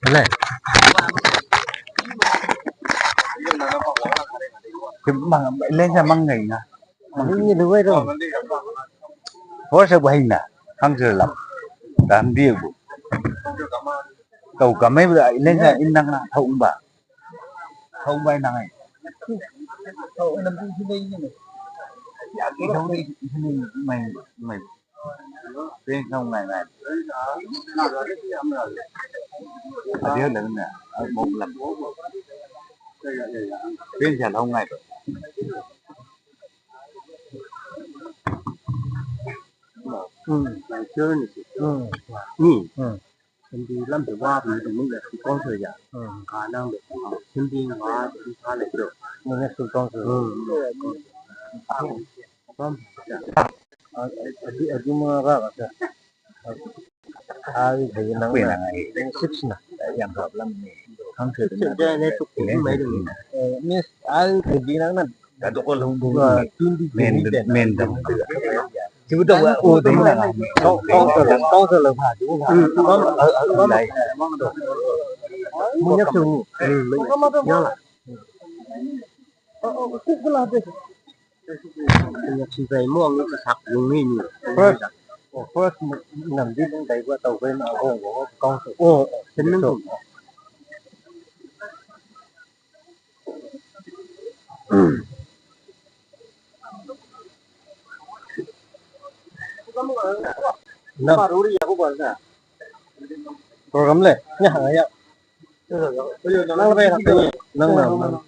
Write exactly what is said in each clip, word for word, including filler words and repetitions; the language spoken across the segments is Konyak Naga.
Leh. Ki mang, leng sa mang ngai na. Mang ni lu wai ro. Hor sa bu hai na. Hang sa lam. Dan dia bu. Tau kamai bu leng sa in nang na thau ba. Thau ba nang ai. Thau nam tu si nei ni. Ya ki thau ni si nei mai mai. Pin không ngai ngai. Adieu lắm nè, ở một lần. Pin giờ không ngai rồi. Ừ. Ngày xưa này. Ừ. Nhỉ? Ừ. Em đi lắm thì qua thì mình là chỉ có thời gian. Ừ. Khả năng được học sinh viên hóa thì đi phá lệ được. Mình là sự con sự. Ừ. Có. Adi, adi mga kaka. Ai, hai nang na. Six na. Yang hap lam ni. Hang se na. Six na, ni tu ku mai ding. Eh, miss, ai, ke di nang na. Dado ko long ding. Wa, twenty, men, twenty, men dam. Jibu da wa, o ding na. Tong, tong se le, tong se le pha, jibu pha. Hmm, tong, tong, tong. Lai. Mu nyak su. Hmm, yang la. Ơ, ơ, kuk kơ lah deh. Nya si bai mong ni sak yung ni ni. First, oh, first ngam di mong dai gua tau bai ma hong gua kong su. Oh, oh, sen nang su. Na. Program le. Nya, ya. Nang bai na. Nang na.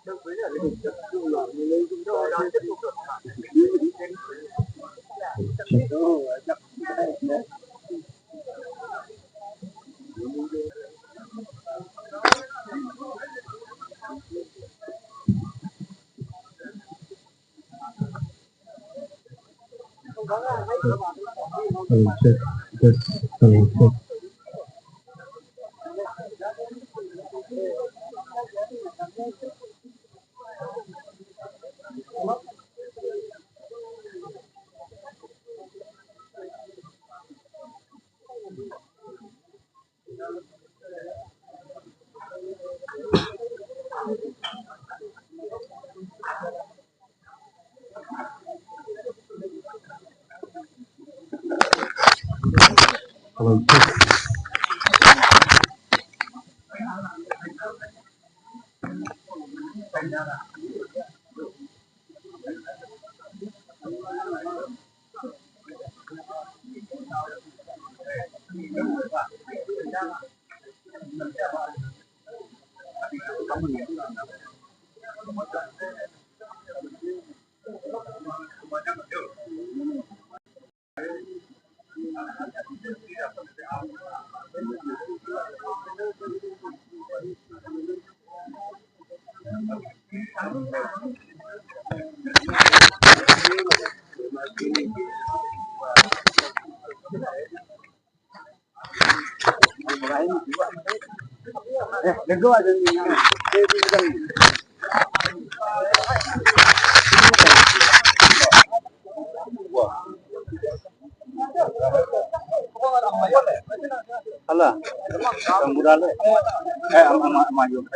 Hello, check. Yes, hello, check. Hello, check. Hala, ang mura le. Eh, ama, ama, ama, yung.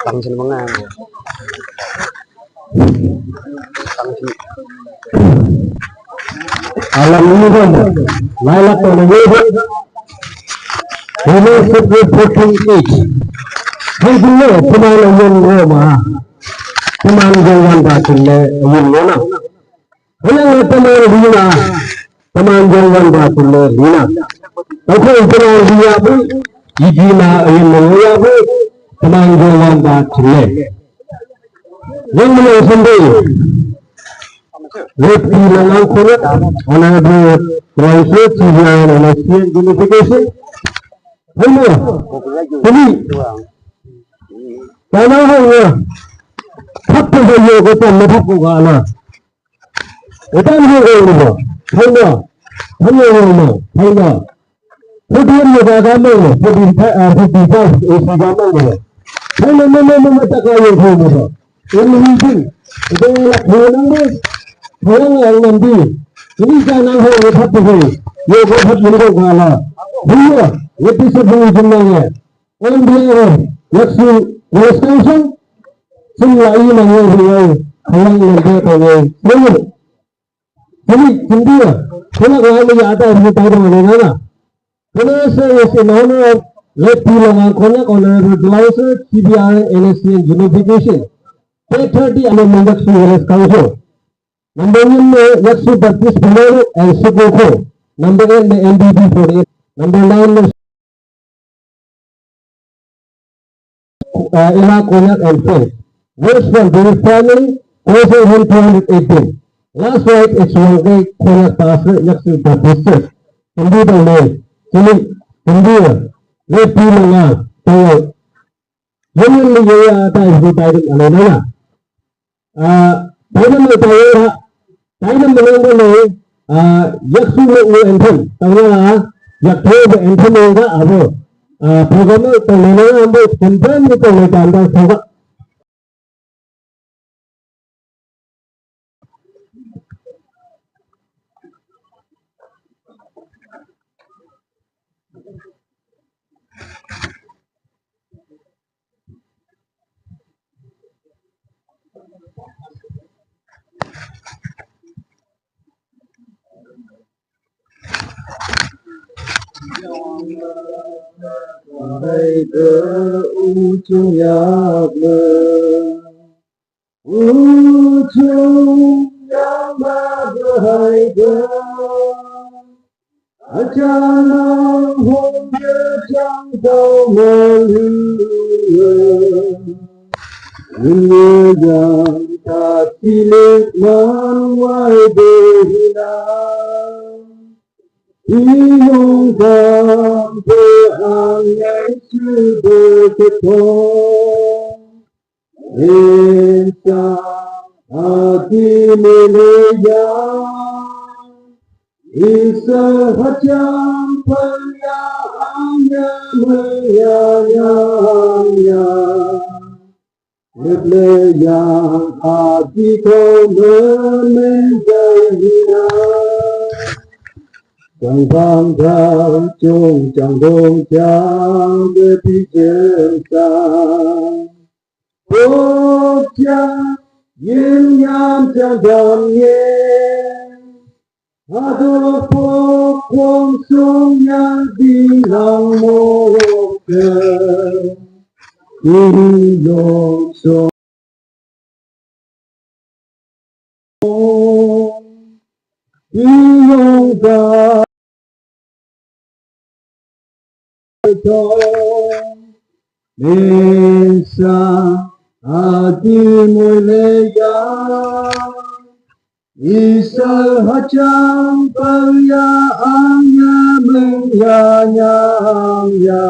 Tang sini mga. Tang sini. Alam ini kan, lailak to na yun. Ini fourteen age. Hai dulu, pemain yang lama. Pemain yang lama, yang lama. Hana nga taman rina, taman jong wan ba tule rina. Ako taman rina bu, iji na ayin mo ya bu, taman jong wan ba tule. Yang mana sendiri. Lefty Longang Konyak, Honorable Council, T V R and S T N Unification. Hello. Kini. Tanah ho ya. Thap ko yo ko tan na thap ko ga na. Itan ho ko ni ho. Thai na. Thai na ho na. Thai na. Podium mo ga ga mo na. Podium thai, ah, podium thai, eh, si ga mo na. Thai na mo mo mo mo ta ka yo ho mo na. Ini hin. Ito la ho na mo. Ho na ang nan di. Ini ka na ho ni thap ko. Yo ko thap ni ko ga la. Ho yo. Ye ti se bu jin na ye. On behalf of Yaksu Village Council, Sim Lai Mangwe Huwe, Hayang Nande Tongwe, Sulu. Sulu, India, Sulu Wali Yada Hita Mangwe Nana. Today is in honor of late P. Longang Konyak, Honorable Director, T B R, N S C and Unification. Third thirty and Yaksu Village Council. Number one, Yaksu Baptist Pemelu and Sukuko. Number eight, N D P forty-eight. Number nine, uh, Ella Konyak and friends. Verse from the family, closing hymn two hundred eighteen. Last rite is Wangkei Konyak Pastor, Yaksu Baptist Church. Hindi the name. Sini, Hindi, Late P. Longang, Tongwe. Yun yung ligaya ata yung title, ano na na. Ah, tayo naman tayo, ha? Tayo naman ang ano, ah, Yaksu mo mo anthem. Tayo na, ha? Yaksu mo anthem mo nga, abo. Ah, program mo, tayo na nga, abo, confirm mo, tayo na, tayo na, tayo na. Hai ke u chung yak me. U chung yak me hai ke. Acha nang hong ye chang tau me lu. Ye yang ta ti le man wai de na. Pi yong tam pe ang ngai chi de ke tong. Insa ati meleya. Isa hacham paya anya maya ya ya. Lepleyang ati ko memen jai hina. Chang bang dang chung chang dong chang de pi jen sa. Pok chang yin yam chang dam yen. Hado pok kwang song yang di lang mo ke. Di long song. Di long ka. Tong. Mesa ati mo le ya. Isa hachang pang ya ang ya meng ya nyang ya.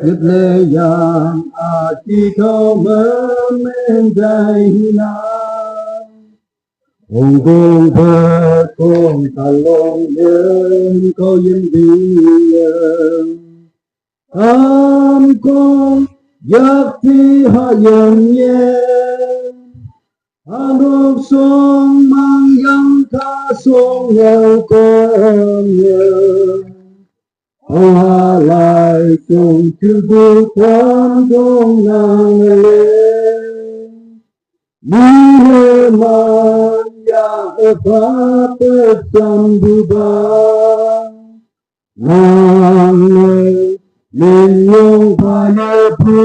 Yet le yang ati ko me men dai hina. Hong kong phe kong ta long yen ko yen bi yen. Tam kong yak ti ha yen yen. Anok song mang yang ka song yang kong yang. Ong ha lai song tu bu tan dong nang le. Ni le man ya e ba pe sam bu ba. Nang le min yong ba ya bu.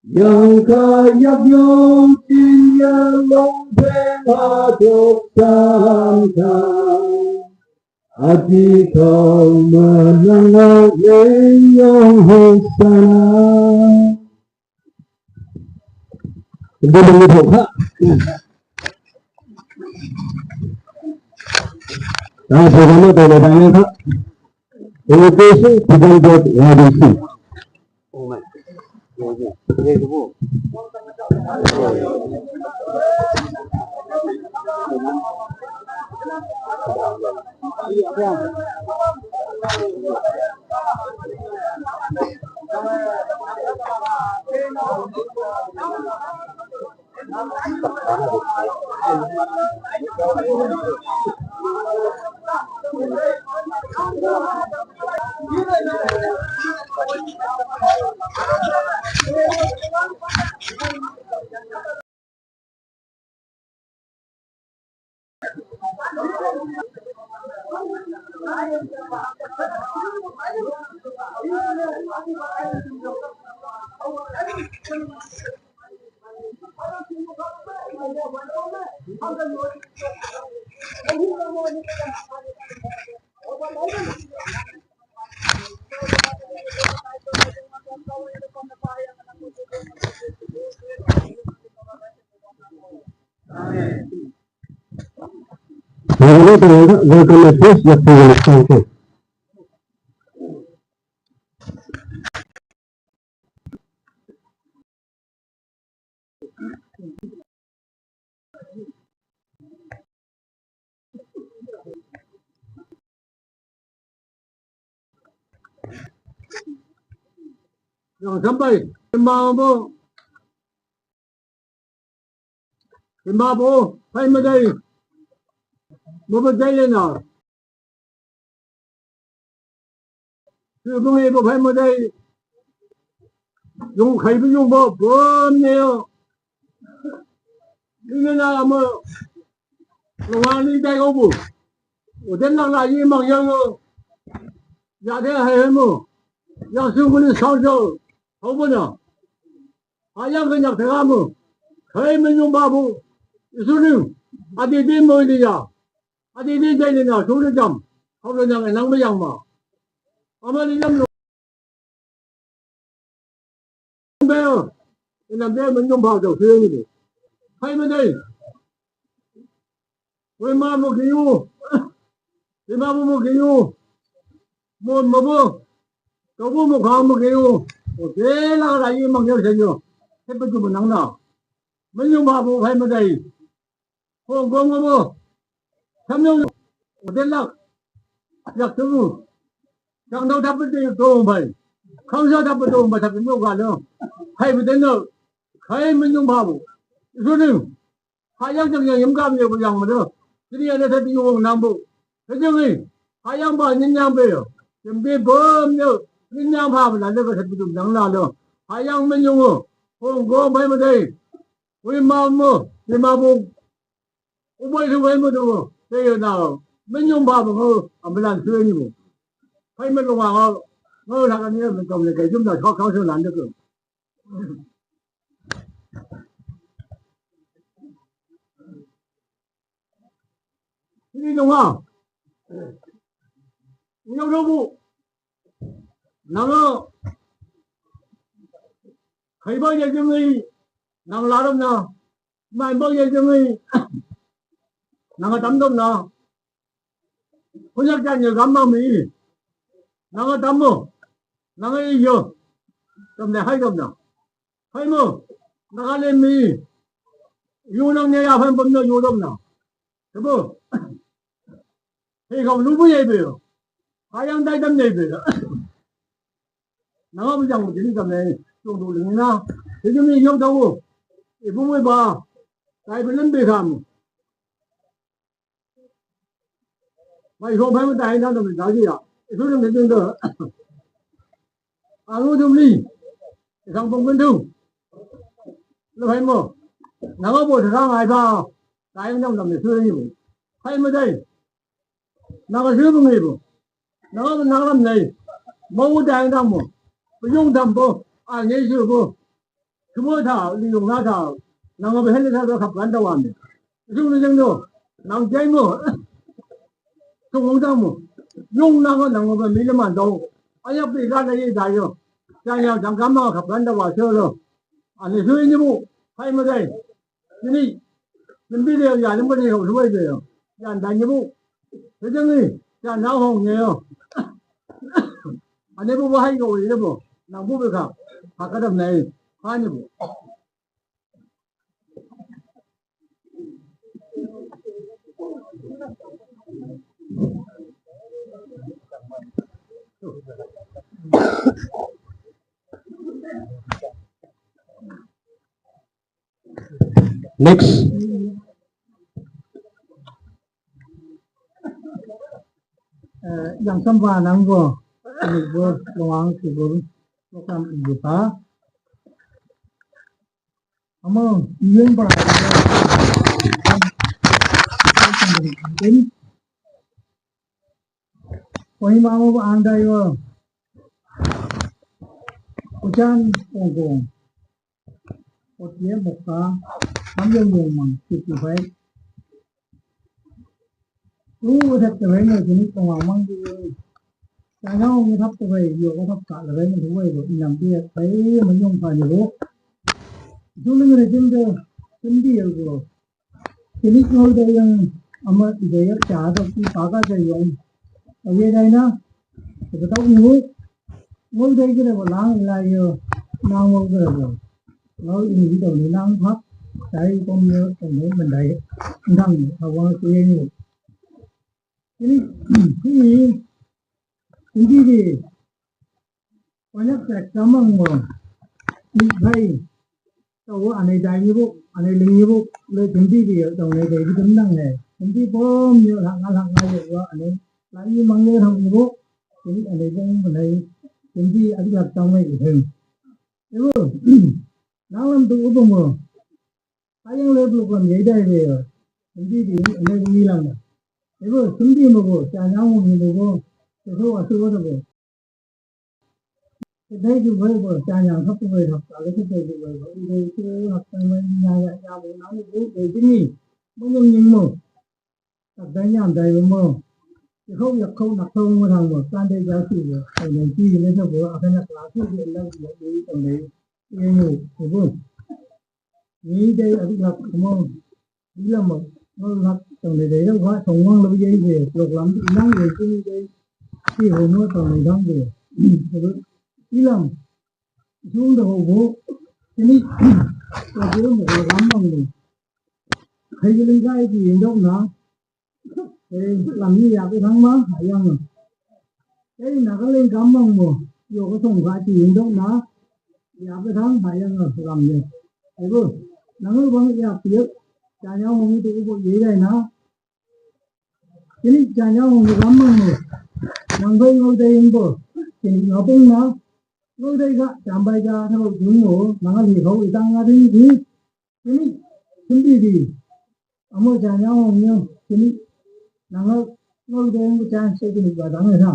Yang ka yak yong tin ya long pen ha dok san ka. Ati tong ma nang na yen yong hong sana. Hindi mo nito ha. Tapos ano, tayo na tayo ha. Education, P W D, A D C. Welcome, please, your previous country. Yang sampai, kemau bu, kemau bu, hai madai, bu madai le na. Sư bu ngai bu phai mo dai. Yung khai bu yung bu bu ne yo. Ni na mo. Lo wa ni dai ko bu. O den lang la yi mang yang lo. Ya de hai mu. Ya su ku ni sao jo. Hau bu na. Ha yang ke nyak tega mu. Hai me nyum ba bu. Isu ni. Adi di mo ni ya. Adi di jai ni na su ni jam. Hau le nyang nang me yang ma. Ama ni jam lu. Be. Ina be me nyum ba jo su ni. Hai me dai. Wei ma mo ki yu. Wei ma mo mo ki yu. Mo mo mo. Ka mo mo ka mo ki yu. O te la la yi ma ki yu se yu. Te pa ju mo nang na. Me nyum ba mo hai me dai. Hong Kong mo mo. Tham nyong. O te la. Yak tu mo. Chang dau thap pe te to bai. Khang sa thap pe to bai thap pe mo ka lo. Hai pe te no. Hai me nyum ba mo. Su ni. Hayang jeng yang yim kam ye bu yang ma de. Ti ni ne ta ti wong nang bu. Te jeng ni. Hayang ba nyin yang be yo. Jem bi bom yo. Nyin yang pha ba la le ka ta bi dum nang la lo. Hayang me nyung wo. Hong Kong bai ma dai. Wi ma mo. Wi ma bu. U bai tu bai mo du. Te yo na. Me nyung ba bu ngo. Am lan sui ni bu. Hai me lo wa ngo. Ngo la ka ni me tong le ke jum da khao khao shu lan de ko. Ini dong ah. Ini dong bu. Nang a. Khai ba ye jeng ni. Nang la dom na. Mai ba ye jeng ni. Nang a tam dom na. Ko yak ja ni gam ma mi. Nang a tam mo. Nang a yo. Tam le hai dom na. Hai mo, na ka le mi. Yu nang ne ya phan pam no yu dom na. Te bo. Hei khong lu bu ye be yo. Ka yang dai dam ne be yo. Na ma bu jang bu jin dam ne. Tung du ling na. Te ju mi yo da wo. E bu mo ba. Dai bu len be kham. Mai ho phai ma tai na dam da ji ya. Su dam de ding de. A lu dum li. Sang pong gun du. Lu phai mo. Na ma bo sa ngai ba. Tai dam dam su ni. Phai ma dai. Na ka su bu ngi bu. Na ma na lam nei. Mo dai dam mo. Bu yong dam bo. A ngi su bu. Su mo ta, li yong na ta. Na ma be hen ta khap gan da wan. Su ni jeng do. Nang jai mo. Su wong dam mo. Yong na ma na ma be mi le man do. A ya bi ga na ye da yo. Jang ya jang ga ma khap gan da wa se lo. A ni su ni bu. Phai ma dai. Ni ni. Ni bi de ya ni mo ni ho su wai de yo. Ya da ni bu. Te jeng ni. Ya na hong ni yo. A ni bu bu hai ko ni bu. Nang bu be ka. Ha ka dam nai. Ha ni bu. Next. Eh, yang sam ba nang go. Ni go, lo ang si go. Lo kam i go ta. Amo, yen ba. Kohima mo ba andai wo. Ujan ongkong. Otie boka. Nam yong yong mang. Siki bai. Lu thap te bai no jini kong mang di. China ong thap te bai yo ko thap ka le bai no bai lo. Inam ti bai ma yong pa ni lo. Juling re jing de. Jing di yo lo. Ini ngol de yang ama ide ya cha do ki pa ka de yang. Aye dai na. Ko ta ngu. Ngol de ki de ba lang la yo. Na ngol de ba. Ngol ini ki do ni lang phak. Dai ko myo ko myo man dai. Ndang ha wa ku ye ni. Ini ini ini di. Wanyak tek kamang mo. Ni bai. Tau anai dai ni bu, anai ling ni bu, le jumbi di ya, tau anai dai di dum nang ne. Jumbi bom ni hak ngal hak ngal ya wa anai. Lai ni mang ni hak ni bu. Jumbi anai bom anai. Jumbi adi hak tau mai di heng. Ibu, nang lam tu ubu mo. Ayang le bu lam ye dai be ya. Jumbi di anai bu ni lam. Ibu, jumbi mo bu, cha nyang mo ni bu. Te so a so da bo. Te dai ju bai bo, cha nya thap bai thap, ta le te dai ju bai bo. I dai su hap ta mai nya ya ya bo na ni bu dai ji ni. Mo nyong nyong mo. Tak dai nyam dai mo. Te khau yak khau nak khau mo thang mo. Tan dai ja su bo. Ai dai ji le sa bo. A ka nak la su de la de de tang dai. Ye mo. Te bo. Ni dai a dik lak mo. Ilam mo, ngol hak tong le dei dong ha tong wang lo ye ye lok lam di nang ye tu dei ti ho mo tong le dong de. Ilam sung de ho bo. Tini ko de mo lok lam mang de. Hai ye ling kai di dong na. Hai lam ni ya ke thang ma ha yang. Hai na ka ling kam mang mo. Yo ko tong ka di dong na. Ya ke thang ha yang lam ye. Hai bo. Nang lo bang ya piek. Cha nya hong tu bo ye dai na. Tini cha nya hong ni ram mang mo. Nang bai ngau dai yin bo. Tini ngau pung na. Ngau dai ga cham bai ga thau jung mo. Nang li hau i tang ga ding di. Tini tini di. Amo cha nya hong ni. Tini nang ngau ngau dai yin bo chan se tini ba dang na.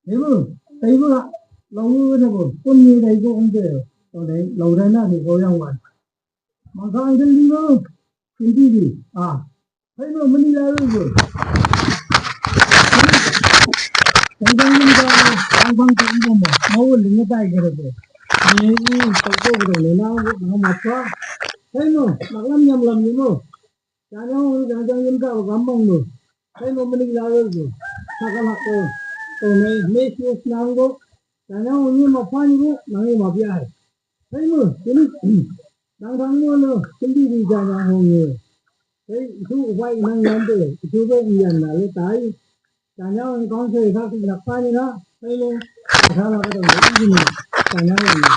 Dai bo. Dai bo. Lau wu na bo. Pun ni dai bo ong de. Lau dai lau dai na di ko yang wan. Mang ka ang di bo. Tini di. Ah. Hai mo mani la ru ru. Tang tang ni ba, tang bang tang bang mo. Mo wo ling dai ge ru. Ni ni tang ko ru ni na wo na ma cha. Hai mo, mak lam nyam lam ni mo. Cha nya wo ni tang tang ni ka gam bang mo. Hai mo mani la ru ru. Sa ka la ko. To nei nei si nang go. Cha nya wo ni ma pa ni go, nang ni ma bia hai. Hai mo, ni. Tang tang mo lo. Tini di cha nya wo ni. Hei, itu upai nang ngan de, itu be iyan na le tai. Cha nya hong kong se ka ki lak pa ni na. Hei lo, sa la ka dong ni ni. Cha nya hong ni.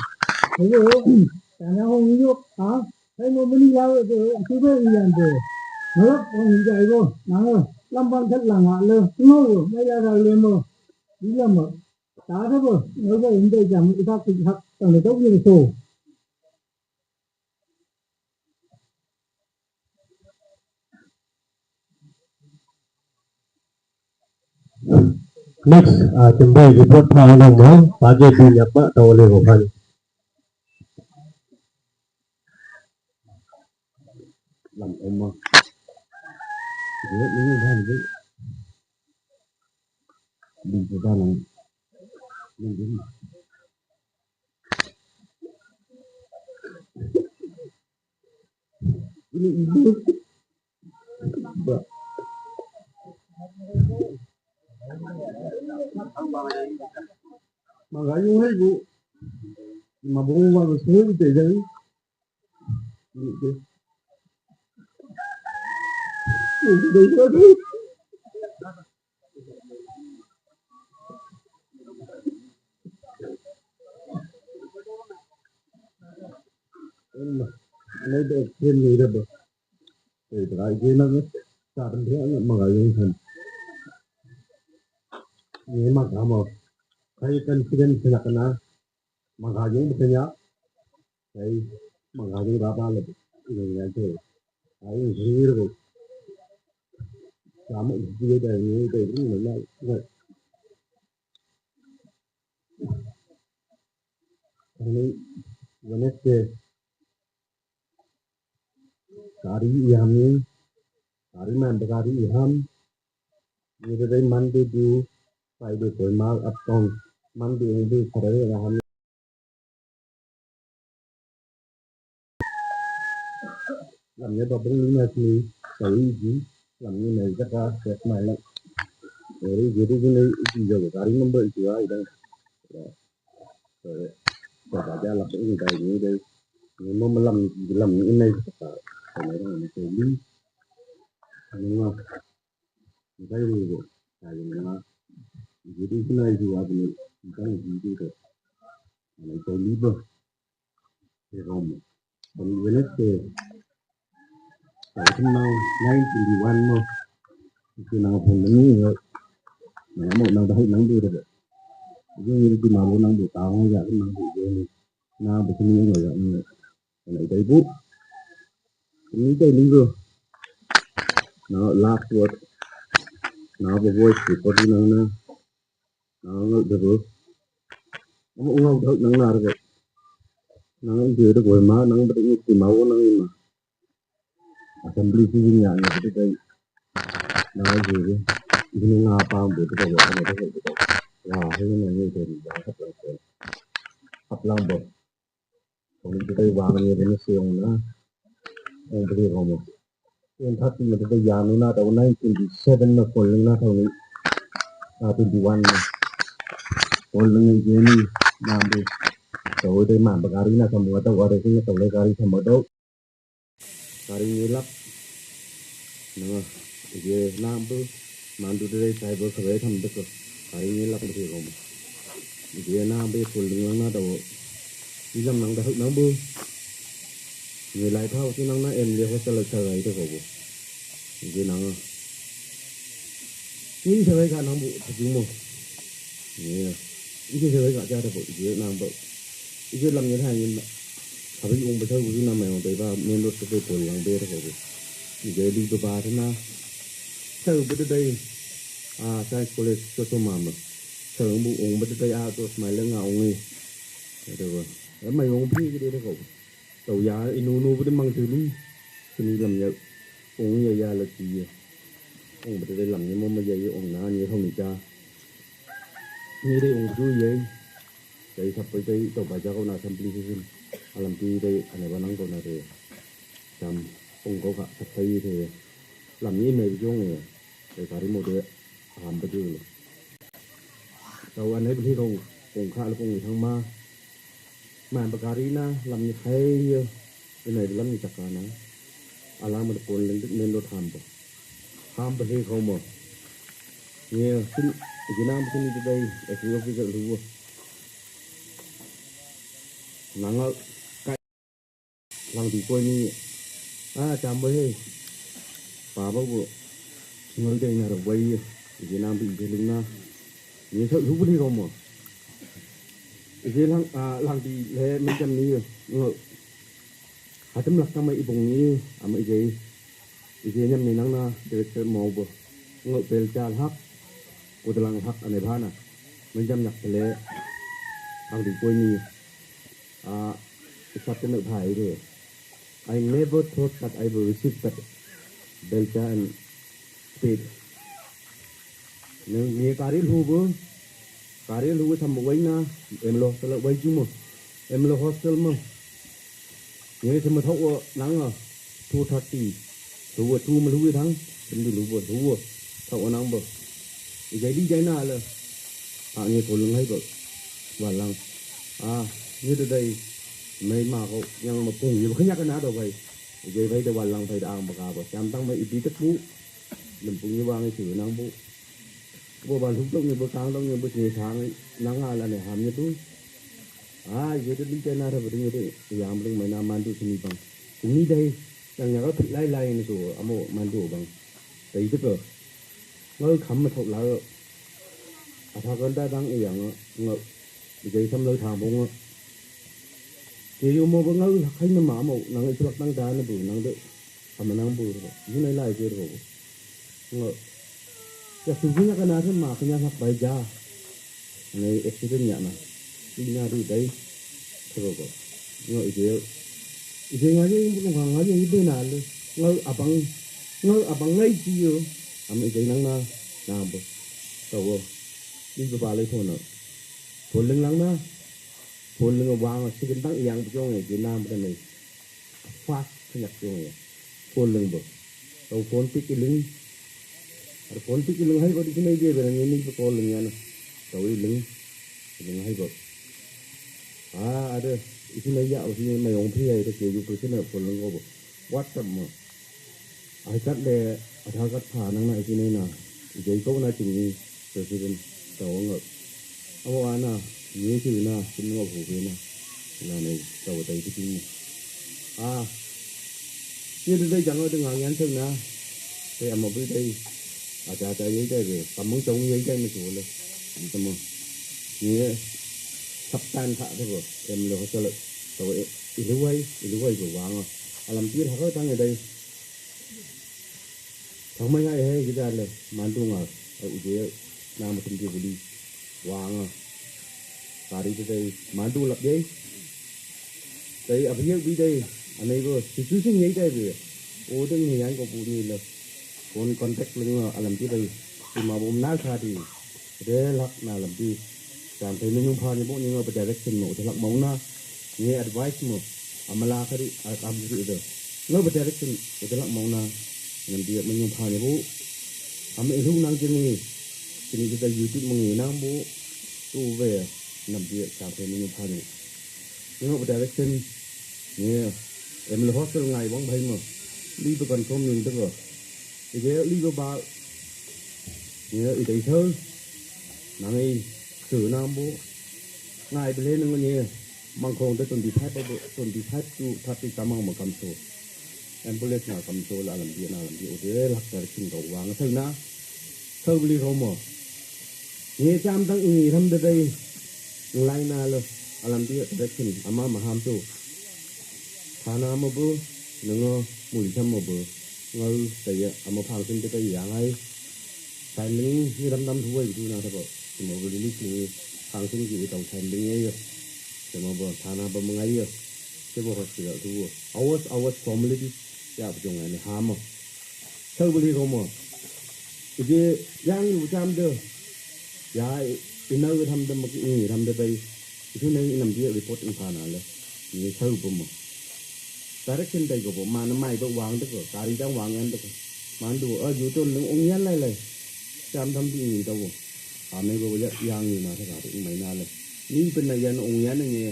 Hei lo, cha nya hong ni yo. Ha? Hei lo mani la we de, itu be iyan de. Ngalap hong ni jai lo. Nang lo, lam bang thet lang ha le. Ngo lo, mai la da le mo. Di la mo. Ta de bo, ngo lo in de jam, ita ki hak, tang de dong ni so. Next, uh, chimbai report pha nang mo, pa je du nyap ma, to le ko pha ni. Lam em ma. Ni ni ni ni. Ni ko da nang. Ni ni. Ini ibu. Ba. Magayo hai bu. Mabung wa bu sui te jai. Ini te. Ini te. Ina, ina da ke ni da ba. Sai da ke na, sa ran da ma ga yung kan. Ni ma ga ma. Kai confidence na kana. Ma ga yung ba ya. Kai ma ga yung da ba la. Ni ya te. Ai ni ro. Sa ma ji da ni da ni na. Ani Wednesday kari iham ni, kari man kari iham. Ni dai Monday du, Friday koi mal atong, Monday ni du kare na ham. Lam ni ba bung ni na ni, kari ji, lam ni na jaka set mai la. Eri jadi ni ji jo kari number ji ai dang. Ba ba ja la ni dai ni dai. Ni mo lam lam ni nai ka. Ka ni ni ni ni. Ni ma. Ni dai ni ni. Ka ni ma. Jadi ni nai ju wa ni. Ni dai ni ni ka. Ni dai ni ba. Ni rom. Ni Wednesday. Sa ka nine twenty-one mo. Ka nang phone ni. Nang mo nang dai nang du de. Ni ni ma bo nang du ta mo ya nang du de ni. Na ba ni ya ni. Ni dai bu. Ni dai ni go. Na last word. Na ba voice record ni na. Nang ngal de bo. Nang ngal de nang nar de. Nang de de ko ma nang de ni ma wo nang ma. Assembly si ni ya ni de de. Nang de de. Ni nga pa bo de ko wa ni de ko. Wa he ni ni de ya ka de. Hap lang bo. Ko ni de wa ni de ni si ong na. Ong de ko mo. Yen thak ti ma te ya nu na ta nineteen twenty-seven na ko ling na ta ni. Na twenty-one na. Ko ling ni je ni na be. To de ma ba gari na ka mo ta wa de ni to le gari ka mo do. Gari ni lap. Na je na be. Mandu de driver ka be tham de ko. Gari ni lap de ko. Je na be ko ling na ta wo. Ilam nang da nang bu. Ni lai thau ti nang na em le hostel ka lai de ko bu. Ni nang. Ni sa lai ka nang bu ta ju mo. Ni. Ni sa lai ka ja de ko ji nang bu. Ni lam ni thai ni. Ka bi ong ba thau bu na mai ong de ba men lo de ko lang de ko bu. Ni de li ba ba na. Sa bu de dai. A sa college ko to ma ma. Sa bu ong ba de dai a to mai le nga ong ni. Ito ko. Ito mai ong pi ki de ko. Tau ya inu nu bu de mang tu ni. Sini lam ya. Ong ya ya la ti ya. Ong bu de lam ni mo ma ya ya ong na ni hong ni ja. Ni de ong tu ya. Dai sap pai dai tau ba ja ko na assembly session. Alam ti dai ane ba nang ko na de. Sam ong ko ka sap pai de. Lam ni mai bu jong ya. Dai kari mo de. Ham ba ju. Tau ane bu ko ong ka la ong thang ma. Ma ba gari na lam ni khai yo. Ina lam ni taka na. Alam ma pon len men lo tham ba. Tham ba he ko mo. Ye sin ji nam sin ni dai. E ko fi ka lu. Nang ka lang di ko ni. A cham ba he. Pa ba ko. Ngal dai na ra wai. Ji nam bi de ling na. Ye sa lu bu ni ko mo. Ije lang, a, lang di le men jam ni yo. Ngo. Hatem lak tang mai ibong ni, ama ije. Ije nyam ni nang na, de ke mau bo. Ngo pel cha hak. Ko de lang hak ane bhana. Men jam nyak le. Lang di ko ni. A, isat ke no bhai de. I never thought that I will receive that belcha and spade. Nang ni kari lu bu, kari lu bu tham wai na, em lo hostel wai ju mo, em lo hostel mo. Ni tham thau nang a, two thirty, lu bu tu ma lu bu thang, em di lu bu lu bu thau nang bu. Ijai di jai na le, a ni ko lung hai bu, wa lang, a, ni de dai, mai ma ko, yang ma pung, ye ba kanya kana do bai. Ijai bai de wa lang bai de ang ba ka bu, jam tang mai ibi te ku, lem pung ni wa ngai chu nang bu. Bo ba lhuk dong ni bo kang dong ni bo ni sang nang a la ne ham ni tu. A, ye de li chai na ra bo de ni de yang bling mai na man du sini bang. Sini dai yang ya ka phit lai lai ni so amo man du bang. Dai de ko. Ngau kham ma thok la. A tha kan da dang yang ngau. Dai sam lo thang bong. Ke yo mo ba ngau khai na ma mo nang i lak dang da na bu nang de. Ama nang bu ro. Yu nai lai ke ro. Ngo. Ya su nya kana the ma kanya hak bai ja. Nai accident nya na. Ina ri dai. Ro ko. Ngo ije. Ije nga ye bu nga nga ye be na le. Ngo abang. Ngo abang ngai ji yo. Ama ije nang na. Na bo. Ka wo. Ni ba ba le thon na. Thon leng lang na. Phone leng wang si ken tang yang bu jong e ji nam ta nei. Fast khnyak jong e. Phone leng bo. Tau phone tik i leng. Ar phone tik i leng hai ko di sinai je bena ni ni ko leng ya na. Tau i leng. Leng hai ko. A, ada i sinai ya o si mai ong phi ai ta ke ju ko sinai phone leng ko bo. WhatsApp mo. Ai kat le a tha kat pha nang na i sinai na. I jai ko na ching ni president ta ong ngau. Amo ana ni si na sin ngau hu be na. Na nei ta wa tai ti ni. A. Ni de dai jang de ngang yan thang na. Te amo bi dai. A ta ta ye dai be. Ka mong chong ye dai me chu le. Ni ta mo. Ni sap tan kha de bo. Em le ho ta le. Ta wa i lu wai, i lu wai ko wa ngau. Alam ti ha ko tang ye dai. Thang mai ngai he ki da le, man tu nga, a u je, na ma tum je buli. Wang a. Kari te dei mandu lap yei. Dei abiak bi dei. Anei bo situation yei dei bi. O deng ni yang ko bu ni le. Kon contact leng a alam ti dei. Ti ma bom na sa di. De lak na alam ti. Jam te ni nyung pha ni bo ni ngo ba direction mo. De lak mau na. Ni advice mo. Amala kari akam kari de. Ngo ba direction. De lak mau na. Alam ti ma nyung pha ni bo. Ama ilung nang jeng ni. Kini kita YouTube mengi nang bo. Tu ve. Alam ti jam te ni nyung pha ni. Ngo ba direction. Ni. Em le hostel ngai wang bai mo. Li ba confirm ni de ko. Ije li ba ba. Ni ide thơ. Nang i. Su nang bo. Ngai bele nang ni. Mang khong de twenty five ba twenty five to thirty kamang ma kam so. Ambulance na kam so la alam di na alam di o de lak direction ko wang thơ na. Thơ beli ko mo. Ni jam tang i ram de dei. Lai na lo. Alam di direction ama ma ham tu. Thana mo bo. Nang o mui tham mo bo. Ngau te ya ama phang sin de dei yang ai. Sai ling ni ram dam thu wai du na ta bo. Mo bo li ni phang sin ki tau sai ling ye yo. Mo bo thana ba ma ngai yo. Te bo hospital tu. Awas awas formality. Ya bu jong ni ha mo. Thơ beli ko mo. Ije yang yu jam de. Ya ina yu tham de ma ki ina yu tham de bai. Itu nang inam dia report in phana le. Ni thơ bo mo. Direction dei ko bo man mai ba wang de ko. Kari dang wang yan de ko. Mandu a yu ton leng ong yan lai lai. Jam tham di ni da bo. Ame ko ya yang ni na ta ka mai na le. Ni pen na yan ong yan ni.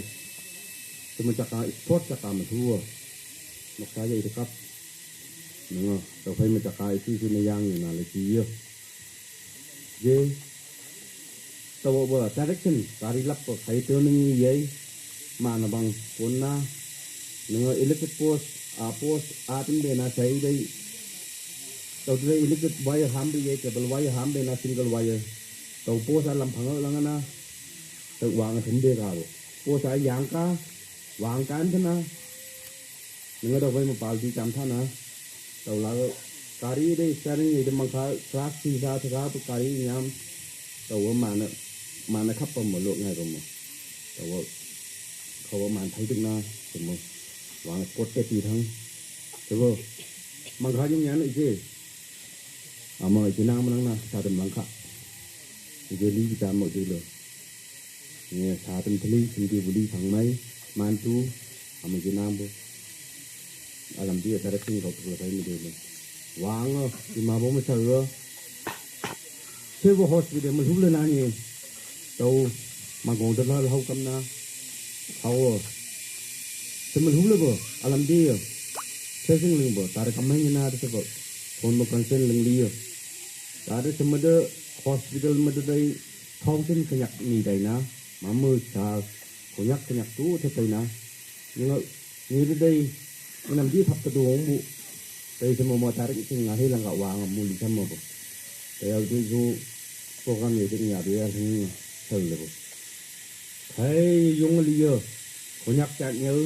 Sema chaka sport chaka ma thu. Nok sa ya i kap. Nang a, tau phai ma chaka isi su na yang ni na le chi yo. Je, tau ba direction, kari lap ko khai to nang yei, ma na bang pon na, nang a electric post, a post, a tin be na sai dei, tau dei electric wire ham be yei, cable wire ham be na single wire, tau post a lam phang lang na, tau wang a thum de ka bo, post a yang ka, wang kan thana, Nang da wai ma pal di cham thana. Tau la kari de steering ye de mang kha class three sa tha ka kari nyam. Tau wa mana mana khap pa mo lo ngai pa mo. Tau wa kha wa man thai dik na pa mo. Wang sport te ti thang. Tau wa mang kha nyum yan ije. Ama ije nang manang na sa dem lang kha. Ije li kita mo ije lo. Ni sa tem theli senti buli thang mai man tu ama jinam bo. Alam dia tarak sing kau tu kai mi de. Wang a ima bo ma sa. Civil hospital ma lu le na ni. Tau ma gong da la hau kam na. Hau. Sema lu le bo alam dia. Sesing ling bo tarak kam mai na de bo. Kon mo kan sen ling li. Tarak sema de hospital ma de dai. Thong tin khanyak ni dai na, ma mu sa khanyak khanyak tu the tai na. Ni nga ni de dai nam di thap ta dong bu. Tai se mo mo tarik sing nga he lang ka wang mu li sam mo bo. Tai au de zu program ye de nya de ya hing sau le bo. Khai yung li yo. Khanyak cha nyau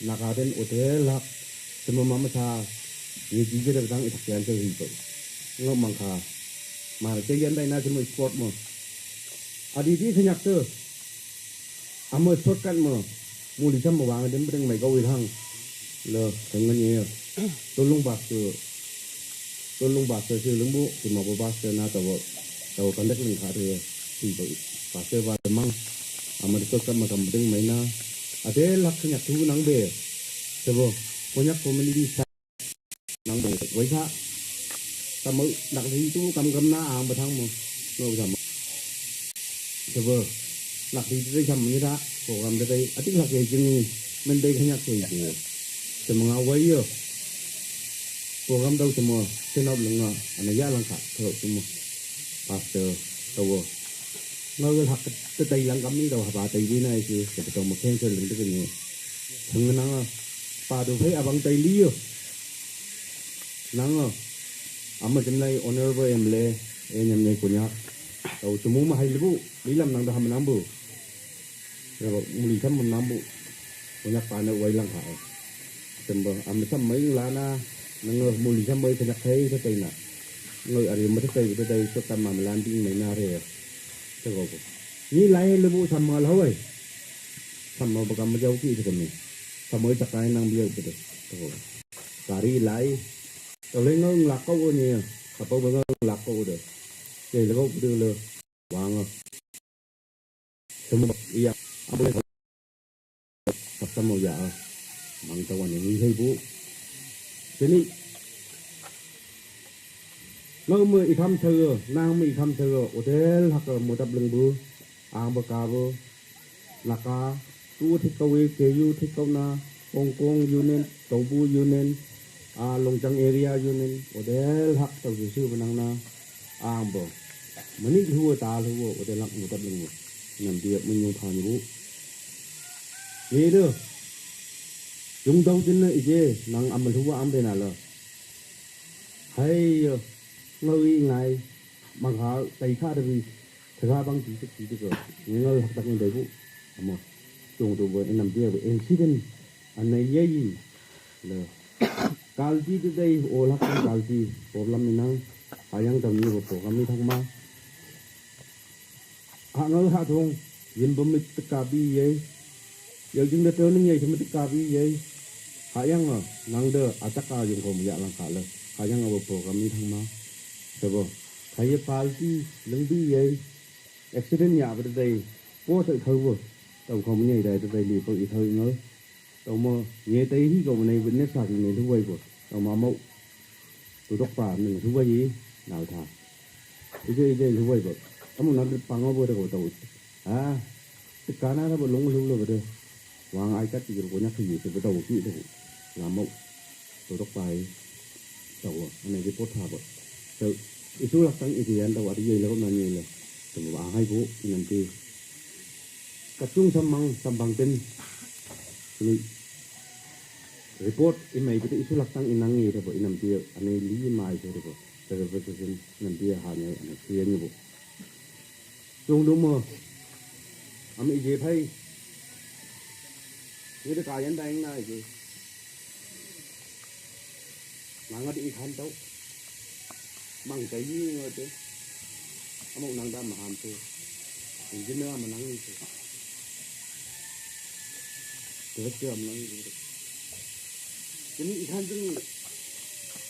na ka den o te lak. Se mo ma ma sa ni di de dang i thak yan se hi bo. Ngo mang kha. Ma ke yan dai na se mo sport mo. Adi di khanyak tu. Amo shortcut mo. Muli sam mo wang dem bring mai go wi hang. Lo, tengah ni. Tolong bas tu. Tolong bas tu si lembu, si mabo bas tu na tawo. Tawo kandak ling kha tu. Si bas tu ba mang. Amo di shortcut ma kam bring mai na. Ade lak khanyak tu nang be. Sebo. Konyak community Nang bang wai kha. Kam nak ri tu kam kam na ang ba thang mo. No ba mo. Sebo. Nak ri tu kam ni da. Ko kam da dai. Atik lak ye jing. Men dai khanyak tu ye. Sema nga wai yo. Ko kam dau sema. Senop lenga. Ana ya lang kha. Ko sema. Pastor. Tawo. Nga wal hak te tai lang kam ni dau haba tai ni na isi. Sebo tau mo cancel leng tu ni. Thang nang a. Pa tu phai abang tai li yo. Nang a. Ama jem lai honorable M L A, e nyam nyai Konyak. Tau semu ma hai lebu, lilam nang da ham nang bu. Ya ba muli sam nang bu. Konyak pa na wai lang ha. Sem ba, ama sam mai la na, nang a muli sam mai Konyak hai sa tai na. Ngai ari ma sa tai ba dai sa tam ma lan ding mai na re. Sa go bu. Ni lai le bu sama lawai. Sama bakam majau ki de kami. Sama cakai nang biar betul. Kari lai. Kalau ngau ngelakau ni ya. Apa ngau ngelakau de. Jadi lego betul le. Wang. Semua iya. Apa Sap tam mau ya, ah. Mang tawan yang ini bu. Sini. Ngau me ikham thơ, nang me ikham thơ, hotel hak mo tap leng bu. Ang ba ka bu. Naka, tu thik kau e, ke yu thik kau na, Hong Kong Union, Tobu Union, a Longchang area Union, hotel hak tau su su benang na, ang bu. Meni lhuwa ta lhuwa, hotel hak mo tap leng bu. Nam dia menyung phan bu. Ye de. Yung dau jin na ije, nang am lhuwa am de na la. Hai, ngau i ngai, mang ha, tai kha de bi, tha kha bang ti tik ti tik ko. Ngau hak tak ngai dai bu. Amo, chung tu bu, inam dia bu, incident, anai ye yi, le. Kalti de dai, o lak kalti, problem ni nang, ayang tam ni bu, ko kami thang ma. Ha ngau ha thong, yin bum mit teka bi yei. Yau jing da teu ning yei, thum mit teka bi yei. Ha yang a, nang da, atak a yung kom ya lang ka le. Ha yang a bo po kami thang ma. Sabo, kaya palti, leng bi yei. Accident ya ba da dai, po sa thau bo. Tau kom nyei dai da dai li po i thau ngau. Tau mo, nye tai hi ko mo nei witness sa ki nei lhuwai ko. Tau ma mau. Tu dok pa nei lhuwai hi, nau tha. Ije, ije lhuwai ko. Amu na pa ngo bo de ko tau. Ah. Tikana na bo long lhu lo bo de. Wang ai kat ti ko nyak hi se bo tau ki de ko. La mau. Tu dok pa hi. Tau. Ane report tha bo. So, isu lak tang ije yan tau ati ye le ko na nye le. Tau ba hai ko, inan ti. Kachung samang sambang ten. Ni report i mai bete isu lak tang inang ye de bo inam ti ane li mai se de bo. De bo se sin nam ti ha ne ane ti ye ni bo. Chung du mo. Am i je phai. Ye de ka yan dang na i je. Nang ati i khan tau. Mang kai ni ngo te. Amok nang dam maham te. Engineer ma nang ni te. Director ma nang ni te. Kini i khan jing ni.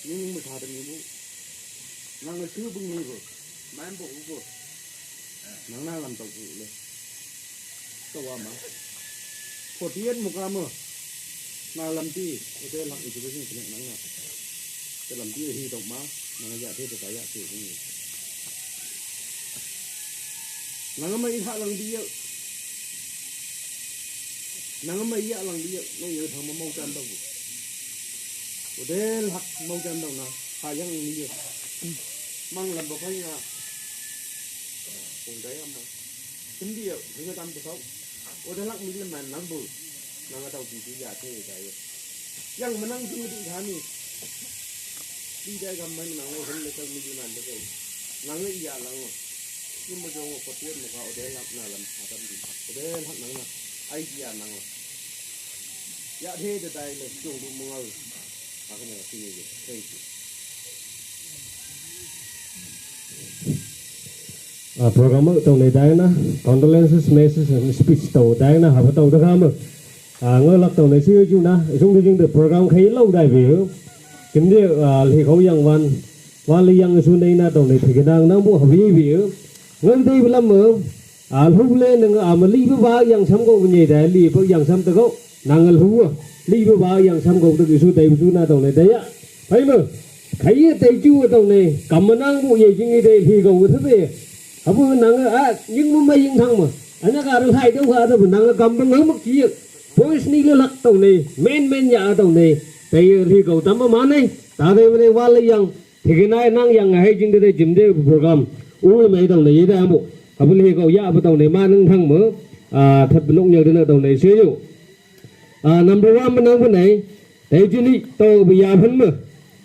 Ni mung ma tha te ni bu. Nang a su bung ni bu. Man bu bu. Nang na lam tau bu le. Tau wa ma. Forty-eight mo ka mo. Na lam ti, ute lak i tu ni kene nang na. Te lam ti hi tau ma, nang ya te te ta ya te ni. Nang ma i ha lang bi yo. Nang ma ya lang bi yo, nong yo thang ma mau chan tau. Ute lak mau chan tau na, ha yang ni yo. Mang lam ba phai na. Kong dai ama. Sim di yo, hing tam bu tau. Ute lak mi le man nang bu. Nang a tau ti ti ya te ta yo. Yang ma nang ti ti kha ni. Ti dai gam man nang le hon le tau mi le man de. Nang le ya lang. Ni ma jong ko ti ma ka ute lak na lam sa tam di. Ute lak nang na. Ai ya nang. Ya te de dai le jong du mo ngal. Thank you. A program tau nei dai na, condolences message and speech tau dai na, ha tau da kama. A ngo lak tau nei si ju na, sung di jing de program khai lo dai bi. Kim de a li khau yang wan, wan li yang su nei na tau nei thik nang nang bu ha bi bi. Ngan dei bi lam mo. A lhu le nang a ma li ba ba yang sam ko bu nyei dai li ba yang sam ta ko. Nang a lhu a. Li ba ba yang sam ko ta ki su dai bu su na tau nei dai ya. Pai mo. Khai ye dai ju tau nei. Kam ma nang bu ye jing ye dai li ko bu ta be. Ha bu nang a, a, ying mu ma ying thang ma. Ana ka ra lai dau ka ta bu nang a kam ba ngau ma ki ye. Boys ni le lak tau nei. Men men ya tau nei. Dai ye li ko tam ma ma nei. Ta dai ma nei wa le yang. Thik nai nang yang hai jing de jim de program. U mai tau nei da mo. Abul he ko ya ba tau nei ma nang thang mo. A, that nok nyau de na tau nei se yo. A, number one ma nang ba nei. Dai jini tau ba ya phan mo.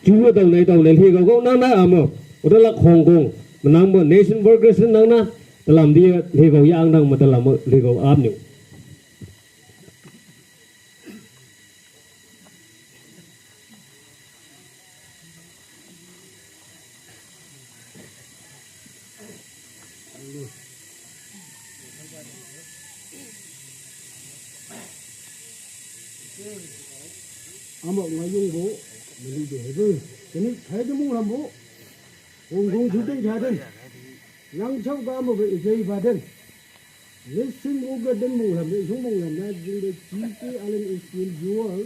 Ju ba tau nei tau nei he ko ko nang na a mo. U da lak Hong Kong. Ma nang ba nation workers nang na. Talam di he ko ya ang nang ma talam mo he ko ap nyu. Ama nga yung bu, meni de hebe. Kini thai de mung lam bu. Hong kong chu den cha den. Nang chau ga mo be ijai ba den. Listen mo ga den mung lam de, yung mung lam na, jing de chi ke alam is in yual.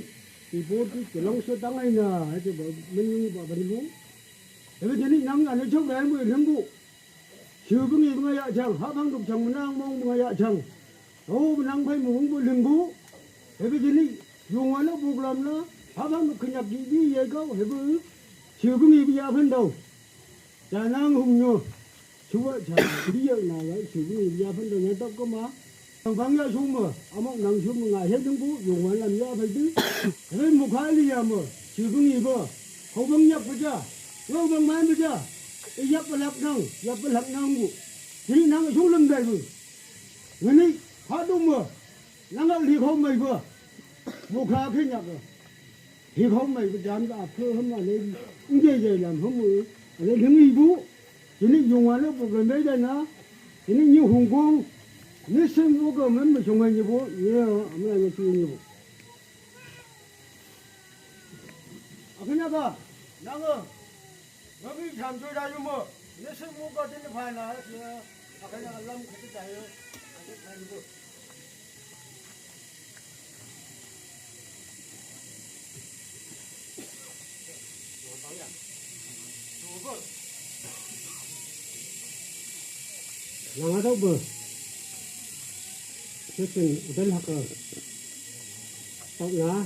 Ti bo ti ke long so tang ai na, ha che ba, meni ba ba ni bu. Hebe jeni nang ane chau ga mo lam bu. Shu bu ngi bu nga ya chang, ha bang duk chang, menang mong bu nga ya chang. Oh, menang phai mu bu ling bu. Hebe jeni, yung ane bu lam na, ha bang duk kenyak di di ye kau, hebe. Shu bu ngi bu ya phen dau. Cha nang hung nyo. Shu wa cha, di ya na ya, shu bu ngi bu ya phen dau, ya tap ko ma. Nang bang ya shu me, amok nang shu me nga he ding bu, yung wan lam ya bai ding. Hei mu kha li ya me, shu bu ngi ba. Hau bang yak ba ja, ngau bang mai ba ja. E yak ba lak nang, yak ba lak nang bu. Hi nang shu lam dai bu. Ngani, ha du me. Nang a li khau mai ba. Mu kha khe nyak ba. Hi khau mai ba jan ka a phe hum a le. Nge ye lam hum. A le ling i bu. Jini yung ane bu lam dai dai na. Jini ni Hong Kong. Ni sim bu ga men me shong ni bu. Ni a ma ni chu ni bu. Akana ga. Nang a. Nga bi tham chu da yu mo. Ni sim bu ga tin phai na. Akana lam khu ta yu. Ani phai ni bu. Nang a tau ba. Section u dan hak a. Tau na.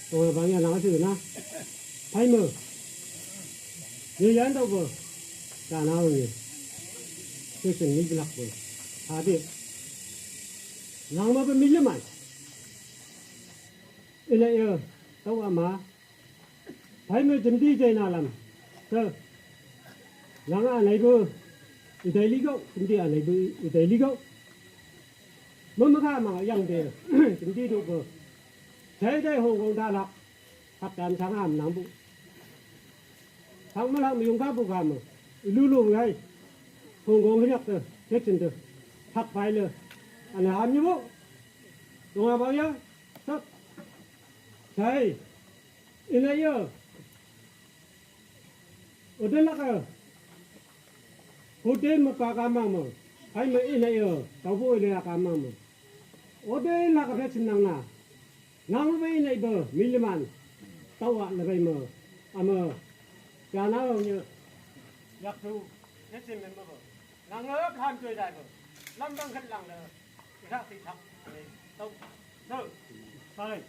Tau na bang ya nang a chu na. Phai mo. Ye yan tau ba. Ka na ye. Section ni blak ba. Ha de. Nang ma ba mi le mai. Ila ya. Tau ama. Phai me jemdi jai na lam. Ke. Nang a nai bu. Idai li gau. Jemdi a nai bu. Idai li gau. Mama ka ma yang de. Jemdi du bu. Jai dai Hong Kong da lak. Hak dan sang am nang bu. Hak ma lak mi yung ka bu ka ma. Lu lu ngai. Hong Kong hiak de. Jet jin de. Hak pai le. Ana am ni bu. Dong a ba ya. Sak. Jai. Ina ya. Ode lak a. Ode ma pa ka mang mo. Hai ma ina ya. Tau bu ina ka mang mo. Ode lak a phe chin nang na. Nang ba ina ba mi le man. Tau a le bai mo. Ama. Ya na lo ni. Yak tu. Phe chin men mo. Nang a tham chui dai mo. Lam bang khat lang le. Ina ti thak. Tau. Tau. Sai.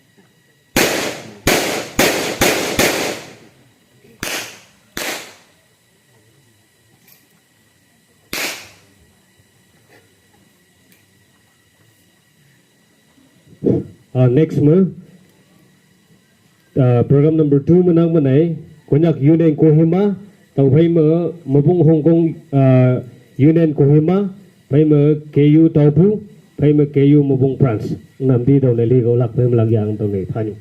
Ah, next ma, ah, program number two ma nang ma nai, Konyak Union Kohima, tau phai ma, Mabung Hong Kong, ah, Union Kohima, phai ma K U Taupu, phai ma K U Mabung Branch. Nam di tau nai li ko lak phai ma lak yang tau nai thanyu.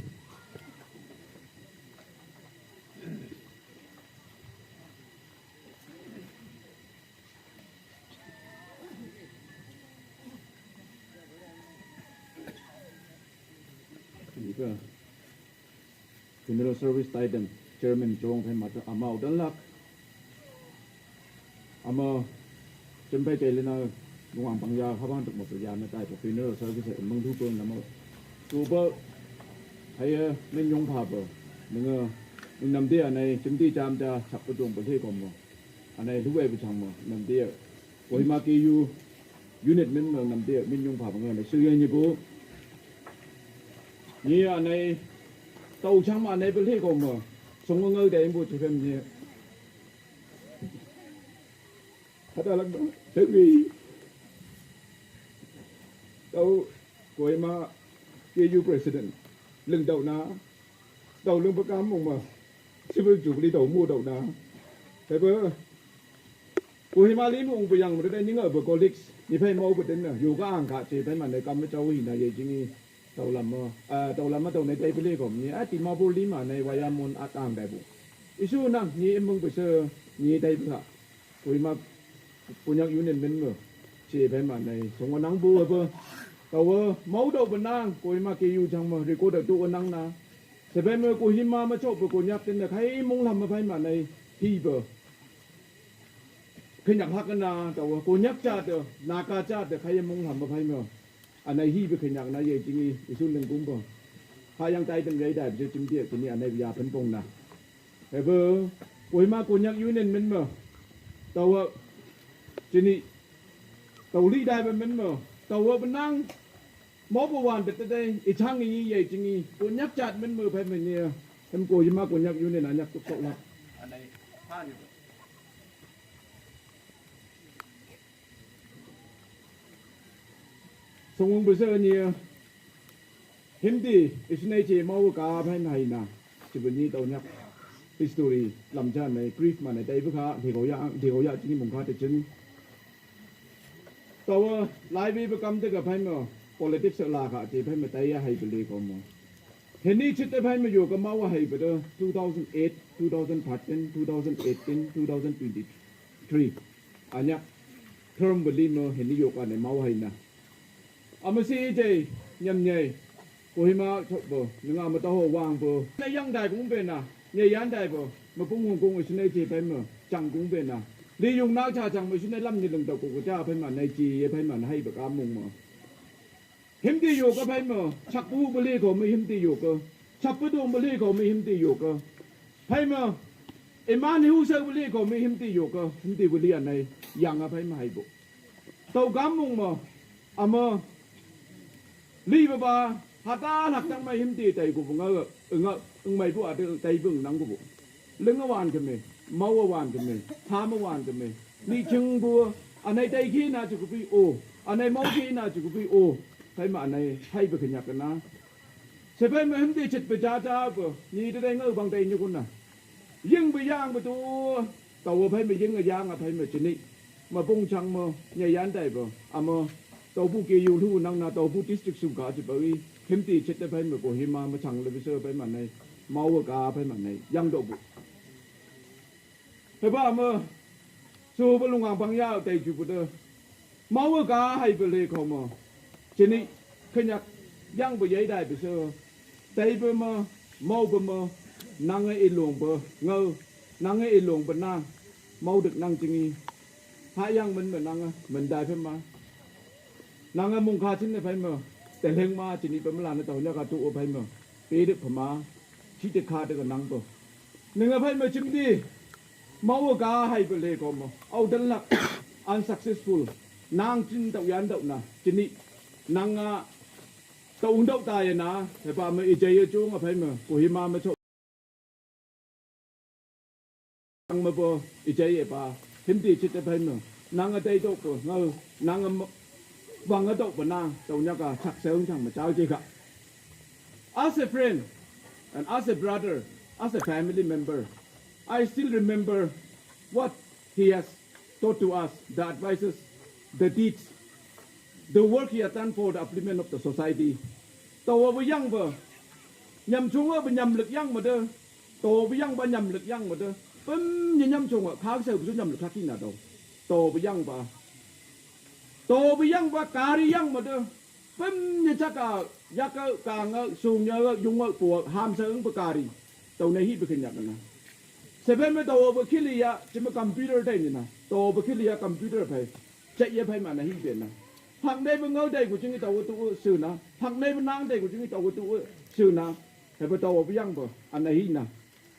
Funeral service tai dem chairman chong phai ma ta amau dan lak. Ama chempai te le na nuang pang ya ha bang tuk ma ya na tai ko funeral service mang du ko na ma. Tu ba hai men yong pha ba. Nang a nang nam de anai chim ti cham ta chak pa dong ba le ko ma. Anai lu ai ba chang ma nam de. Kohima K U unit men ma nam de men yong pha ba nga na su ya ni bu. Ni anai tau chang ma anai ba le ko ma. Song ma ngau dai bu che phem ni. Hata lak dong. Tengwi. Tau Kohima K U president. Leng tau na. Tau leng pa kam mong ma. Civil jubilee tau mu tau na. Hebe. Kohima li mong pa yang ma dai ni nga ba colleagues. Ni phai mau ba den na. Yoga ang kha che phai ma ne kam ma chau hi na ye jing ni. Tau lam ma, ah, tau lam ma tau nai tai pele ko ni, ah, ti ma bo li ma nai wa ya mon at ang dai bu. Isu nang ni em mong pese ni tai pela. Kohima Konyak Union men mo. Che bai ma nai song wa nang bu apa. Taowe, mao daope nang, Kohima ke yu jang me, record a tu nang na. Sebe me Kohima me chok pe Konyak ten de, kai mong lam me pai ma nei, hi pe. Konyak hak na, taowe, Konyak cha de, Naga cha de, kai mong lam me pai me. Anai hi pe Konyak na ye jing i, isu leng kum pe. Ha yang tai ten rei dai, pe jing die, jini anai ya pen pong na. Hebe, Kohima Konyak Union men me. Taowe, jini, tao li dai pe men me. Taowe, benang, Mao pe wan te te dei, i chang i ye jing i, Konyak chat men me pai men ye, hem Kohima Konyak Union a nyak tuk sok lak. Anai, ha ni. Song wong bese ni, hem di, isnei che mao ka pai na hai na, che beni tao nyak. History, lam cha nei, grief ma nei, tai bu ka, di ko ya, di ko ya, jing i mong ka te jing. Taowe, lai bi be kam te ka pai me, politics la ka te pai me tai ya hai be le ko mo. Heni chit te pai me yo ka mao hai be de two thousand eight, two thousand thirteen, two thousand eighteen, two thousand twenty-three. Anya, term be li mo heni yo ka ne mao hai na. Ama si je, nyam nyai. Kohima chok bo, nga ma ta ho wang bo. Na yang dai kung be na, nya yan dai bo, ma pung hong kung isnei che pai ma, chang kung be na. Li yung na cha chang ma isnei lam ni lung ta ko ko cha pai ma, nai chi ye pai ma, na hai ba ka mung ma. Him ti yo ka pai ma, chak pu bu li ko mi him ti yo ka. Chak pu dong bu li ko mi him ti yo ka. Pai ma, iman hu sa bu li ko mi him ti yo ka, him ti bu li anai, yang a pai ma hai bo. Tau gam mung ma, ama, li ba ba, hata lak tang mai him ti tai gu nga, nga, ng mai bu a de tai bung nang gu bu. Leng a wan ke me, mau a wan ke me, ha ma wan ke me. Ni ching bu, anai tai ki na chu gu bi o, anai mau ki na chu gu bi o. Pai ma anai, hai ba ke nyak na. Se pai ma him ti chit ba ja ja bu, ni de dai nga bang tai nyu gu na. Ying ba yang ba tu, Taowe pai me ying a yang a pai me chini. Ma pung chang mo, nya yan dai bo. Ama, tau bu ke yu lu nang na tau bu district su ga chi ba wi. Him ti chet te pai me Kohima ma chang le bi se pai ma nei. Mao ga pai ma nei. Yang do bu. He ba ma. Su ba lung ang bang ya tai ju bu de. Mao ga hai be le ko mo. Chini, Konyak, yang be yai dai be se. Tai be ma, mao be ma, nang e long be, ngau, nang e long be na, mao dek nang jing i. Ha yang men me nang, men dai be ma. Nang a mung ka chin ne pai ma, te leng ma, chini be ma la na tau nya ka tu o pai ma. Pe dek pe ma, chi te ka de ka nang be. Nang a pai ma chim di. Mao ka hai be le ko mo. Au dan lak unsuccessful. Nang chin dau yan dau na. Chini nang a tau dau ta ya na. He ba me i jai ye chung a pai me. Kohima me cho. Ang me bo i jai ye ba. Him ti chit a pai me. Nang a dai dau ko. Ngau nang a mo. Wang a dau ba na. Tau nya ka chak se ung chang ma chao je ka. As a friend and as a brother, as a family member, I still remember what he has taught to us, the advices, the deeds, the work he has done for the upliftment of the society. Taowe bu yang ba, nyam chung ba nyam lek yang ma de. Taowe bu yang ba nyam lek yang ma de. Pem ni nyam chung ba, kha se bu nyam lek kha ki na do. Taowe bu yang ba. Taowe bu yang ba, kari yang ma de. Pem ni cha ka, ya ka, ka nga, sung nya, yung nga, pu, ham sa ng ba kari. Tau na hi ba Konyak na. Se pem me taowe ba kili ya, chi ma computer dai ni na. Taowe ba kili ya computer pai. Cha ye pai ma na hi be na. Hak nei ba ngau dai ku jing taowe tu su na. Hak nei ba nang dai ku jing taowe tu su na. He ba taowe ba yang ba, an na hi na.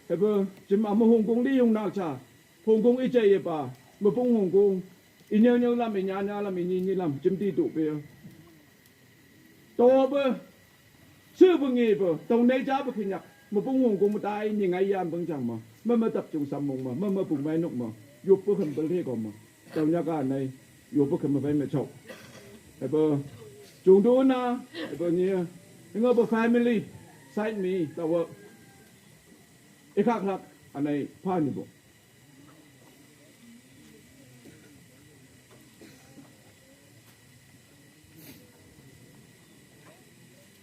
He ba, chi ma ma hong kong li yung na cha. Hong kong i jai ye ba. Ma pung hong kong. I nyau nyau lam, i nya nya lam, i ni ni lam. Chim ti tu be. Taowe ba. Su ba ngi ba. Tau nei ja ba Konyak. Ma pung hong kong ma tai ni ngai yan bang chang ma. Ma ma tap chung sam mong ma. Ma ma pung mai nok ma. Yup ba kham ba le ko ma. Tau nya ka nei. Yup ba kham ma pai ma chok. He ba. Chung du na. He ba ni. Nga ba family. Side me. Taowe. I khak khak. Anai. Pa ni bo.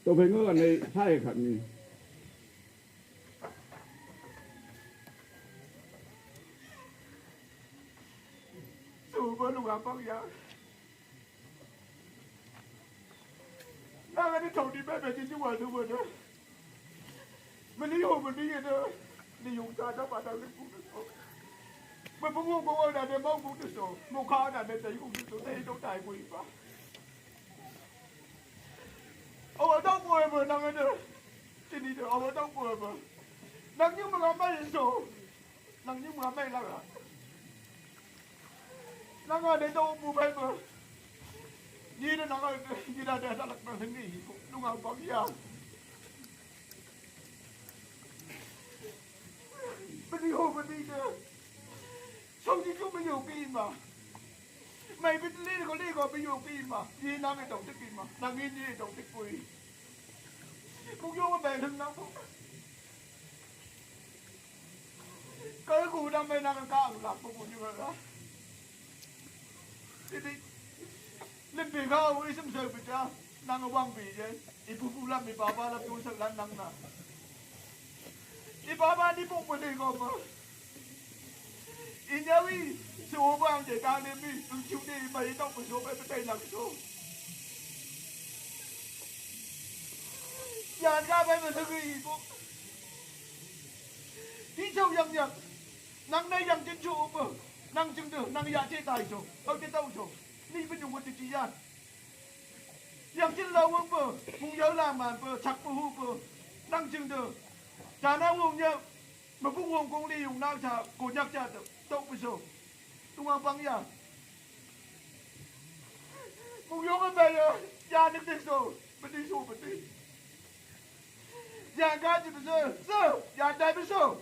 Tau phai ngo anei hai khat ni. Su ba lu ga pang ya. Aga ni tau ni bebe ni juwa ni wada. Mani ho mani ya da. Ni yung ta da ba da ni ku ni so. Ma bu wo ba wa da de ma ku ni so. Mo ka da de da yung ni so. De do dai ku ba. Awa dau ko ba nang ni. Ti ni de awa dau ko ba. Nang ni ma ma so. Nang ni ma ma la. Nang a de dau bu ba ba. Ni de nang a ni da de da lak na ni. Lu nga ba ya. Bini ho bini de. Sau ni ku ma yo ki ma. Mai bit li ko li ko bi yo ki ma. Ni nang e dong tik ki ma. Nang ni ni dong tik kui. Ku yo ma bai lhang nang ku. Ka ku dang mai nang ka ang la ku ku ni la. Ti ti. Lim pi ka u i sim sai pi ta. Nang a wang pi je. I pu pu lam i pa pa lam tu sa lan nang na. I pa pa ni pu pu ni ko ma. I nya wi. So ba ang je ka ni mi. Tu chu ni ma i tong pu so ba ba tai lang so. Yan ka ba ma sa ki pu. Ti chau yang yang. Nang na yang chen chu pu. Nang ching de nang ya che tai so. Au che tau so. Ni pu nyung pu ti ti yan. Yang chin lo wong pu, mung yau la man pu, chak pu hu pu, nang ching de. Cha na wong ya, ma pu wong kong li yung nang cha, ko nyak cha de, tau pu so. Tung ang pang ya. Mung yong a bai ya, ya nik nik so, pa ti so, pa ti. Ya ga chi pu so, so, ya dai pu so.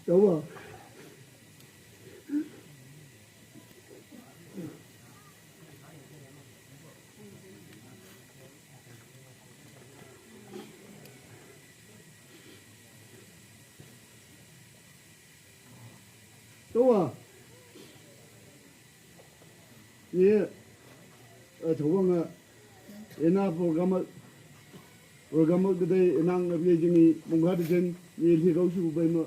Tau ba. Tau ba. Ye, a, tau ba nga, ina program, program ka dai ina nga ye jing i mung ha de jen, ye li kau su bai ma.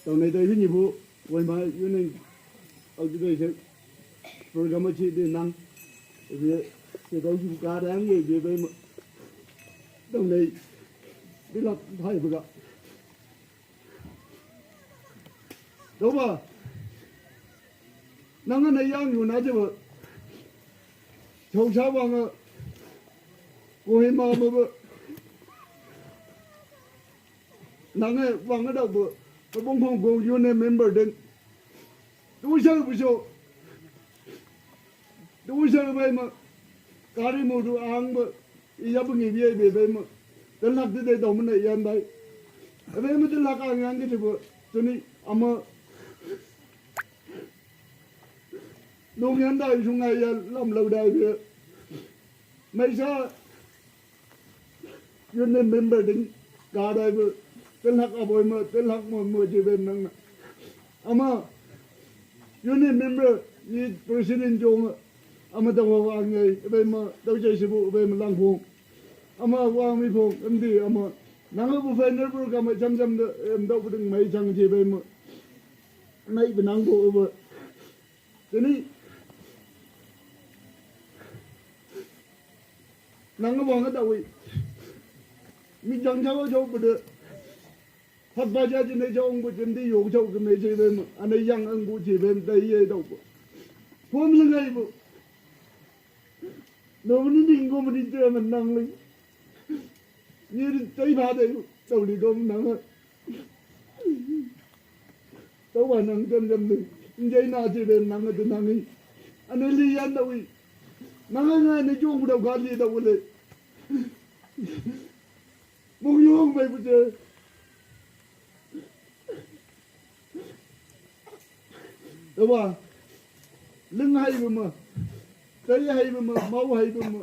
Tau nai dai ni bu, bai ma, yu nai, au de dai se, program chi de nang, ye, ye kau su ka dai ye, ye bai ma. Tau nai, di la, hai ba ga. Tau ba. Nang a na yang yu na je ba. Chau cha ba nga. Ko he ma ba ba. Nang a ba nga dau ba. Ka bong hong kong yu ne member den. Tu sa bu so. Tu sa ba ma. Kari mo du ang ba. I ya ba ngi bi ai be bai ma. Te lak te de dau ma ne yan bai. Bai ma te lak ang yang ke te ba. Te ni ama. Nung yan dai sung ai ya lam lau dai be. Mai sa. Yu ne member ding. Ka dai be. Te lak a boi ma. Te lak mo mo je be nang na. Ama. Yu ne member. Ni president jong. Ama dau wa ngai, bai ma, dau jai sibu, bai ma lang phong. Ama wa mi phong, em di, ama. Nang bu fai ner bu ka ma cham cham de, em dau bu ding mai chang ji bai ma. Nai bu nang bu bu. Te ni. Nang wa nga dau wi. Mi chang chang wa chau bu de. Phat ba ja ji ne ja ong bu jin di yo chau ke me ji ben, a ne yang ang bu ji ben dai ye dau bu. Pom le ngai bu. No ni ding ko ni je man nang le. Ni dai ba dai dau li ko nang. Dau ba nang jam jam le. Ni jai na ji ben nang de nang ni. A ne li yan dau wi. Nang ngai ne jong bu dau ga li dau le. Mung yong bai bu je. Tau ba. Ling hai bu ma. Tai hai bu ma. Mau hai bu ma.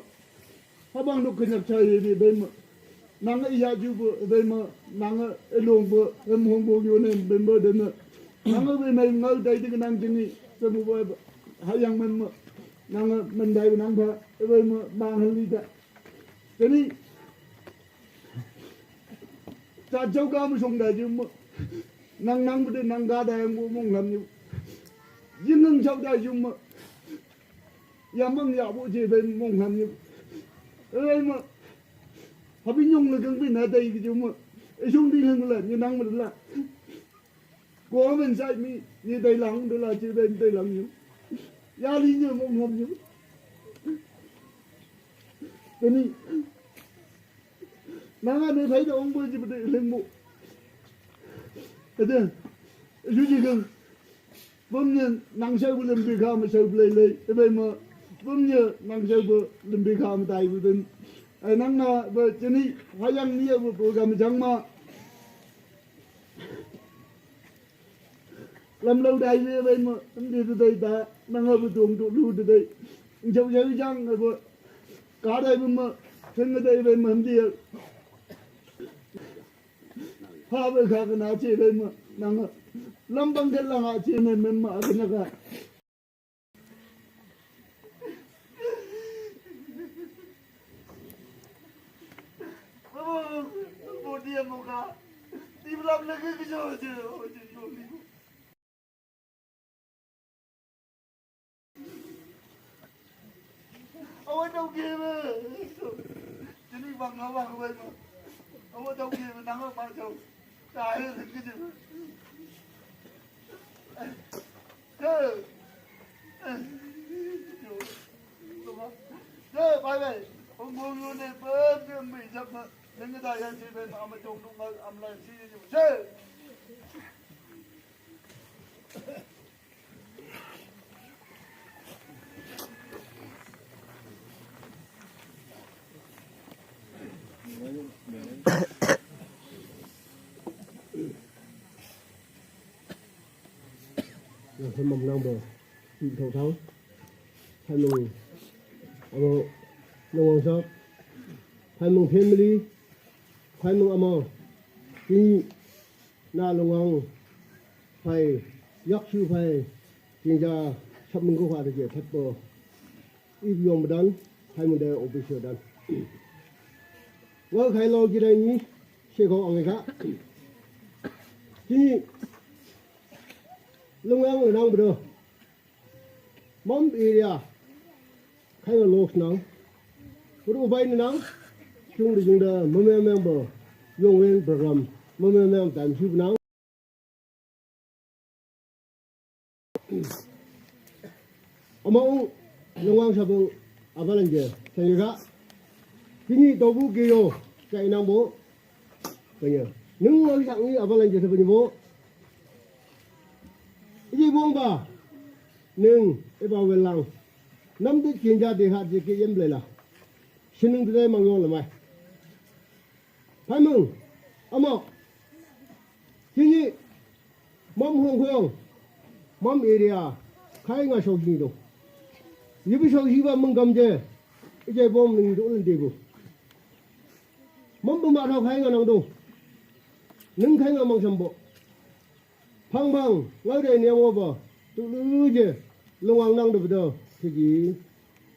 Habang duk kenyak chai bi bai ma. Nang a ya ju bu bai ma. Nang a long bu. Em hong bu yu ne bai ma de na. Nang bai mai ngau dai de nang jing ni. Semu bai ha yang men ma. Nang men dai nang ba. Bai ma ma hal li da. Jani. Cha jau ga mu song da jing ma. Nang nang bu de nang ga da yang bu mong lam ni. Jing nang jau da jing ma. Ya mang ya bu je bai mong lam ni. Bai ma. Habi nyong le gang bai na dai ki jing ma. E jong di lang la ni nang ma la. Go men sai mi ni dai lang de la je bai dai lang ni. Ya li ni mong lam ni. Jani. Nang a ne thai da ong bui ji bui leng mu. Ade. Ju ji kang. Bum ni nang sai bu lem bi kha ma sai bu lei lei. Ebe ma. Bum ni nang sai bu lem bi kha ma tai bu den. Ai nang na bu jani ha yang ni bu bu ga ma jang ma. Lam lau dai le bai ma, lam di dai da, nang a bu dong du lu dai. Jau jau jang a bu, ka dai bu ma, theng dai bai ma, lam di. Ha bai kha ka na che bai ma, nang a. Lam bang ke lang a che ne men ma, ka na ka. Awa dau ke me. Jini bang awa awa ma. Awa dau ke me nang ma jau. Ta he ke ji. Ke. Ke bye bye. Hong bong yo ne pe pe me jap ma. Nang da ya ji be ma ma jong dong ma am la ji ji. Che. Nang hoi mom nang bo. Ti thau thau. Hai mong. Amo. Nang wang sap. Hai mong family. Hai mong amo. Ti na long wang. Phai, yak shu phai, jing ja, sap mung ko kha de je, phat po. Ip yong ba dan, phai mung de office dan. Wa khai lo ji dai ni, she ko ang ka. Ji, lung ang nang ba do. Mom area, khai lo nang. Ru bai nang, jung de jung de, mom yang meng ba, yong wen program, mom yang meng dan shu nang. Among lungwang sabung abalan je, saya ga. Kini tobu kiyo, kaya nang bo. Kaya. Nung wang sak ni abalan je sabung bo. Iji bong ba. Nung eba welang. Nam de kinja de hat je ke yem blela. Sinung de mang yong lamai. Pamung. Amo. Kini. Mom Hong Kong, mom area, khai nga shau hi do. Yibi shau hi ba mung gam je, ije bom ning do len de bu. Mom bu ma thau khai nga nang do. Ning khai nga mang sam bo. Phang bang, ngau de ne wo ba, tu lu je, lung wang nang do do, ti ji.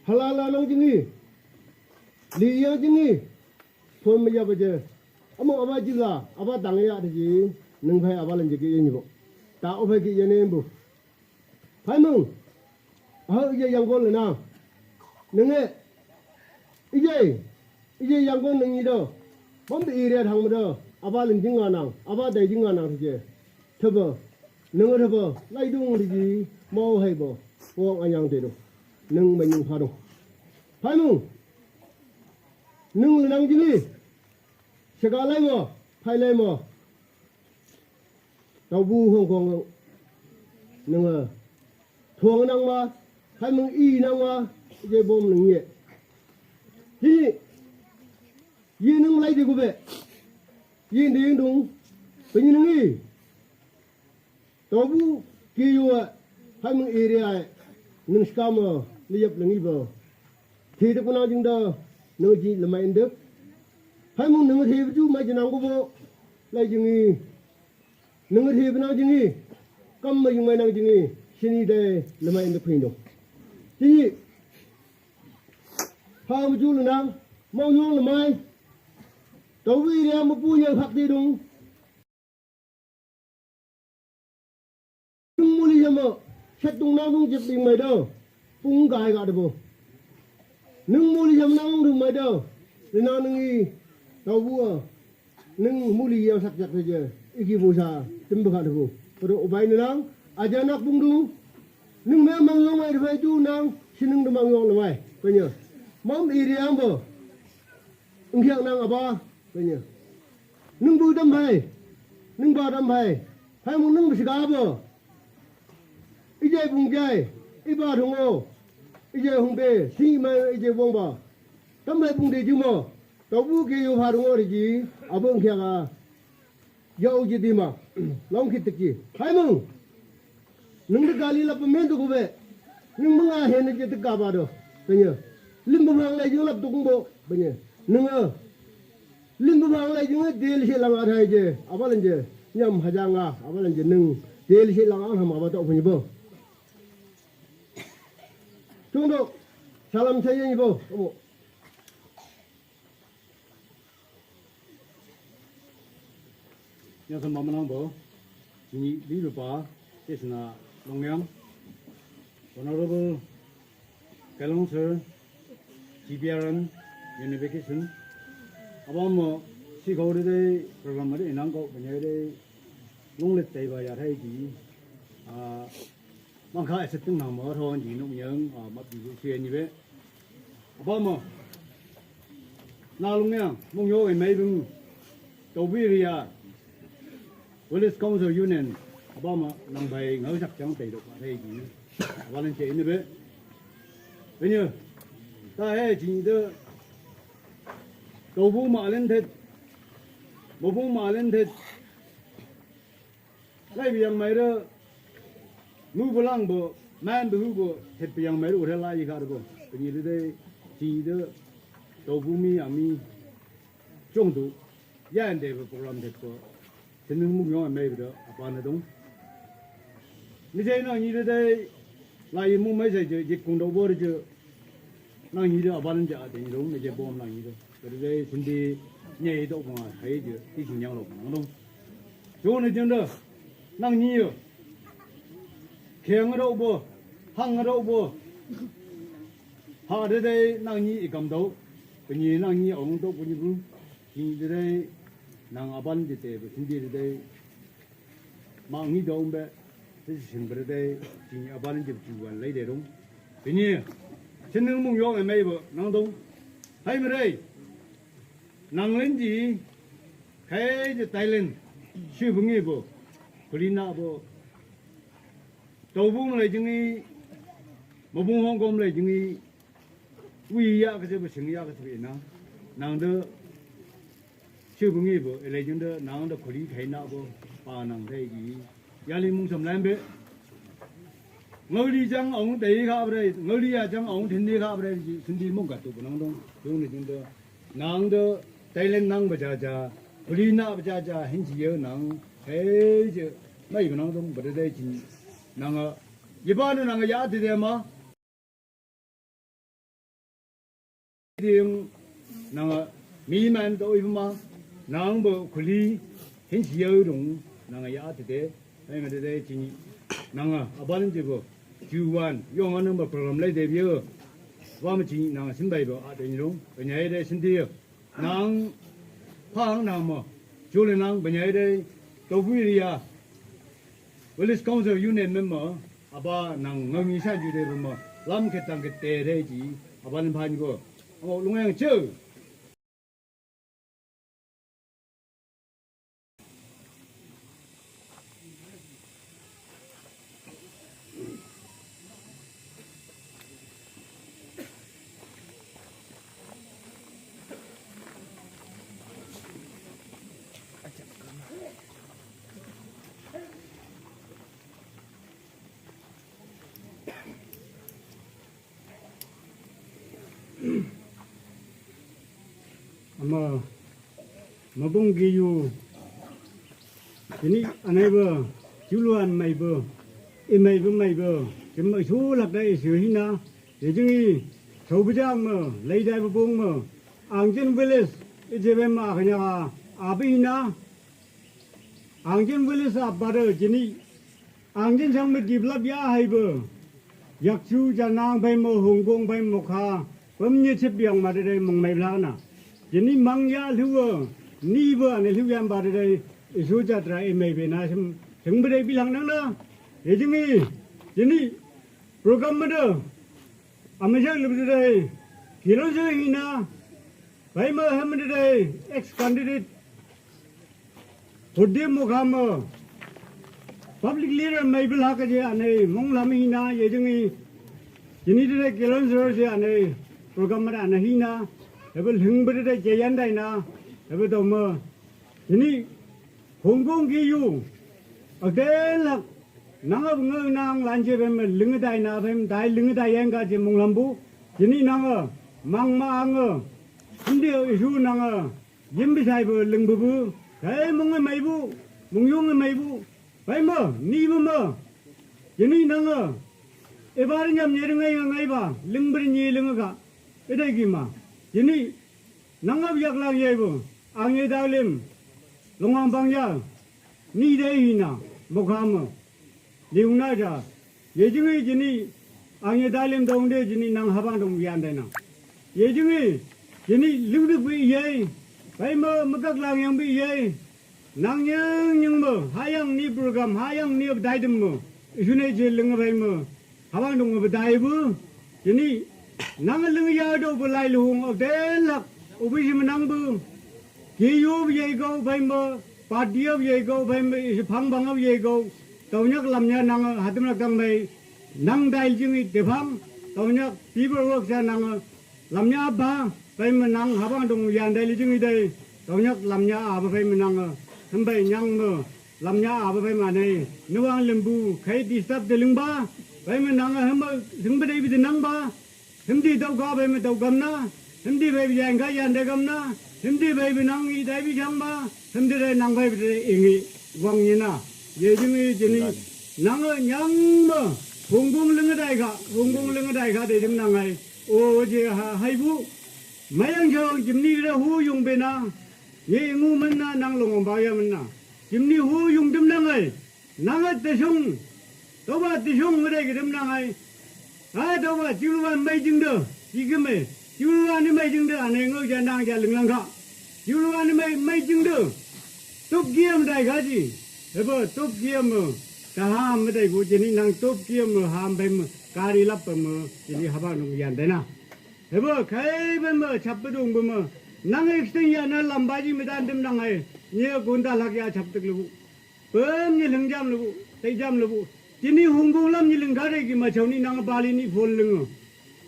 Halala nang jing ni. Li yang jing ni. Phon me ya ba je. Amo aba ji la, aba dang ya de ji. Nung phai aba lan je ke ye ni bo. Ta o phai ke ye ne bu. Phai mung. A ha ye yang ko le na. Nung e. Ije. Ije yang ko nung ni do. Bom de area thang ma do. Aba lan jing nga nang. Aba dai jing nga nang de je. Thabo. Nung thabo. Lai dung de ji. Mo hai bo. Wong anyang de do. Nung ma nyung pha do. Phai mung. Nung le nang jing ni. Shaka lai mo, phai lai mo. Tau bu Hong Kong nung a. Thuang nang ma, phai mung i nang ma, je bom nung ye. Hi, ye nung lai de gu be. Ye de dung, pe ni nung i. Tobu kiyo a, hai mung area a, nung skam a, ni yap langi ba. Thi de kuna jing da, nung ji lamai indek. Hai mung nung thi bu ju mai jinang ko bo, lai jing i. Nung thi bu nang jing i. Kam ma yung mai nang jing i, sini dai lamai in the pin do. Ti, ha ma ju le nang, mau yung lamai. Tau wi ria ma pu ya phak ti dung. Nung mu li ya ma, shat dung nang dung jip ding mai do. Pung gai ga de bo. Nung mu li ya ma nang dung mai do. Ni nang nung i, tau bu a. Nung mu li ya sak jak de je. Iki bu sa, tim ba ga de bo. Pero ubai ni nang, aja nak pung dung. Nung me mang yung mai de bai du nang, si nung de mang yung le mai. Pe nya. Mam i riang bo. Ung kiak nang aba, pe nya. Nung bu dam bai. Nung ba dam bai. Hai mung nung bi si ga bo. I jai bung jai. I ba dung o. I jai hung be. Si mai i jai bung ba. Tam bai bung de ju mo. Tau bu ke yu pha dung o de ji. Aba ung kiak a. Yau ji di ma. Long kit ki. Hai mung. Nung de gali lap men tu ku be. Nung mung a hen ji de ka ba do. Pe nya. Lim bu bang lai jing lap tu kung bo. Pe nya. Nung a. Lim bu bang lai jing a del shi lang a thai je. Aba lan je. Nyam ha jang a. Aba lan je nung. Del shi lang a ham aba to pe nya bo. Tung do. Salam sa ye ni bo. Abo. Yang sama menang bo, ni li lupa, tes na long yang, Honorable Kalong Sir, G B R M, Unification, aba mo, si kau de, program de, inang kau, banyai de, long let tai ba ya thai ji, ah, Mang kha ese ting nang mo thon ji nuk nyang, ah, map ji su sien ni be. Aba mo. Na lung yang, mung yo e mai bung. Tau bi ria. Village Council Union. Aba mo, nang bai ngau sak chang tai do pa thai ji. Aba lan che ni be. Be nya. Ta he ji de. Tau bu ma len thet. Mo bu ma len thet. Lai bi yang mai re, mu bu lang bu, man bu hu bu, het bi yang mai re, u re lai yi ka re bu. Bi ni re de, ji de, dou bu mi yang mi, zhong du, yan de bu program de bu, chen nung mu yong mai bu de, a ba na dong. Ni zai nang ni re de, lai yi mu mai zai je, je kung dou bu re je, nang ni de, a ba na je, a de ni dong, ni je bom nang ni de. Ka re de, chen de, nye yi dou bu ngai, hai je, ti chen yang lo bu nang dong. Zhong ni jeng de, nang ni ye. Keng rau bo, hang rau bo. Ha de dai nang ni i kam dau. Pe ni nang ni ong dau pe ni bu. Ni de dai nang a ban de te pe sin de dai. Ma ngi dau be. Te sin be dai. Ni a ban de ju wan lai de dong. Pe ni. Sin nung mung yong e mai bo nang dong. Hai me rai. Nang len ji, kai ji Thailand, shi bu ngi bu, kuli na bu, tau bu ma lai jing i, ma bu Hong Kong lai jing i, wi ya ka ji bu, sing ya ka ji bu na, nang de, shi bu ngi bu, lai jing de, nang de kuli kai na bu, pa nang dai ji. Yali mung sam lam be. Ngau li jang ong dei kha bre, ngau li ya jang ong thin ni kha bre, ji sin di mung ka tu nang dong, yung ni jing de. Nang de, Thailand nang ba ja ja, kuli na ba ja ja, hin ji ye nang, hei je, mai ba nang dong, ba de dai jin. Nang a, yi ba na nang ya de de ma. Ding, nang a, mi man do i ma, nang bo kuli, hin si yau dong, nang a ya te te, ai ma te te chi, nang a, a ban je bo, ju wan, yong a nang ba program lai de bi yo, wa ma chi, nang a sin bai bo, a de ni dong, ba nyai de sin de yo, nang, pa ang nang mo, ju le nang, ba nyai de, to bu ri ya, Village Council Union member, aba nang ngau ngi sa ju de bu mo, lam ke tang ke te de ji, aba len pha ni ko. Abo lung yang cheu. Ama, mabung giyu, kini anai ba, juluan mai ba, Imeibe meibe, jim ishu lak dai ishu hina, yejingi, Shaobujang me, Leidai Bebong me, Angjin Village, ijebe me akanya, abe hina, Angjin Village abade, jini, Angjin chang me develop ya haibe, Yakchu Janang bai me, Hongkong bai me kha, pam nye chip yang ma de mong mei bla na. Jini mang ya lhuwe, ni be ane lhuwe yan ba de, isu jatra imei be na, sim, sing be de bilang nang na. Yejingi, jini, program me de, amejak lebe de, kilo je hina, bai me hem de, ex candidate, Hode mokha me, public leader mei bela kaje ane, mong lam hina, yejingi, jini de kilon zero je ane, program me ane hina, hebe lhing be de jayan dai na, hebe dome, jini, Hongkong ki yu, adelak, nanga nge nang lanje bem linge dai na bem dai linge dai yang kaje mong lambu, jini nanga, mang ma ange, hindi isu nanga, Yim bisai bu, ling bu bu, kai mung mei bu, mung yung mei bu, bai ma, ni bu ma, yini nang a, e ba ri nyam nye ri ngai ngai ba, ling bu ri nyi ling ga, e dai gi ma, yini nang a yak lang ye bu, ang ye da lim, long ang bang ya, ni dai hi na, mo kha ma. Liu na ja. Ye jing yi jini. Ang ye da lim dong de jini nang habang dong yan de nang. Ye jing yi jini liu de bi ye. Bai me me gak lang yang bi ye. Nang nyeng nyeng me. Hayang ni program. Hayang ni dai dem me. Isu ne je ling bai me. Habang dong be dai bu. Jini, nang ling ya do bu lai lu hung of den lak, u bi jim nang bu. Ki yu ye go bai ma, pa di ye go bai ma, isi phang bang ye go. Tau nyak lam nya nang, hatim lak tang bai. Nang dai jing i te phang, tau nyak people work sa nang, lam nya ba, bai ma nang habang dong yan dai li jing i dai. Tau nyak lam nya a ba bai ma nang, hem bai nyang ma. Lam nya a ba bai ma nei, nuang lim bu, kai disturb de ling ba, bai ma nang, hem ba, ling ba dai bi de nang ba, hem di dau ga bai ma dau gam na, hem di bai bi yan ga yan de gam na, hem di bai bi nang i dai bi jang ba, hem di dai nang bai bi de ing i, wang ni na, ye jing i jini, nang nyang ma, hung gung ling dai ga, hung gung ling dai ga de jim nang ai, o je ha, hai bu, mayang jong jim ni de hu yung be na, ye ngu men na, nang long ba ya men na, jim ni hu yung dim nang ai, Nang a te shung. Tau ba te shung ngai ke dem nang ai. A tau ba jiu ba mai jing de. Ji ke mai. Jiu ba ni mai jing de ane ngau ja nang ja ling lang ka. Jiu ba ni mai mai jing de. Tup giam dai ka ji. He ba tup giam mo. Ta ham dai ko jini nang tup giam mo ham bai mo. Kari lap mo. Jini haba nung yan dai na. He ba kai bai mo chap ba dung ba mo. Nang extend ya na lam ba ji me dan dem nang ai. Nye gun da lak ya chap tek lu. Pem ni ling jam lebu, tai jam lebu. Tini hungkung lam ni ling kare ki ma chau ni nang bali ni phone ling.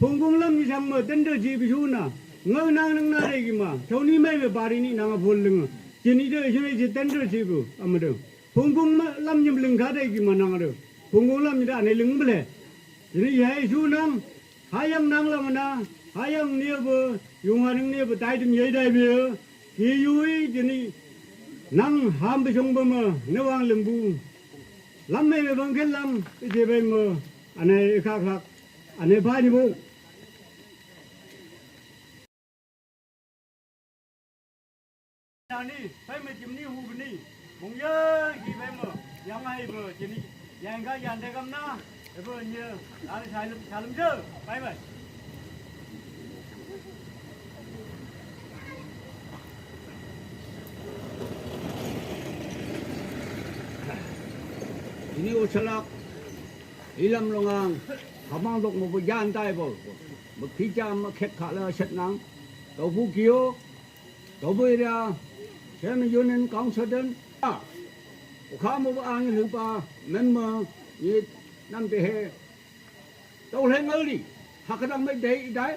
Hungkung lam ni sang ma tender ji bi shu na. Ngau nang nang na re ki ma. Chau ni mai me bali ni nang phone ling. Tini de shi ne ji tender ji bu, am de. Hungkung ma lam ni ling kare ki ma nang de. Hungkung lam ni da ne ling ble. Tini yai shu nang. Hayang nang lam na, hayang nie bu, yung haning nie bu, dai dim yei dai bu, ki yui jini, nang ham bu shong bu ma, ne wang lim bu. Lam me me bang ken lam, ije bai ma, ane ikak lak, ane ba ni bu. Nani, bai me jimni hu bini. Mung ye, ki bai me, yang ai be, jini, yang ga yan de gam na, e be nye, lari salim, salim je, bai bai. Ini o chalak, ilam longang, hamang dok mo bo yan dai bo, bo pija ma khek kha la shet nang, tau bu kio, Tau bu area, Shem Union Council den, a, u kha mo ba ang lu ba, member, ni nam te he. Tau le ngal li, ha ka dang mai dai i dai,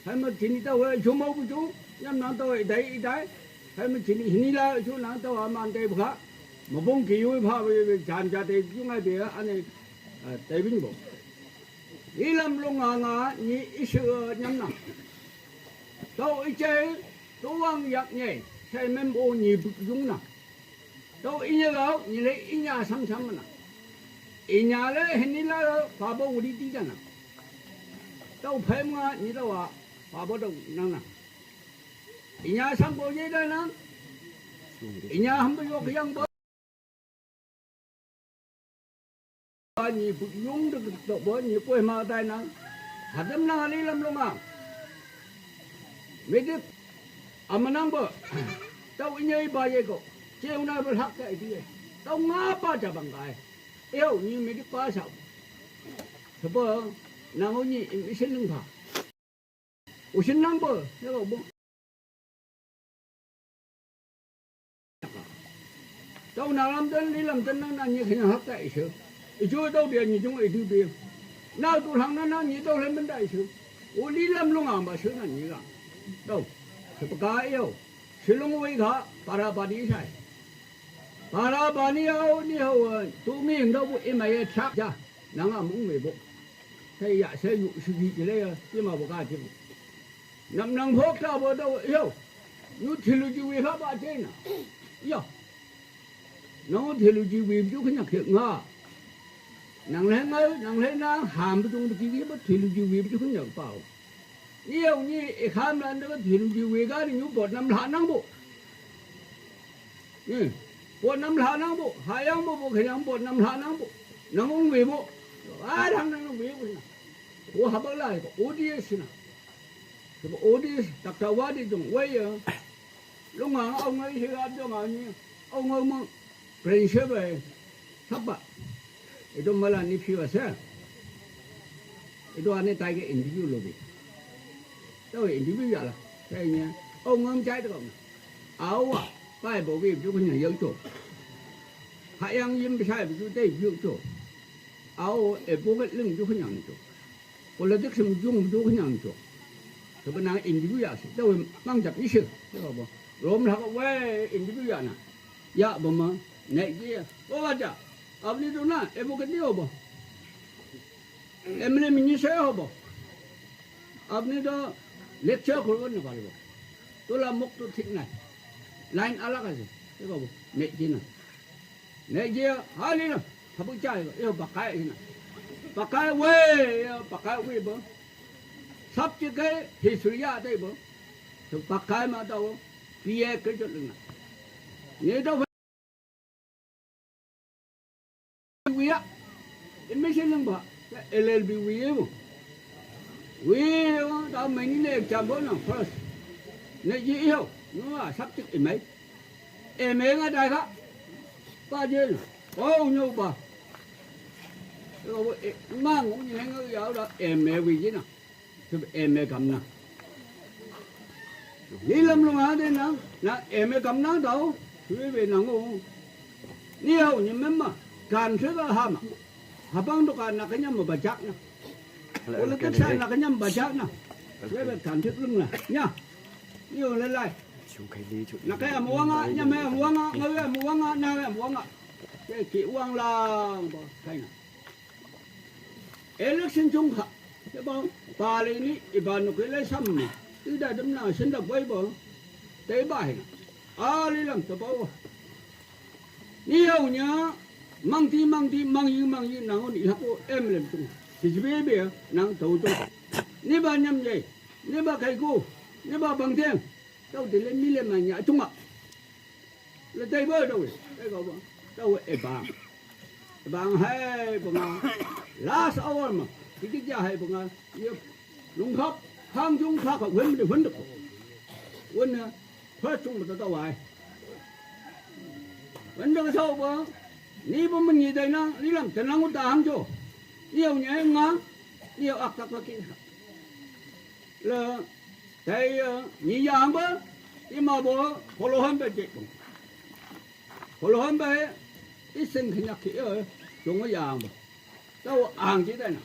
hai ma chini tau le chu mo bu chu, nyam nang tau i dai i dai, hai ma chini hini la chu nang tau a man dai bu kha, ma bong ki yu pha bu jan ja te ju ngai be a ne, a, dai bin bo. Ilam longang a ni isu, a, nyam nang. Tau i chai, tau wang yak nyai, chai mem o ni buk yung na. Tau i nya gau, ni le i nya sam sam na. Inya le hini la lo, pabo wuri di dana. Tau phai mga ni tau a, pabo tau nang na. Inya sampo ye dana. Inya hambo yok yang bo. Ni bu yung de to bo ni poi ma dai nang. Hadam nang ali lam lo nga. Medik amanang bo. Tau inya ba ye ko. Cheu na bo hak ka di. Tau nga pa ja bang kai. Eo ni medik pa sa. Sabo nang o ni im isin lung pa. Usin nang bo, ya bo. Tau na lam tan, li lam tan na, na ni khen hak ta isu. Isu tau bia ni jung idu bia. Na tu hang na, na ni tau len ben ta isu. U li lam lung ang ba su na ni ga. Tau. Sepaka yo. Silung wei ga, para ba ni sai. Para ba ni au ni hau, tu mi hing dau bu ima ye chak ja. Nang a mung wei bo. Sai ya, sai yu, su ki le ya, ima bo ka ji. Nam nang phok ta bo dau, yo. Nu theology wei kha ba je na. Yo. Nang theology wei ju kha nyak khe nga. Nang le nga, nang le na ham bu jung bu ki ki ba theology wei ju kha nyak pa. Ni yo ni e kham lan da theology wei ga ni nu bot nam la nang bo. Ni bot nam la nang bo. Ha yang bo bo khe yang bot nam la nang bo. Nang ung wei bo. A dang nang wei bo na. Ko ha ba lai ko odi si na. Ko odi tak ta wa di jong wei ya. Lung ang au ngai hi ga jong ang ni. Au ngau mang. Principal. Sapa. Ito mala ni phi wa sa. Ito ane tai ke interview lo bi. Tau interview ya la. Sai nya. Au ngam chai to. Au wa. Pai bo bi ju kha nya yau cho. Ha yang yim bi sai bi ju dai ju cho. Au e bo ke lung ju kha nya ni cho. Politics sim jung ju kha nya ni cho. Ko ba nang interview ya si. Tau mang jap ni si. Tau bo. Rom la ko wei interview ya na. Ya bo ma. Ne ji. O wa ja. Ab ni to na. E bo ke di o bo. Em le mi ni se o bo. Ab ni to lecture ko ni ba bo. To la mok to thik na. Line alag ase. Tau bo. Ne ji na. Ne ji ha ni na. Thabu chai, yo pakai hina. Pakai we, yo pakai we bo. Sab chi ke history ya dai bo. To pakai ma dau, P A ke jo lena. Ni dau we ya. Admission lang ba. L L B we ye bo. We yo, dau mai ni le exam bo na first. Ne ji yo, no sab chi imai. Eme nga dai kha. Pa je na. Ko nyo ba. Ko e ma ngu ni nga ya da eme wi ji na. Su eme kam na. Ni lam lu nga de na. Na eme kam na dau. Su we na ngu. Ni hau ni mem ma. Kan se ga ha ma. Habang do ka na ka nyam ba jak na. Wala ka sa na ka nyam ba jak na. Su we kan se lung na. Nya. Ni o le lai. Na kai amuanga, nya me amuanga, nga we amuanga, na we amuanga. Ke ki wang lang ba kai na. Election chung kha. Te ba pa le ni i ba no ke le sam ni. I da dam na sin da bai ba. Te ba he na. A le lam te ba wa. Ni yau nya mang ti mang ti mang yi mang yi nang ni ha ko em lem chung. Si si be be nang tau chung. Ni ba nyam ye. Ni ba kai ko. Ni ba bang teng. Tau te le mi le ma nya chung a. Le tai ba dau e. Tai ka ba. Dau e bang. E bang hai ba nga. Last hour ma. Ki ki ja hai ba nga. Ye. Lung khap. Khang jung kha ka wen de wen de ko. Wen na. Pha chung ba ta wai. Wen de ka sau ba. Ni ba ma ni dai na. Ni lam ta nang u ta hang jo. Ni yau nya nga. Ni yau ak tak la ki. Le. Tai, eh, ni yang ba, i ma bo, polo han ba je bang. Polo han ba, i seng khnyak ki, eh, jong yang ba. Tau ang je dai na.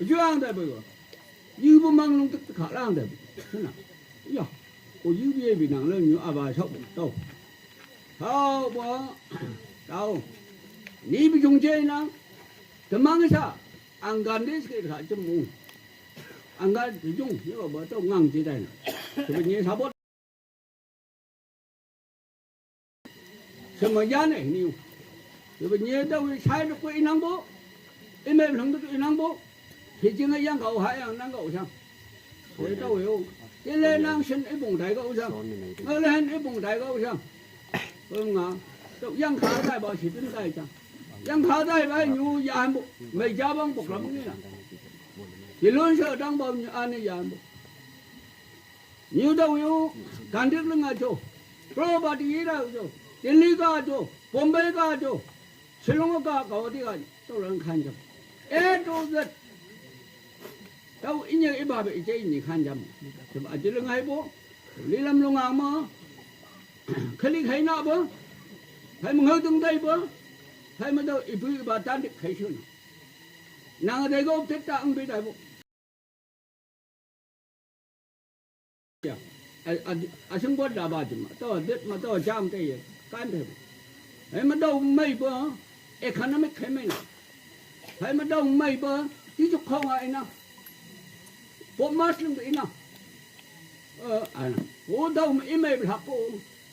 Ju ang dai ba yo. Yu bu mang lung tuk kha lang dai ba. Na. Ya. Ko yu bi bi nang le nyu a ba shop tau. Tau ba. Tau. Ni bi jong je na. Te mang sa. Ang gan de ske kha jem mu. Ang gan de jong ni ba tau ngang je dai na. Te ba ni sa bo. Sama ya ne ni. Te ba ni da wi sai de ko i nang bo. Ime lang tu inang bo. Hijing yang kau ha yang nang kau sang. Wei tau wei o. Tin le nang shen ipung tai kau sang. Ngau le hen ipung tai kau sang. Kau nga. Tau yang kha tai ba shi tin tai sang. Yang kha tai ba nyu yan bo. Mei ja bang bo lam ni na. Yi lun sha dang ba nyu an ni yan bo. Nyu tau wei o. Kan dik le nga jo. Property yi la jo. Tin li ka jo. Bombay ka jo. Shillong ka kau ti ka. Tau lang kan jam. A to Z. Tau inye iba be ije inye kan jam. Sebab aje lengai bo. Li lam lungang ma. Kali khai na bo. Khai mengau tung dai bo. Khai ma tau ibu iba tan dik khai shun. Nang dai go tet ta ang bi dai bo. Ya. A, a, a sing bo da ba jim. Tau tet ma tau jam te ye. Kan te. Hai ma tau mai bo. Economic khai mai na. Hai ma tau mai bo. Ti ju khong a ina. Bo mas lung ina. Ơ, a na. Wo tau ma i mai bla ko.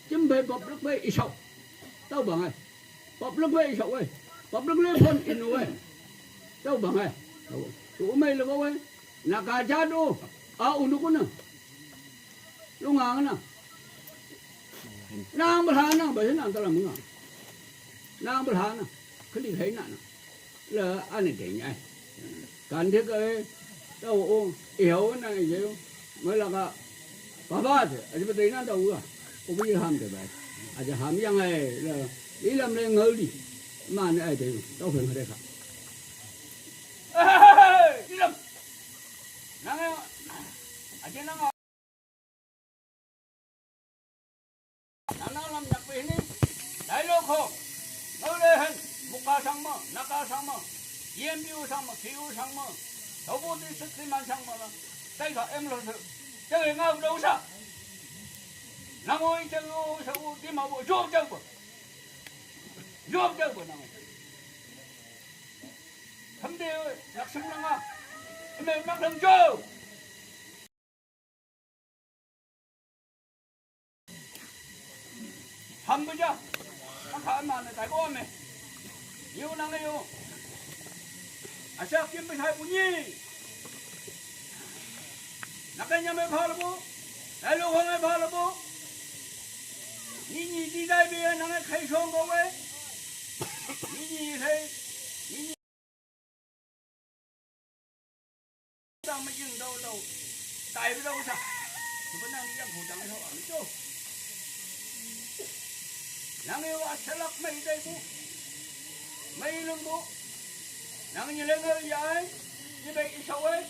Jim bai public bai i shau. Tau bang ai. Public bai i shau ai. Public le phone in wai. Tau bang ai. Tau. Tu mai le ko wai. Na ka ja do. A u nu ko na. Lu nga na. Nang bla na ba na ta la ma. Nang bla na. Kali khai na na. La ane de nyai. Kan de ke tau o e ho na ye. Ma la ka. Ba ba de, a ji ba de na tau a. Ko bi ham de ba. A ji ham yang ai la. Li lam le ngau li. Ma ne ai de. Tau phe ma de ka. Li lam. Nang a ji nang Nana lam nyak pe ni. Dai lo kho. Ngau le hen. Muka sang ma, naka sang ma. E M P O sang ma, K O sang ma. Tau bo ti sik ti man sang ma la. Dai ka em lo se. Te ngau do sa. Nang oi te ngau sa u ti ma bo jo te bo. Jo te bo nang. Tham de nak sim nang a. Me nak tham jo. Ham bu ja. Ka kha ma ne tai ko me. Yu nang yu. A sha kim pe thai bu ni. Na ka nya me pha lo bu. Dai lo ho me pha lo bu. Ni ni di dai bi na ngai khai shong ko we. Ni ni khai. Ni ni Tang ma jing dau dau. Tai bi dau sa. Su ba nang yang ko dang so ang to. Nang yo a sa lak mai dai bu. Mai lung bu. Nang ni le ngai ya ai. Ni bai i sa wai.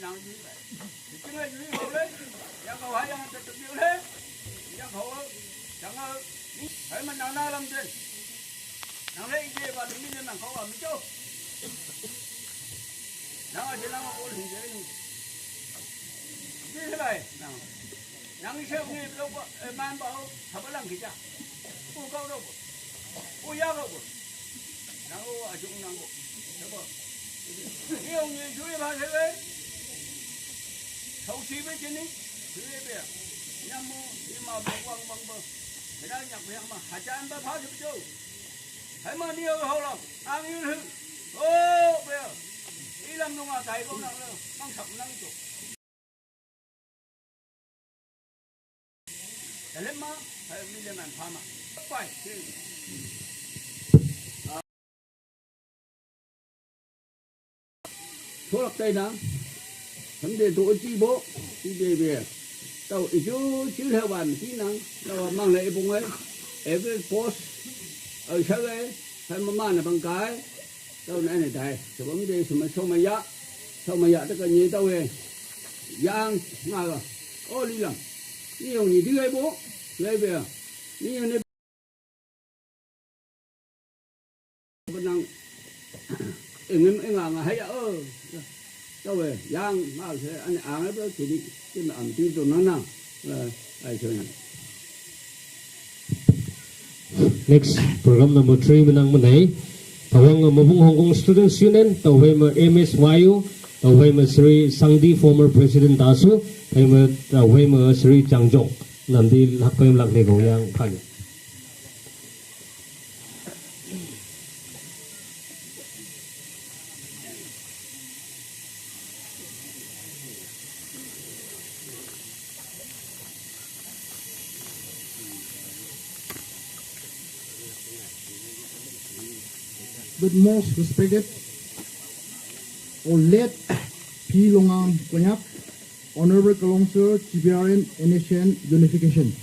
Nang ji bai. Ji ngai ji ho le. Yang ko hai yang ta tu le. Yang ko. Yang ko. Ni hai ma nang na lam den. Nang le ji ba ni le nang ko a mi jo. Nang a ji nang ko le ji ni. Ji le bai. Nang. Nang i sheu ngi lo ba, eh, man ba o, sa ba lang ki ja. U kau lo bo. U ya lo bo. Nang o a jung nang bo. Sa ba. Ni ong ni shui ba se le. Sau si be jin ni. Shui be. Nyam mo, i ma ba wang wang ba. Ke da nyak ba yang ma. Ha jan ba pha se jo. Hai ma ni o ho lo. Ang yu hu. O, be. I lam nong a tai ko nang lo. Mang sap nang jo. Talem ma, hai mi le man pha ma. Pai, ke. Tholak tai na. Tham de to chi bo, chi be be. Tau i ju chi le wan chi nang, la wa mang le i bung ai. Every post, ai sa le, hai ma ma na bang kai. Tau na ne dai, sa bang de sa ma so ma ya, so ma ya ta ka ni tau e. Yang, nga ga. O li lam. Ni yong ni di gai bo, gai be. Ni yong ni ba nang. Eng em eng nga hai ya o. Tau e, yang, nga se, an ang e ba, ti di, ti ma am ti to na na. Ai so na. Next program number three manang manei. Tawang Mabung Hong Kong Students Union, tawhai ma M S Y U, tawhai ma Sri Sangdi former president tasu, tawhai ma, tawhai ma Sri Changjong. Namdi lak pem lak ne go yang phani. The most respected, our late P. Longang Konyak, Honorable Kalong Sir, G B R N, N S C N, Unification.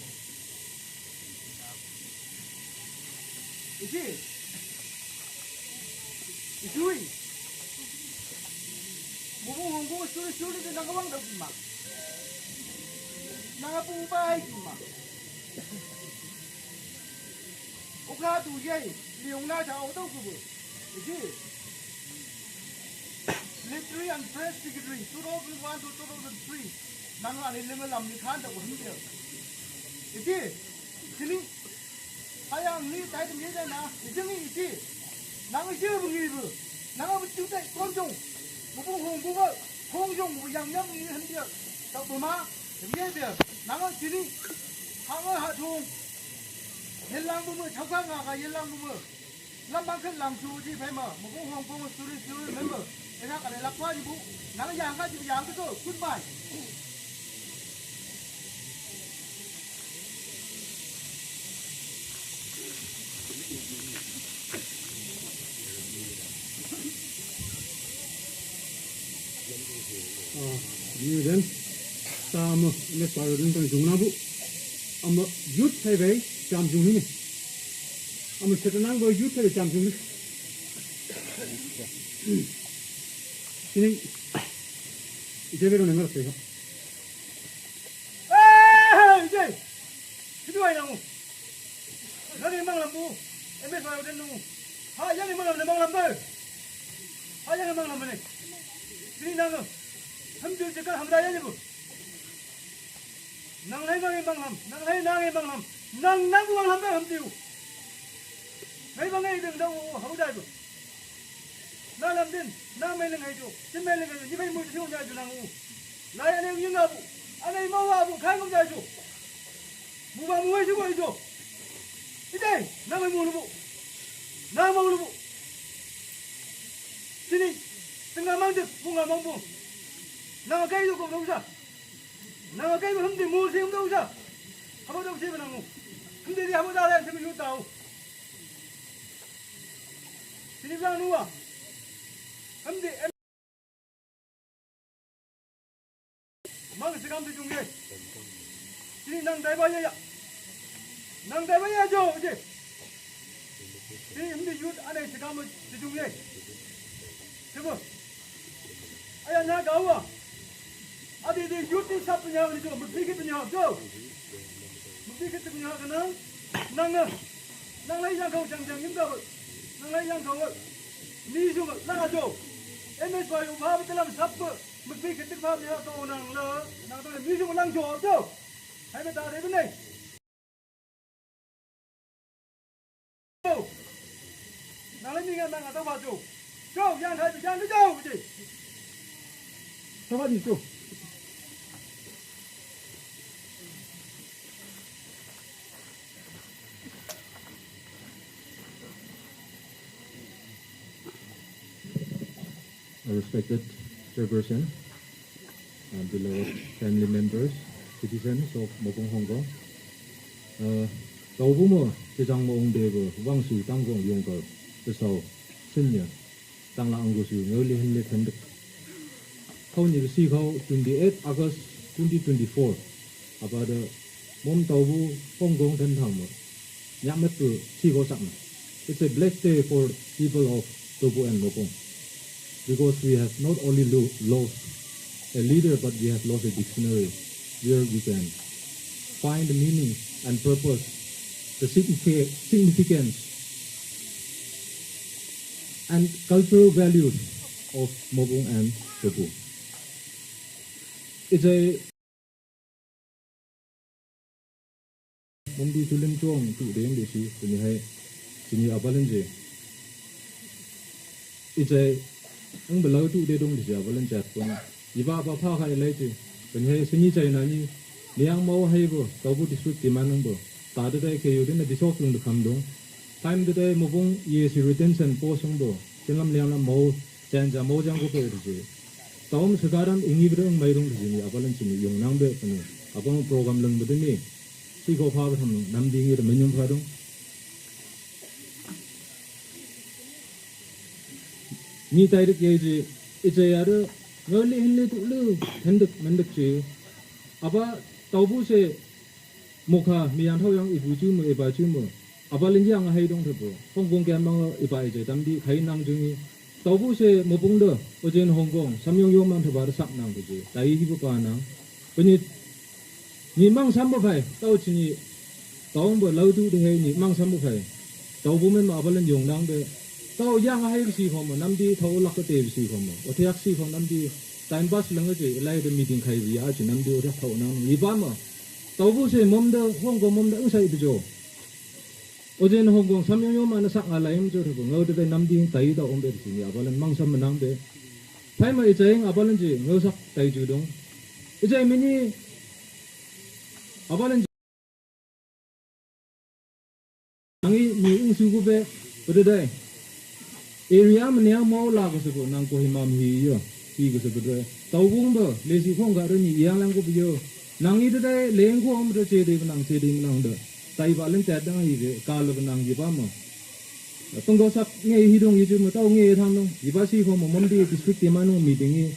Isi. Isui. Mobung Hongkong suri suri de nang kawang dau kima. Nang apu upai kima. Oka tu yai, liong na cha o dau kubu. Isi. Literary and Press Secretary, two thousand one to two thousand three. Nang la ni lima lam ni khan dau hum dia. Isi. Sini. Hayang ni tai tem ye na, isi ni isi. Nang isi bu ngi bu. Nang bu tu tai kon jong. Bu bu hong bu ba. Hong jong bu yang yang ni hen dia. Tau bu ma. Tem ye dia. Nang sini. Hang ha thung. Ye lang bu mu, chau ka nga ka ye lang bu mu. Lam bang khen lang su ji phe ma. Mu bu hong bu mu suri suri member. Ina ka le lak kwa ji bu. Nang yang ka ji yang ka to. Goodbye. Ah, ni den. Tama, ne paro den tang jung na bu. Ama youth hai bai, jam jung ni. Ama setanang bai youth hai bai jam jung ni. Sini, ije bero nengar pe. Eh, ije. Situ ai nang. Nang ni mang lam bu. Eme sa den nung. Ha, yang ni mang lam, mang lam bai. Ha, yang ni mang lam ne. Sini nang. Ham ju je ka ham da yang ni bu. Nang lai nang mang lam, nang lai nang mang lam, nang nang mang lam da ham tiu. Lai bang ai deng da u hau dai bu. Na lam din, na mai leng ai ju, sin mai leng ai ju, ni bai mu ju ya ju nang u. Lai anai ying a bu, anai mau a bu, kai ngom ya ju. Mu ba mu ai ju ai ju. Ite, na mai mu lu bu. Na mau lu bu. Sini, tengah mang dek, mu nga mang bu. Na kai ju ko lu sa. Nang kai ba hum di mu sim do sa. Habo do sim nang mu. Hum di di habo da len sim yu tau. Sini bilang nua. Hum di em. Mang si kam di jung ye. Sini nang dai ba ya ya. Nang dai ba ya jo je. Sini hum di yut anai si kam di jung ye. Siapa? Aya na gawa. Adi di youth ni sap punya ni jo, mesti ke punya jo. Mesti ke punya kenang, nang nang lai yang kau jang jang ni kau, nang lai yang kau ni jo, nang jo. M S Y U ba betul lah sap, mesti ke tik ba ni kau nang le, nang tu ni jo lang jo jo. Hai betul ada benar. Nang lai mi ngan nang atau baju. Jauh yang hai yang jauh je. Sama di tu. A respected chairperson, uh, beloved family members, citizens of Mokong Hongkong. Uh, tau bu mo, te jang mo ong de bu, wang su tang gong yong ko, te sau, sin ya, tang la ang gu su, ngau li hen le ten dek. Kau ni si kau twenty-eight August twenty twenty-four. Apa de, mom tau bu, Hongkong ten thang mo. Nyak met tu si ko sak na. It's a black day for people of Tobu and Mokong because we have not only lo- lost a leader but we have lost a dictionary where we can find meaning and purpose, the signifi- significance and cultural values of Mokong and Tobu. It's a Mumbi tulim chuang tu deng de si, tuni hai, tuni abalan je. Ijai, ang belau tu de dong de si abalan je pun. Iba ba pha khai lai je. Tuni hai sini chai na ni, niang mau hai bo, tau bu district di manang bo. Ta de dai ke yu de na disok tung de kam dong. Time de dai mubung ye si retention po sung bo. Sinlam niang na mau, jan ja mau jang ko pe de je. Taum sekarang ingi bidung mai dung di sini, apalan sini yung nang be kani, apang program lang bidung ni, si ko pha bidung nam di ngi de menyung pha dung. Ni tai dek ye ji, ije ya de, ngau li hin li tu lu, hen dek men dek ji. Aba tau bu se, mokha, mi yang thau yang ibu ju mu, iba ju mu. Aba len yang hai dong thebo. Hong Kong kian mang iba ije tam di, khai nang jung i. Tau bu se, mo pung de, o jen Hong Kong, sam yong yong man theba de sak nang de ji. Tai hi bu pa nang. Penyi Ni mang sam bo phai, tau chi ni, tau bo lau tu de hei ni mang sam bo phai. Tau bo men ma aba len yong nang de. Tau yang hai si khom nam di tau lak te si khom. O thiak si khom nam di time pass lang je lai de meeting khai wi a chi nam di o thiak tau nang ni ba ma. Tau bo se mom de Hong Kong mom de ung sai de jo. O jen Hong Kong sam yong yong ma na sak nga lai em jo de bo. Ngau de nam di tai tau om be si ni aba len mang sam ma nang de. Phai ma i chai ing aba len ji ngau sak tai ju dong. I chai mini aba len Nangi mi ung su gu be, bededai. Area menia mau la ko se ko nang ko himam hi yo. Hi ko se bededai. Tau bung be, le si khong ga re ni yang lang ko bi yo. Nangi dedai, leng ko om de che de nang che de nang de. Tai ba len tat dang hi be, ka le nang hi ba mo. Tong ko sak nge hi dong yi ju mo tau nge thang dong. Yi ba si ko mo mom di district ti ma nung meeting yi.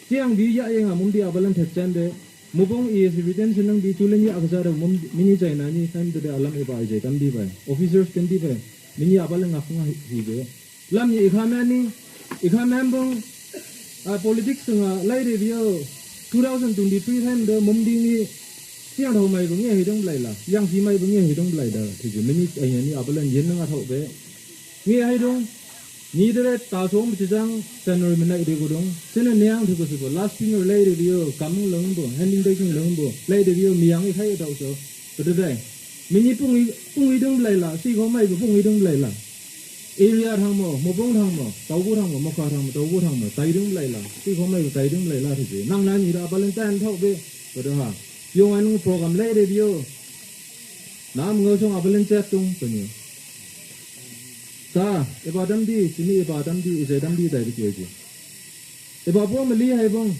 Chiang bi ya yang a mum di abalan that chan de. Mubong i si written sinang bi chulen ya akasa de mum mini chai na ni time de alam e ba jai tam di bai. Officers kan di bai. Mini abalan ngak nga hi de. Lam ni ikha man ni ikha man bong a politics nga lai de bio. Two thousand twenty-three time de mum di ni chiang thau mai bong ye hi dong lai la. Yang si mai bong ye hi dong lai da. Thi ju mini ai ni abalan yen nga thau be. Nge hai dong, ni de ta song bi chang, January mi nai de ko dong, sene neang de ko se ko, last year lai de bio, kam leng bo, handing de king leng bo, lai de bio, mi yang i khai dau so, ko de dai. Mi ni pung i, pung i dong lai la, si ko mai ko pung i dong lai la. Area thang mo, mo bong thang mo, tau bu thang mo, mo ka thang mo, tau bu thang mo, tai dong lai la, si ko mai ko tai dong lai la, thi nang na ni da Valentine thau be, ko de ha. Yong anu program lai de bio. Nam ngau song abalan chat tung, ko ni. Ta, eba dam di, sini eba dam di, ijai dam di dai di kyo ji. Eba bo mali hai bong,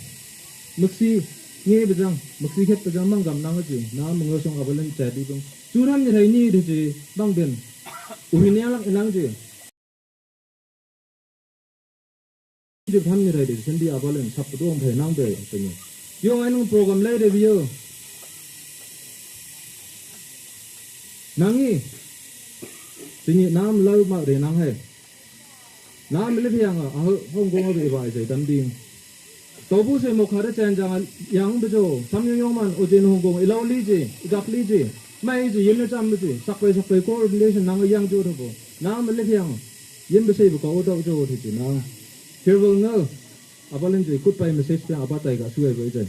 maksi, nge bejang, maksi khet bejang mang gam nang ji, na mengosong abalan jadi bong. Churan ni hai ni di ji, bang ben. Uhi ni alak inang ji. Di tham ni hai di, sendi abalan, sap dong hai nang be, tanya. Yo ngai nung program lai de bio. Nangi, sini nam lau ma de nang hai. Nam le phiang a, a, Hong Kong a be ba jai dam ding. Tau bu se mo kha de chen jang yang be jo, sam yong yong man, o jin Hong Kong, i lau li ji, i gak li ji, mai ji, yin le cham ji, sak pai sak pai coordination nang yang jo tho bo. Nam le phiang, yin be sei be ka o dau jo tho ji nang. Here will know. Abalan ji, goodbye message phiang, aba tai ka su ai be jai.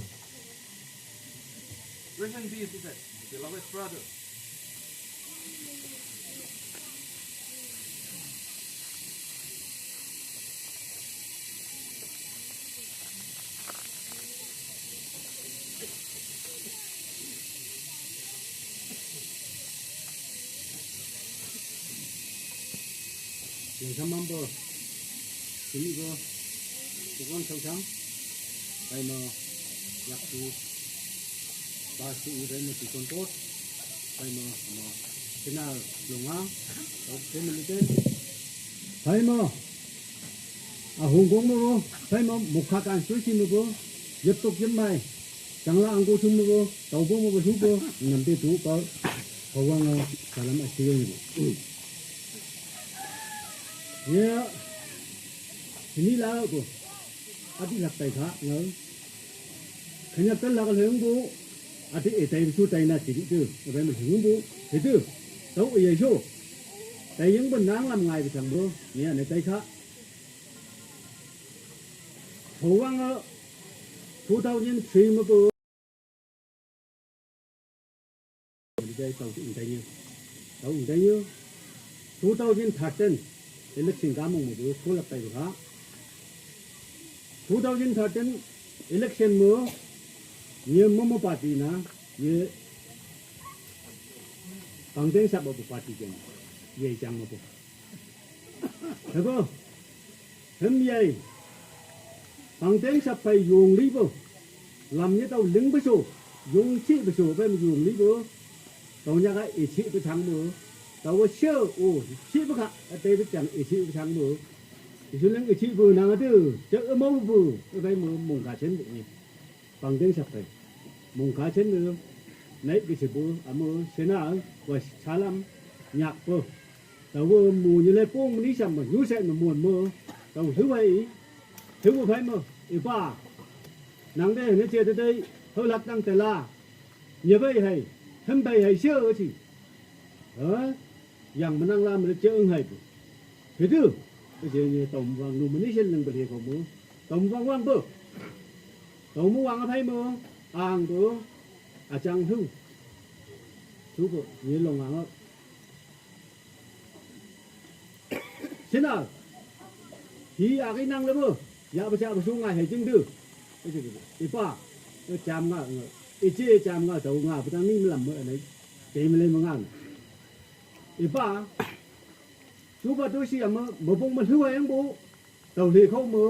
Rest in peace, Ite, beloved brother. Yang sama bo, sini bo, tukang sang sang, pai mo, yak tu, pas tu, pai mo, tukang kot, Paimo, mo, kena lunga, ok, kena lite. Paimo, a Hong Kong mo, paimo, mukha kan sui si mo, yep tok yep mai, tangla angko sum mo, tau bo mo, su bo, nam te tu pa, pawang, salam a siyo mo. Ya, sini la ko, ati lak tai kha, ngau. Khanyak tan lak leng bo, ati e tai su tai na ti tu, bai mo leng bo, he tu, tau e yai so. Tai yang bo nang lam ngai bi sang bo, ni ane tai kha. Thawang a, two thousand three mo bo. Holiday tau tu intai nyo. Tau intai nyo. Two thousand thirteen election ka mong mo bu, ko lap tai ha. Two thousand thirteen election mo, ye mo mo party na, ye pangteng sap bo party ken, ye jang mo bo. Hebo, hem yai. Pangteng sap pai yong li bo. Lam ye tau ling bo so. Yong chi bo so, pai yong li bo. Tau nya ka e chi bo chang bo. Tau bo sho, o, chi bo ka, a te bo chang e chi bo chang bo. Isu leng ichi bu nang adu, ja emo bu, ibai mu mungka chen bu ni. Pangdeng sapai. Mungka chen bu, nai kisi bu, amu sena, was chalam, nyak bu. Tau bu mu ni le pong ni sam bu, yu sai mu muan mu. Tau hu bai, hu bu bai mu, ipa. Nang de ne che de dai, hu lak nang te la. Ye bai hai, hem bai hai sio chi. Ha? Yang menang la mene che eng hai bu. Hidu. Ke je ni tom wang nu mene shen nang beli ko mu. Tom wang wang bu. Tom wang apai mu. Ang bu. Achang hu. Hu bu. Ni long ang. Sina. Hi a ki nang le bu. Ya bu cha bu su ngai hai jing du. Ipa. Cham nga. Ichi cham nga tau nga. Bu tang ni lam mu anai. Ke me le mu nga. Ipa. Chupa tu si ama mabung ma hlua yang bu. Tau le khau ma.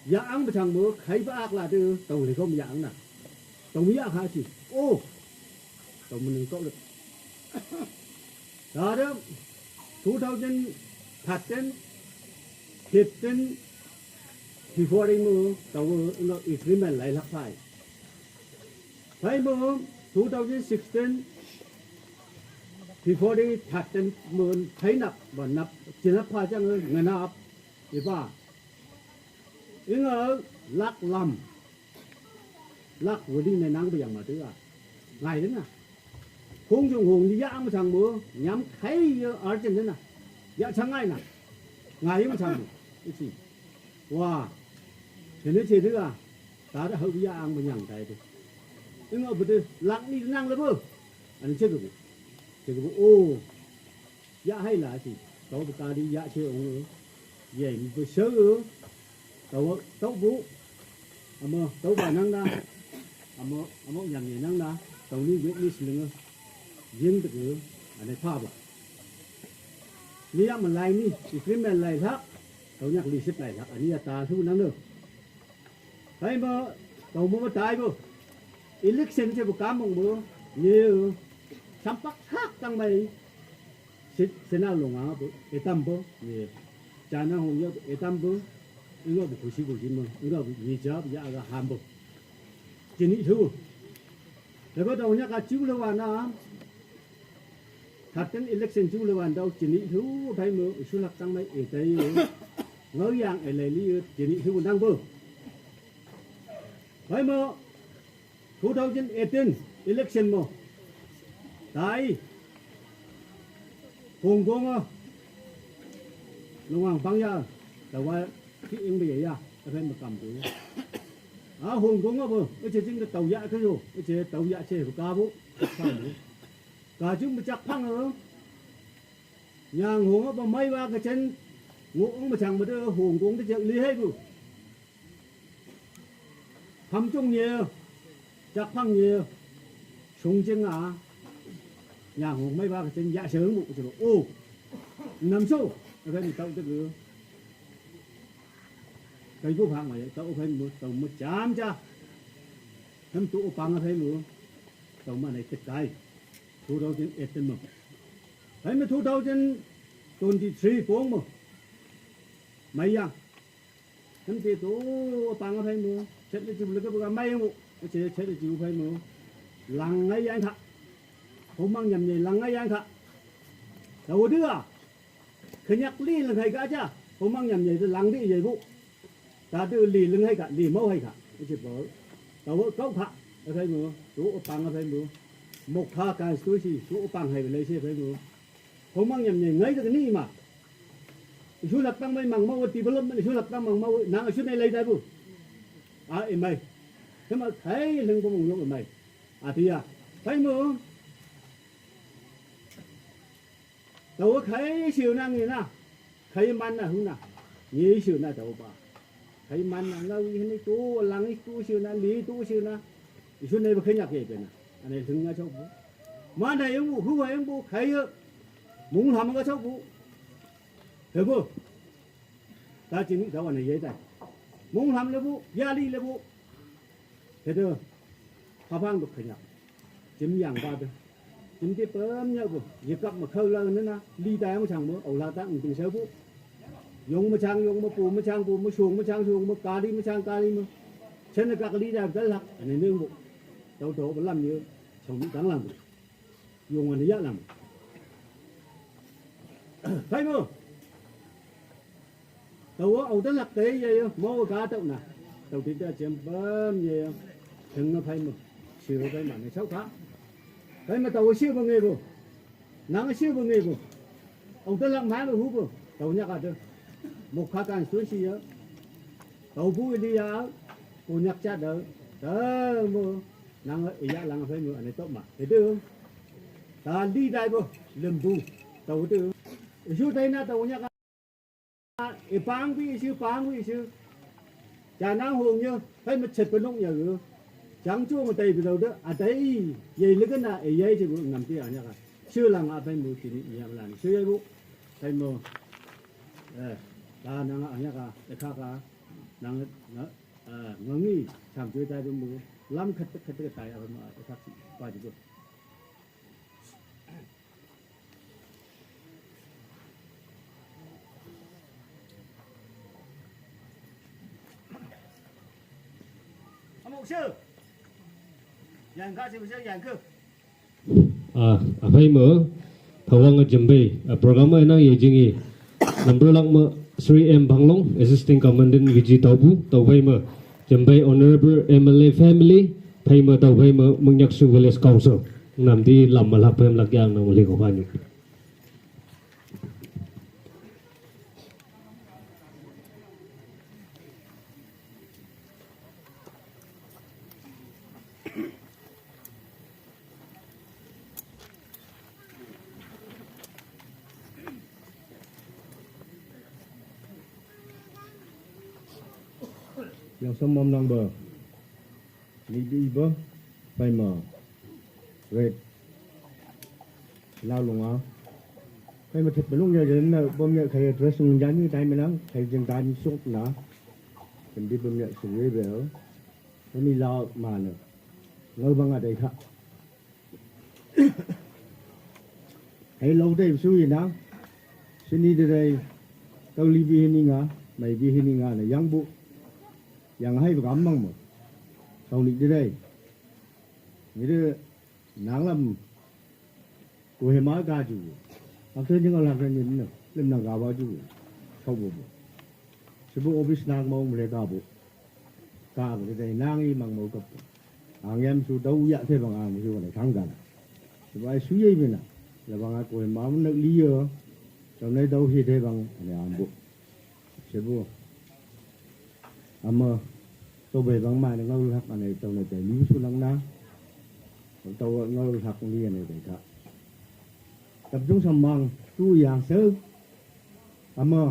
Ya ang ba chang ma. Khai ba ak la de. Tau le khau ma ya ang na. Tau ma ya kha si. Oh. Tau ma nang kau le. Ta de. Two thousand thirteen, fifteen, before ma. Tau no agreement lai lak phai. Phai mo two thousand sixteen, February thirteen mo phai nap, ba nap, chinap pha chang nganap, ipa. Inga lak lam, lak wali ne nang ba yang ma tu a. Ngai ding a. Hong jong hong ni ya ang chang mo, nyam khai ya urgent na. Ya chang ngai na. Ngai yang chang mo. Isi. Wa. Tene che tu a. Ta da hau ya ang ba nyang tai tu. Inga bu de lak ni nang le bu. An che bu. Che bu o. Ya hai la si. Tau bu ka di ya che ong. Ye mi bu shou. Tau tau bu. Amo tau ba nang na. Amo amo nyam ye nang na. Tau ni witness ling. Ying de ge. Ane pha ba. Ni ya ma lai ni. Agreement lai la. Tau nyak li sip lai la. Ani ya ta su nang de. Phai ma, tau ma ma tai bo. Election che bu kam mong bo. Ye. Sampak hak tang mai. Sit sena long a bo. Etam bo. Ye. Chana hong ye etam bo. Inga bu kusi kusi ma. Inga bu ye jab ya ga ham bo. Chini thu. Lebo tau nya ka chiu le wa na. Thirteen election chu le wan dau chini thu phai mo isu lak tang mai e tai. Ngau yang e lai li chini thu nang bo. Phai mo two thousand eighteen election mo. Tai. Hong Kong a. Long wang pang ya. Ta wa ki ing be ya. A phai mo kam tu. A Hong Kong a bo. E che jing de tau ya ke yo. E che tau ya che ka bo. Ka bo. Ka chung ba chak phang ơ. Nyang hong ba mai ba ka chen. Ngo ong ba chang ba de hong kong de chak li hai bu. Pham chung ye. Chak phang ye. Sung cheng a. Nyang hong mai ba ka chen ya se bu chu. O. Nam so. Ka ni tau de ge. Kai bu phang mai tau phai mu tau mu cham cha. Nam tu pang phai mu. Tau ma nai te kai. Two thousand eighteen mo. Phai mo two thousand twenty-three pong mo. Mai yang. Hem te to pang phai mo. Chet le chu le ka mai mo. Che chet le chu phai mo. Lang ngai yang tha. Ho mang nyam ne lang ngai yang tha. Tau de a. Khanyak li le ngai ga cha. Ho mang nyam ne lang de ye bu. Ta tu li leng hai ka, li mau hai ka. Isi bo. Tau kau ka. A phai mo. Tu pang a phai mo. Mok kha ka tu si. Tu pang hai le si phai mo. Hong mang nyam nyai ngai ta ni ma. Isu lak tang mai mang mau ti belum isu lak tang mang mau nang isu nei lai dai bu. A e mai. Hema khai leng bo mong yong e mai. A ti ya. Phai mo. Tau khai siu na ngi na. Khai man na hu na. Ngi siu na tau ba. Khai man na ngau i ni tu lang i tu siu na li tu siu na. Isu nei ba khai nyak ye pe na. Ane lung nga chau bu. Ma na yong bu hu wa yong bu khai ye. Mung lam nga chau bu. He bu. Ta chin ni tau ane ye ta. Mung lam le bu ya li le bu. He de. Pha phang du khai nyak. Chim yang ba de. Chim ti pem nya bu. Ye kap ma khau la ne na. Li ta yong chang bu. Au la ta ng ting seu bu. Yong machang yong ma, pu machang pu ma, shong machang shong ma, kali machang kali ma. Chen na kak li da da lak, ane neng bu. Tau tau ba lam ye, chau mi tang lam. Yong ane ya lam. Phai mo. Tau au da lak te ye ye, mo ga tau na. Tau ti da chem bam ye ye. Cheng na phai mo. Shi phai ma ne chau ka. Phai ma tau shi ba nge bu. Nang shi bu ngi bu. Ong te lak ma bu hu bu. Tau nyak a te. Mok kha kan sun shi ya. Tau bu li ya. Ku nyak cha de. Te mu. Nang ya lang phai mu ane tok ma. Te de. Ta li dai bu. Lem bu. Tau de. Shu tai na tau nyak a. E pang bi shu, pang bi shu. Cha nang hong ye, phai ma chet pa nong ya ge. Chang chu ma tai bi lo de, a tai ye le ge na e ye che bu ngam ti a nya ka. Shu lang a phai mu ti ni ya ma lan. Shu ye bu. Phai mu. Eh, ta nang a nya ka, e kha ka. Nang na, eh, ngang ni, cham chu tai bu mu. Lam khat khat tai a ma, e kha si, pa ji bu. Amok sir. Yang ka sir, sir, yang ke. Ah, aphai ma, thawang a jembe, a program a nang ye jing e. Number lang ma, Sri M Bhanglong, Assistant Commandant V G Taubu, tau phai ma, jembe Honorable M L A family, phai ma, tau phai ma, Mungyak Su Village Council. Nam di lam ma lak phai ma lak yang nang le ko phai ni. Yang sa mom nang ba. Ni di ba. Phai ma. Red. Lao long a. Phai ma thet ba long ya jen na bom ya khai dress ngun jan ni tai ma nang khai jeng tai mi sok na. Ken di bom ya su ye bel. Ni lao ma na. Ngau ba nga dai kha. Hai lo dai su yi na. Sini de dai. Tau li bi ni nga. Mai bi ni nga na yang bu. Yang hai ba gam mang mo. Tau ni de dai. Ni de nang lam. Kohima ka ju. Ak te jing a lak te nyin ne. Lim nang ka ba ju. Kau bu bu. Sibu office nang mong mle ka bu. Ka bu te nang i mang mo kap. Ang yam su dau ya te bang ang su ne thang ka na. Sibu ai su ye bi na. Le bang a Kohima mun nak li yo. Tam ne dau hi te bang ne ang bu. Sibu. Ama, tau bai bang ma ne ngau lak ane tau ne tai liu su lang na. Tau ngau lak li ane tai kha. Tap jung sam mang tu yang se. Ama,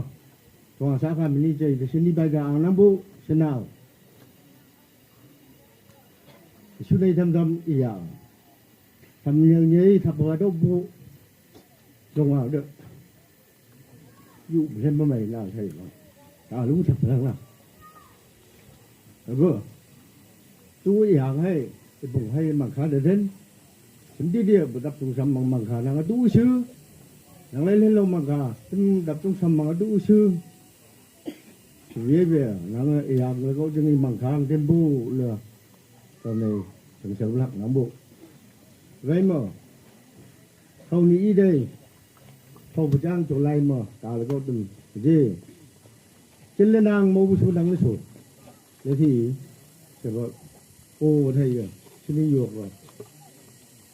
tuang sa kha mini chai de sini bai ga ang nang bu senau. Su nei tham tham i ya. Tham nyau nyei thap ba do bu. Jong wa de. Yu hlem ma mai na thai ma. Ta lu thap lang na. Ago. Tu i hang hai, i bung hai mang kha de den. Sim di di bu dap tung sam mang mang kha nang tu su. Nang lai len lo mang kha, sim dap tung sam mang tu su. Su ye be, nang i hang le ko jing i mang kha ang den bu le. Ko nei, tung sa lak nang bu. Gai mo. Khau ni i dei. Khau ba jang chu lai ma, ka le ko tum. Ji. Chin le nang mo bu su nang le su. Le thi. Se ba. O thai ya. Sini yok ba.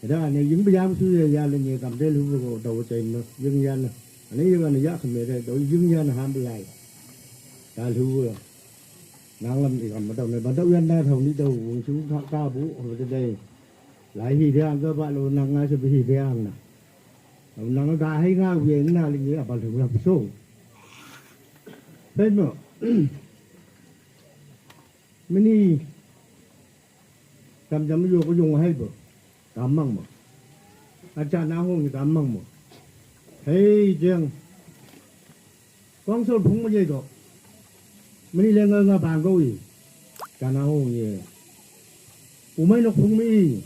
Da ne ying ba yam su ya ya le ni kam de lu ko do chai ma. Ying ya na. Ane ya na ya khme de do ying ya na ham lai. Da lu. Nang lam i kam ma do ne ba do ya na thau ni do wong su ka ka bu o de dei. Lai hi de ang ka ba lo nang nga se bi hi de ang na. Nang da hai nga weng na ling ya ba lu la so. Phai mo. Mini. Tam jam yo ko yong hai bo. Tam mang mo. A cha na hong ni tam mang mo. Hei jeng. Kong sol phung mo ye ko. Mini le nga nga bang ko i. Cha na hong ye. U mai nok phung mi i.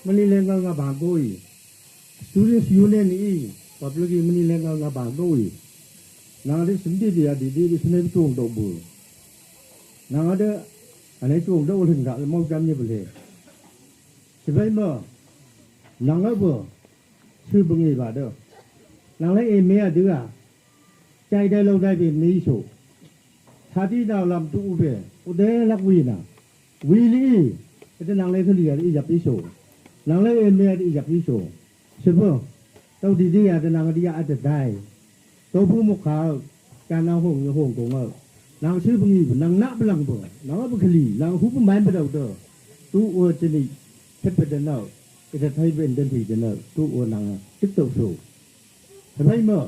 Mini le nga nga bang ko i. Students Union i, public i mani le nga nga bang do i. Nang de sindi dia di di di sini tuang dok bu. Nang ada ane tuang dok ling dak mau jam ni boleh. Sebaik ma, nang apa? Su bengi ba de. Nang le eme ada ga. Cai dai lau dai be me so. Sadi na lam tu ube. Ude lak wi na. Wi li. Ete nang le kali ya i jap iso. Nang le eme ya i jap iso. Sebo. Tau di di ya de nang di ya ada dai. Tau bu mo ka. Ka nang hong ni hong kong au. Nang su bengi nang nak belang bo. Nang apa kali. Nang hu pemain bedau de. Tu ua ceni. Tepe de nau. Ete thai ben den thui de nau. Tu ua nang. Tik tau so. Hei ma,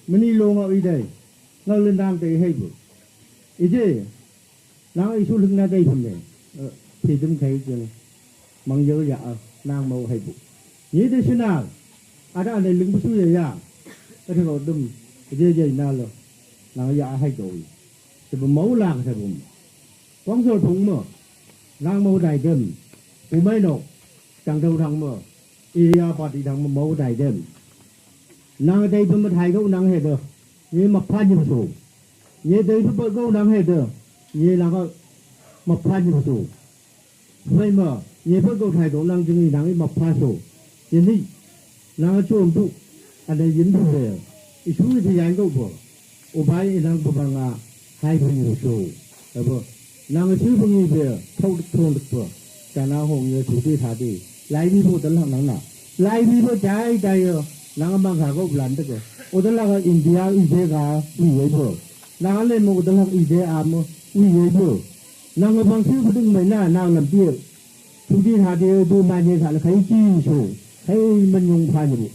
mani lo ngau i dai, ngau le nang dai hei bu. I je, nang i su ling na dai phun ne, phi dum khai jeng, mang yau ya, nang mau hei bu. Ni de sina, ada ane ling bu su ya ya, ada kau dum, i je je na lo, nang ya hei doi. Sebo mau lang sebo. Kong sol phung ma, nang mau dai dem, bu mai nok, chang dau dang ma, i ya pa di dang ma mau dai dem. Nang dai pun ma thai kau nang he de. Ni ma pha ni so. Ni dai pun ba kau nang he de. Ni nang ma pha ni so. Bai ma, ni pun kau thai kau nang jing ni nang i ma pha so. Ni ni, nang chom tu. Ane yin tu le. I su ni yan kau bo. U bai i nang bu bang a. Hai bu ni so. Abo. Nang su bu ni be. Thau thong de bo. Ka na hong ye su ti tha ti. Lai bi bu de lang nang na. Lai bi bo jai jai yo. Nang mang kha ko blan de ko. O de la ka India i je ka wi ye bo. Nang le mo de la i je a mo wi ye bo. Nang bang su bu ding mai na nang lam bi. Su di ha de du ma ne sa le kai ji su. Kai man yong pha ni bu.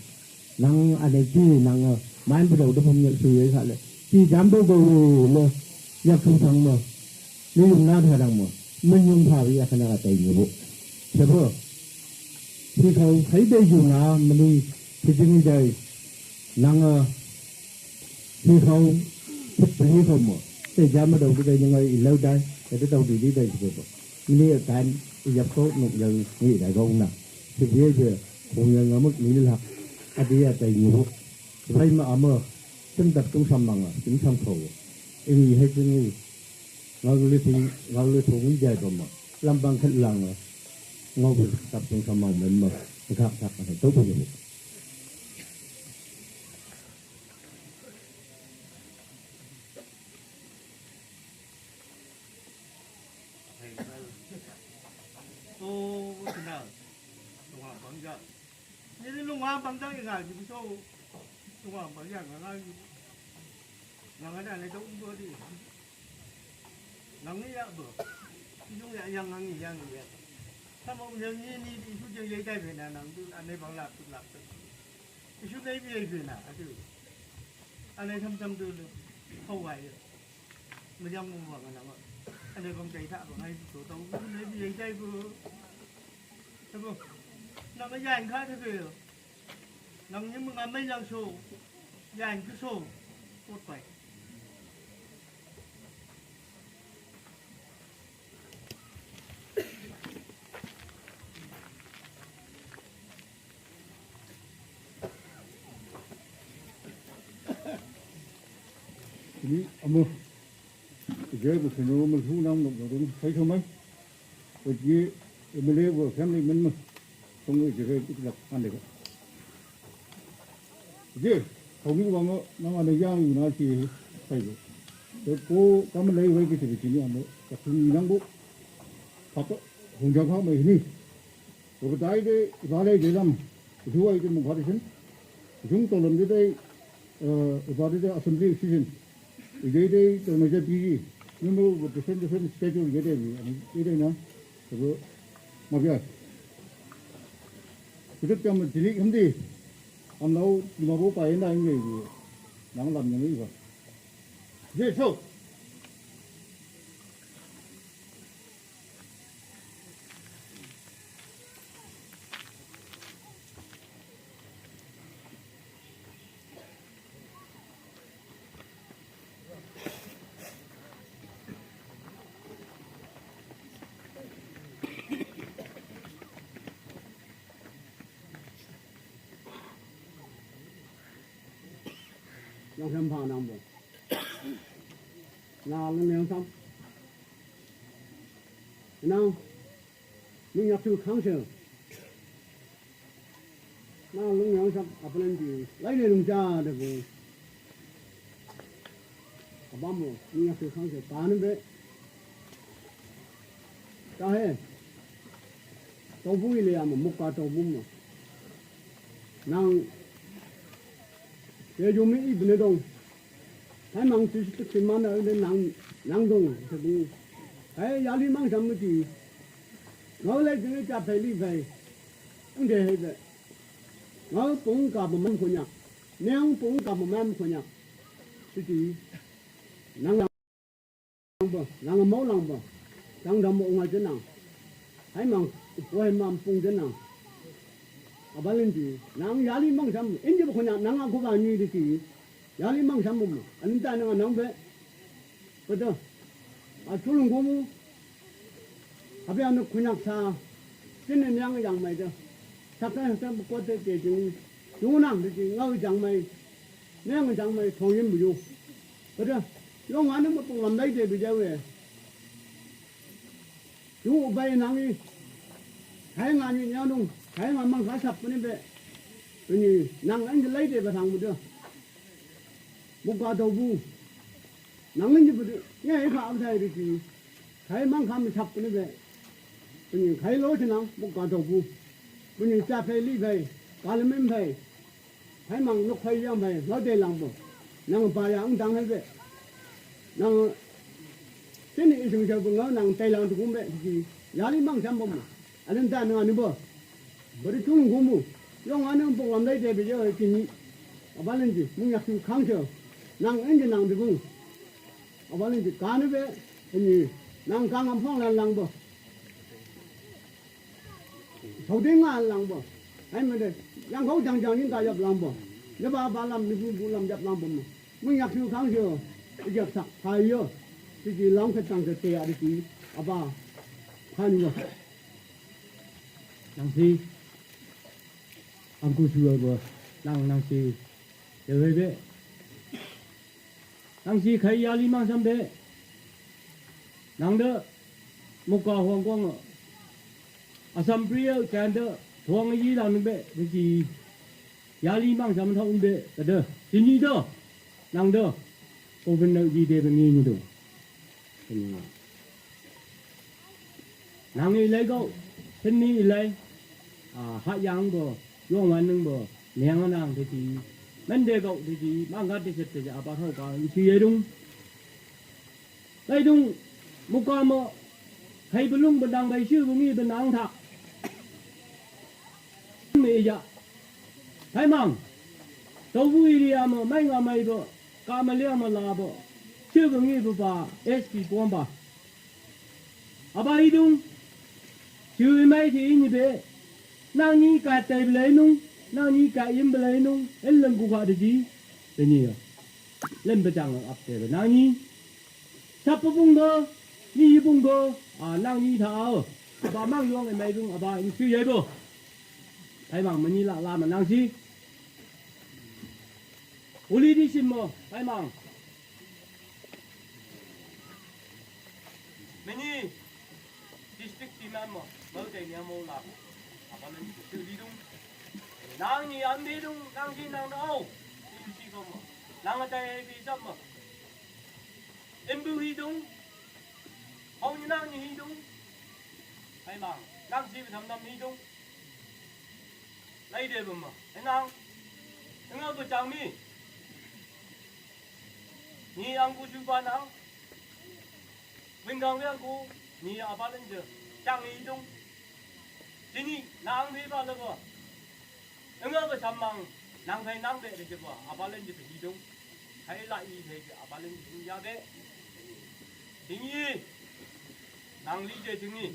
Nang ane ji nang man bu de pom ye su ye sa le. Ji jam do go le. Yak su sang mo. Ni yung na tha dang mo. Man yong pha ya ka na ka tai ni bu. Sebo. Phi khau khai dai yu na mani phi jing i dai. Nang a phi khau phi phi khau mo. Te jam ma dau di dai ngai i lau dai. Te dau di di dai sebo. Mani a tan i yap khau nuk yang ni dai khau na. Phi phi je khong yang ngamuk ni lak. A di a dai yu. Bai ma ama. Sim dap tung sam mang a. Sim sam khau. I ni hai jing i. Ngau le thung, ngau le thung i jai ba ma. Lam bang khat lang a. Ngau bu tap tung sa mang men ma. Thak thak a to bu. To, tina. Tung bang ja. Ni ni lung bang ja ngai ni so. Tung bang ja ngai ni. Nang ada le to bu di. Nang ni ya bo. Ijung ya yang nang ni yang ni ya. Sama um yang ni ni di su jeng ye dai be na nang du ane bang lap tu lap tu. Isu nei bi ye be na atu. Ane tham tham du lu. Khau wai ye. Ma yang mu wa nang wa. Ane bang dai tha bang ai su to tau isu nei bi ye dai bo. Tha bo. Nang ma yang kha tha be. Nang ni mu ngan mai yang so. Yang ke so. Ot pai. Ni ama. Jai bu sino ma su nang nok nok dong. Sai so mai. Ot ye M L A bu family men ma. Tong ot ye ke dik lak ande ko. Ye, kau mi wang nang ane yang yu na chi sai bu. Te ko kam lai wai ki chi chi ni amo. Ka tu ni nang bu. Papa, hong jang kha mai ni. Ko dai de, ba lai de lam. Ju wai de mu kha de sin. Jung to lam de de, eh, ba de de assembly session. Ide ide to na ja bi. Ni mo different different schedule ide ide ni. Ide na. Ko ma bia. Kuduk jam jini khamdi. Am nau lima bo pa ina inge ibu. Nang lam yang iba. Je so. Nang hem pha nang bo. Nalung yang sam. Nang, mi nyak tu kang se. Nalung yang sam, apa nanti? Lai ne lung ja de bu. Abam mo, mi nyak tu kang se, pa ne be. Ka he. Tau bu ile ya mo, muka tau bu mo. Nang, ye ju mi i bne dong. Hai mang tu tu ki mana de nang, nang dong, tu bu. Hai ya li mang sam mu ti. Ngau le jing ja pai li pai. Ang de he be. Ngau pung ka bu man ko nya. Neng pung ka bu man ko nya. Tu ti. Nang lang ba, nang mau lang ba. Tang dam mo ngai te nang. Hai mang, ko hai mam pung te nang. Abalen ti, nang ya li mang sam. Indi ba ko nya, nang a ko ba ni de ti. Ya li mang sam mo. An ta nang nang be. Ko da. A tu lung ko mu. Abi an ko nya sa. Tin ne yang yang mai da. Sa ka sa ko te te jing. Yung nang de ti ngau jang mai. Neng jang mai thong yin bu yu. Ko da. Yong an mo pung lam dai de bi ja we. Yu u bai nang i. Hai nga ni nya nung. Hai nga mang ka sap ni be. Ni nang an lai de ba thang mu de. Bu ka do bu. Nang ni bu de. Ye ka au dai de ti. Hai mang ka mi sap ni be. Ni kai lo ti nang bu ka do bu. Ni cha phai li phai. Ka le men phai. Hai mang nuk phai yang phai. Lo de lang bu. Nang pa ya ang dang hai be. Nang Sini isung jauh bengau nang tai lang tu kumbe siki. Yali mang sam bom. Alun ta nang anu bo. Beri tung kumu. Yong anu bong lam lai te be yo kini. Abalan ji mung yak tu kang jauh. Nang enje nang de bung. Abalan ji kanu be ini. Nang kang am phong lan lang bo. Sau ding nga lang bo. Hai ma de. Yang kau jang jang ning ka yap lang bo. Ne ba ba lam ni bu bu lam yap lang bo mo. Mui yak siu kang siu, yak sak phai yo. Ti ti long ke tang ke te ya ti ti, aba khan yo. Nang si, ang ku siu bo, nang nang si, ye wei be. Nang si khai ya li mang sam be. Nang de, muka huang guang, asam priya chan de, huang yi lang be, ti ti. Ya li mang sam thau un be, ka de, ti ni de. Nang de. Ko ben nau di de ben ni ni do. Ka ni. Nang i lai gau. Sen ni i lai. A, ha yang bo. Yong wan nung bo. Niang nang te ti. Men de gau te ti. Mang ga te set te ja ba thau ka. Chi ye dung. Lai dung. Mu ka mo. Hai belung benang bai shu bengi benang tha. Me ya. Hai mang. Tau bu i ria mo. Mai nga mai bo. Ka ma lia ma la bo. Shu bengi bo ba. S P pom ba. Aba i dung. Shu i mai ti i ni be. Nang ni ka tai blai nung. Nang ni ka im blai nung. En leng ku ka de ji. Te ni yo. Lem be chang ap te be. Nang ni. Sap bung go. Ni bung go. A nang ni tha o. Ba mang yong e mai bung aba in shu ye bo. Hai mang ma ni la la ma nang si. Uli di sim mo. Hai mang. Meni district team mo, mo te nya mo la. Apa na ni tu li dung. Nang ni am bi dung, nang si nang au. Ni si ko mo. Nang ta e bi jam mo. Em bu hi dung. Hong ni nang ni hi dung. Hai mang, nang si bi tham tham hi dung. Lai de bum ma. Enang. Enga bu chang mi. Ni ang ku chu ba nang. Wing gang wing ku. Ni a ba len je. Chang ni dung. Ti ni nang bi ba le ba. Enga bu cham mang. Nang phai nang be de je ba. A ba len je hi dung. Hai la i phai je a ba len je ya be. Ti ni. Nang li je ti ni.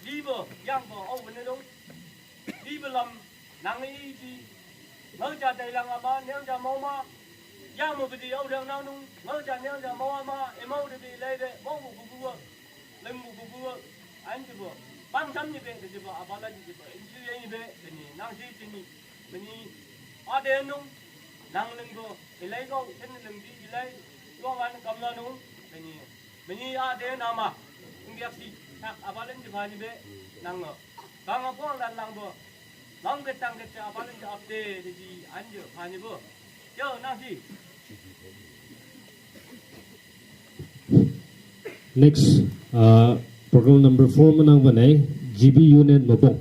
Liba, yang ba, au bene dong. Liba lam, nang i ji. Ngau ja dai lang ama, neng ja mau ma. Yang ma bidi au dang nang nung. Ngau ja neng ja mau ama, e mau de bi lai de, mau bu bu bu. Leng bu bu bu. An ji ba. Bang jam ni be, ji ba, abala ji ba. In ji ye ni be, ni, nang si ji ni. Meni, a de nung. Nang linggo, ilai go, ten lingdi ilai go wan kamla nu, meni, meni a de nama, unggiak si, tak abalan di bani be, nang, bang apong dan nang bo, bang getang gete abalan di update di anje bani bo, yo nang si. Next, uh, program number four menang banai, G B Union Mabong.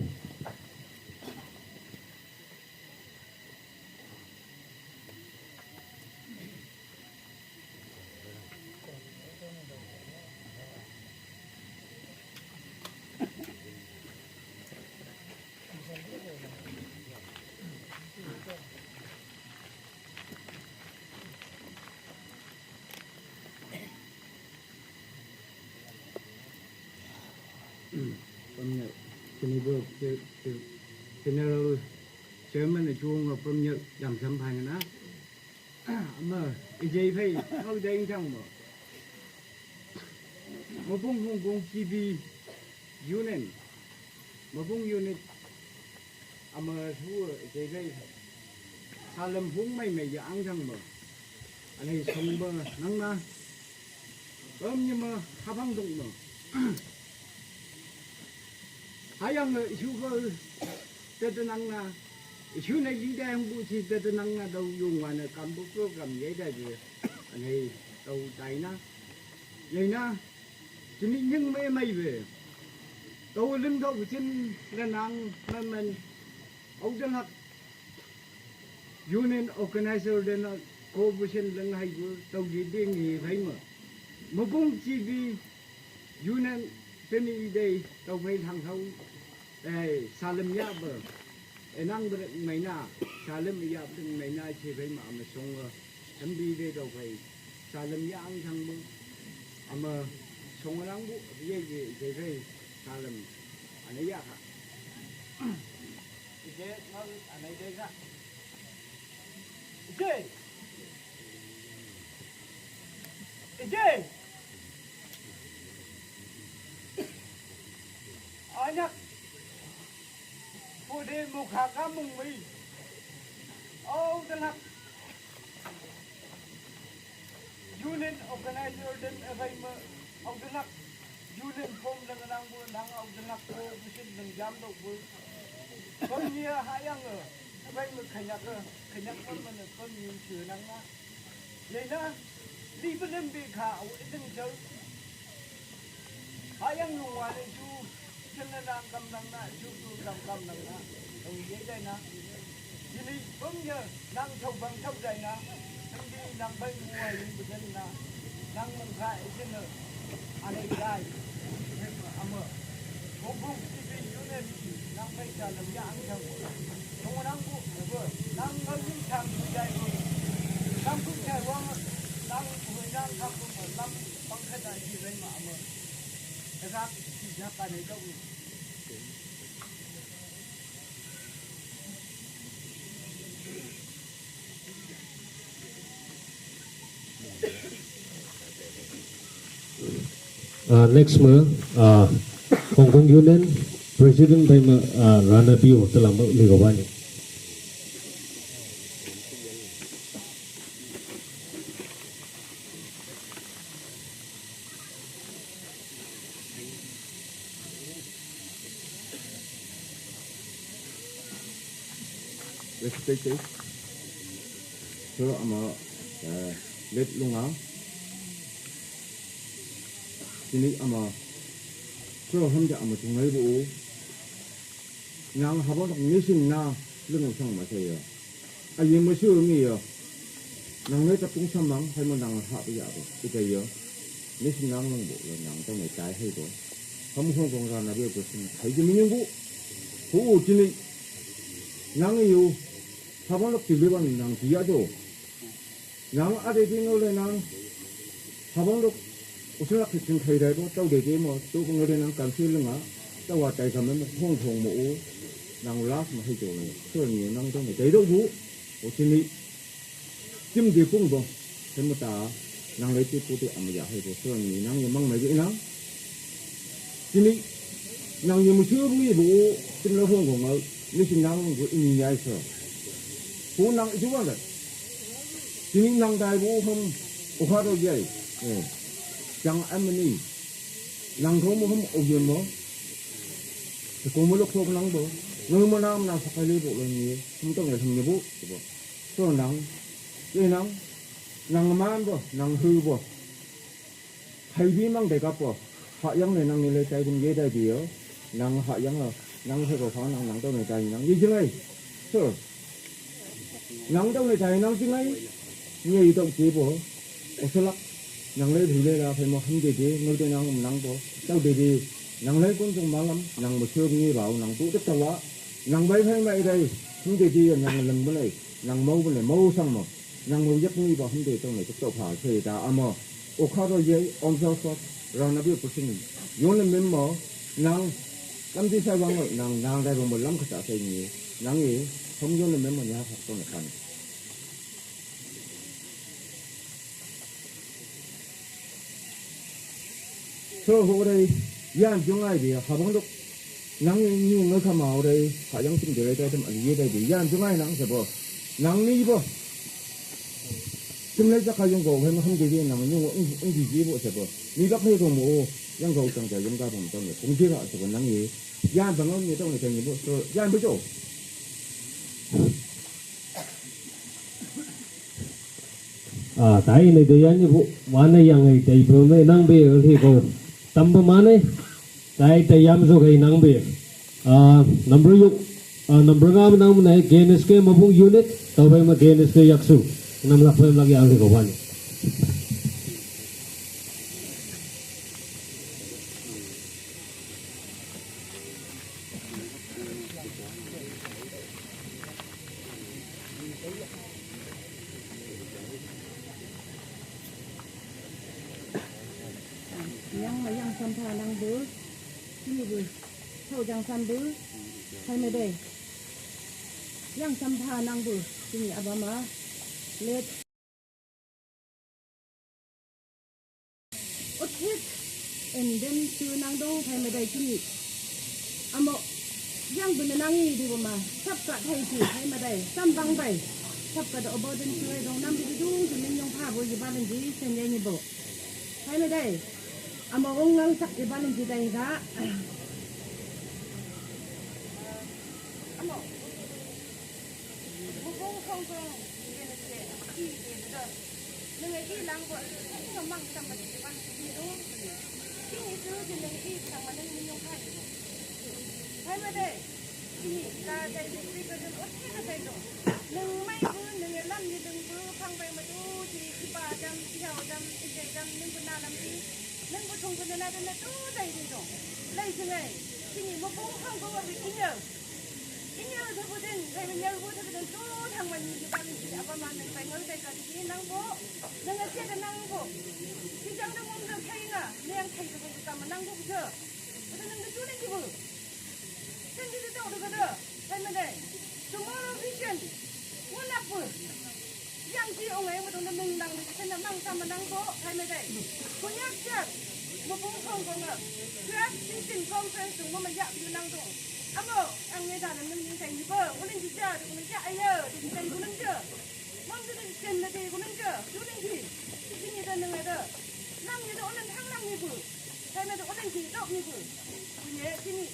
Pamnya, kini bo, ke, ke, General Chairman na chuong pamnya yang sampai na. Ama, ijai phai, mau dai chang mo. Mabung Hong Kong G B Union. Mabung Unit. Ama, hu, ijai phai. Salam hung mai mai ya ang chang mo. Anai song ba nang na. Pamnya ma, habang dong mo. Hayang, eh, isu ko, tetenang na, isu na leader yang bu si tetenang na dau yung wana kambu program ye da je. Anai dau tai na. Ye na, jini nying mai mai be. Dau ling dau jin na nang man man. Au dan hak. Union organizer dan ko bu sin leng hai bu dau ji ding hi hai ma. Mabung G B Union teni dei tau phai thang thau, eh, salam ya ba. Enang ba mai na, salam ya ba mai na che phai ma ama song, eh, thambi dei tau phai. Salam ya ang thang ba. Ama song lang bu, ye ye che phai salam. Ana ya ka. Ije, ngal, ana ije ka. Ije. Ije. Anak. Pode mukha ka mung mai. Oh, tenak. Union organizer dan evaima. Au tenak. Union form dan nang bu, nang au tenak ko, busin nang jam dok bu. Pamnya hayang, eh, evaima kanyak, eh, kanyak pamnya pamnya chunang na. Lena, li belum bika, au ideng jauh. Hayang nungwa le ju, jeng nang kam nang na, ju ju kam kam nang na. Au ye dai na. Jini pamnya, nang chau bang chau dai na. Nang di nang bai nungwa ye beden na. Nang mungka ijin na. Anai dai. Ama. Hong Kong G B Union nang bai ja lam ya ang jang. Hong nang bu, bu, nang ngal ni jang bu jai bu. Nang bu jai wang, nang bu nang kam bu lam, bang kata ji rai ma ama. Ega, ji ja ka ne dau. Uh, next ma, uh, Hong Kong Union President bai ma, uh, Rana Bio telang ma ni kawani. Respected, so ama, eh, let lunga. Sini ama, so hamja ama tungai bu. Nang habang tak nisin na, lung sang ma saya. Ayi ma su mi ya. Nang ne tapung samang, hai ma nang ha ya ba. Ita ya. Nisin nang nang bu, nang tang ne tai hai bu. Ham hong kong ran na bu bu sing. Hai ji mi nyung bu. Hu u jini. Nang yu. Habang lok ti le bang nang ti ya do. Nang a de ti ngo le nang. Habang lok. Usun lak ti sing khai dai bu. Tau de ti mo. Tu kong le nang kan si le nga. Tau wa tai kam mo. Hong hong mo u. Nang lak ma hai do ne. So ni nang tang ne tai do bu. U jini. Kim de kung bo, hemata, nang lai ti pu te ama ya hai bo, so ni nang ye mang mai ge nang. Sini, nang ye mu chu bu ye bu, sim la hong gong au, ni si nang bu ini ya so. Pu nang ju wa la. Jing nang dai bo hum, ukha do jai. Eh. Jang amani. Nang ko mo hum ugyon mo. Ko mo lok sok nang bo. Nang mo nam na sakali bo lo ni. Hum tong ya hum ni bo. Bo. So nang. Ye nang. Nang man bo, nang hu bo. Hai bi mang de ka po. Ha yang ne nang ni le tai bun ye dai bi yo. Nang ha yang lo. Nang he ko pha nang nang to ne tai nang ye jing ai. So. Nang to ne tai nang jing ai. Ni ye to ke bo. O so lak. Nang le hu le la phai mo hum de de, ngai de nang nang bo. Tao de de. Nang le kun jong ma lam, nang mo shu ni ba nang tu de ta wa. Nang bai phai mai dai. Hum de de nang lang bo le. Nang mo bo le mo sang mo. Nang mo yak ni ba hum de to ne to pha se da amo. O kha ro ye, on sa sa, ra na bi pu sing. Yo ne mem mo, nang, lam di sa wang mo, nang, nang dai wang mo lam kha sa sai ni. Nang ye, hom yo ne mem mo nya sa to ne kan. So ho dai, yan jung ai bi, ha bang dok. Nang ni ngai kha ma re, ha yang sim de re dai tam ali ye dai de. Yan jung ai nang se bo. Nang ni bo. Sim le ja kha yung go, hem ham de de nang yung ung ung di ji bo se bo. Ni bak he go mo. Yang go chang ja yung ga bom tong ye. Kung ji ga se bo nang ye. Yan bang ni tong ni tong ni bo. So yan bo jo. Ah, tai ne de yan ni bo. Wa ne yang ai tai bo ne nang be he go. Tam bo ma ne. Tai tai yam zo kai nang be. Ah, number yuk, ah, number nga nang mane K N S K Mabung unit, tau bai ma K N S K yaksu. Nam lak bai lak yang ko wan. Yang ma yang sampha nang bu, kini bu, thau jang sam bu, hai me dai. Yang sampha nang bu, kini abama, let. Othik, and then tu nang dong hai me dai kini. Amo, yang bu nang ni di bu ma, sap ka thai si, hai me dai, sam bang bai. Sap ka da obo den tu hai dong nam di dung, di min yong pha bu, yi ba len di, sen ye ni bu. Hai me dai. Ama ong ngang sak iban ang jidai ga. Ama. Mubung kong kong. Ibe na se. I ibe na da. Nang i lang ko. Nang mang sam ba iban ang jidai do. King itu jin nang i sang ma nang minyong kai. Hai ma dai. Ini, ka dai bu speaker dun ot ka dai dong. Nang mai bu, nang lam ni dang bu, phang bai ma tu, si, si pa dam, si hau dam, si dai dam, nang bu na dam si, nang bu thong bu na na dam na tu dai dai dong. Lai si ngai, sini mo bu hang bu wa bi inyo. Inyo da bu ding, dai bu nyau bu da bu ding tu, thang ma ni si pa ni si apa ma nang bai ngau dai ka di nang bu, nang a sia da nang bu. Si jang da mong da kai nga, nang kai da bu ka ma nang bu bu da. Bu da nang da tu nang ki bu. Sen di di tau da ka da, hai ma dai. Tomorrow vision. Ngun ap bu. Yang si ong ai ma dong da ming dang di sen da mang sa ma nang bo, hai ma dai. Konyak jak. Ma bung kong kong a. Twelve sixteen conference dung ma ma yak yu nang dong. Amo, ang ngai da na nang ni kai ni bo. Uling di ja, uling ja ayo, di kai uling ja. Mam tu ni sen na di uling ja. Uling di. Di ni da nang ada. Nang ni da uling thang nang ni bu. Hai ma da uling di dok ni bu. Kuye kini.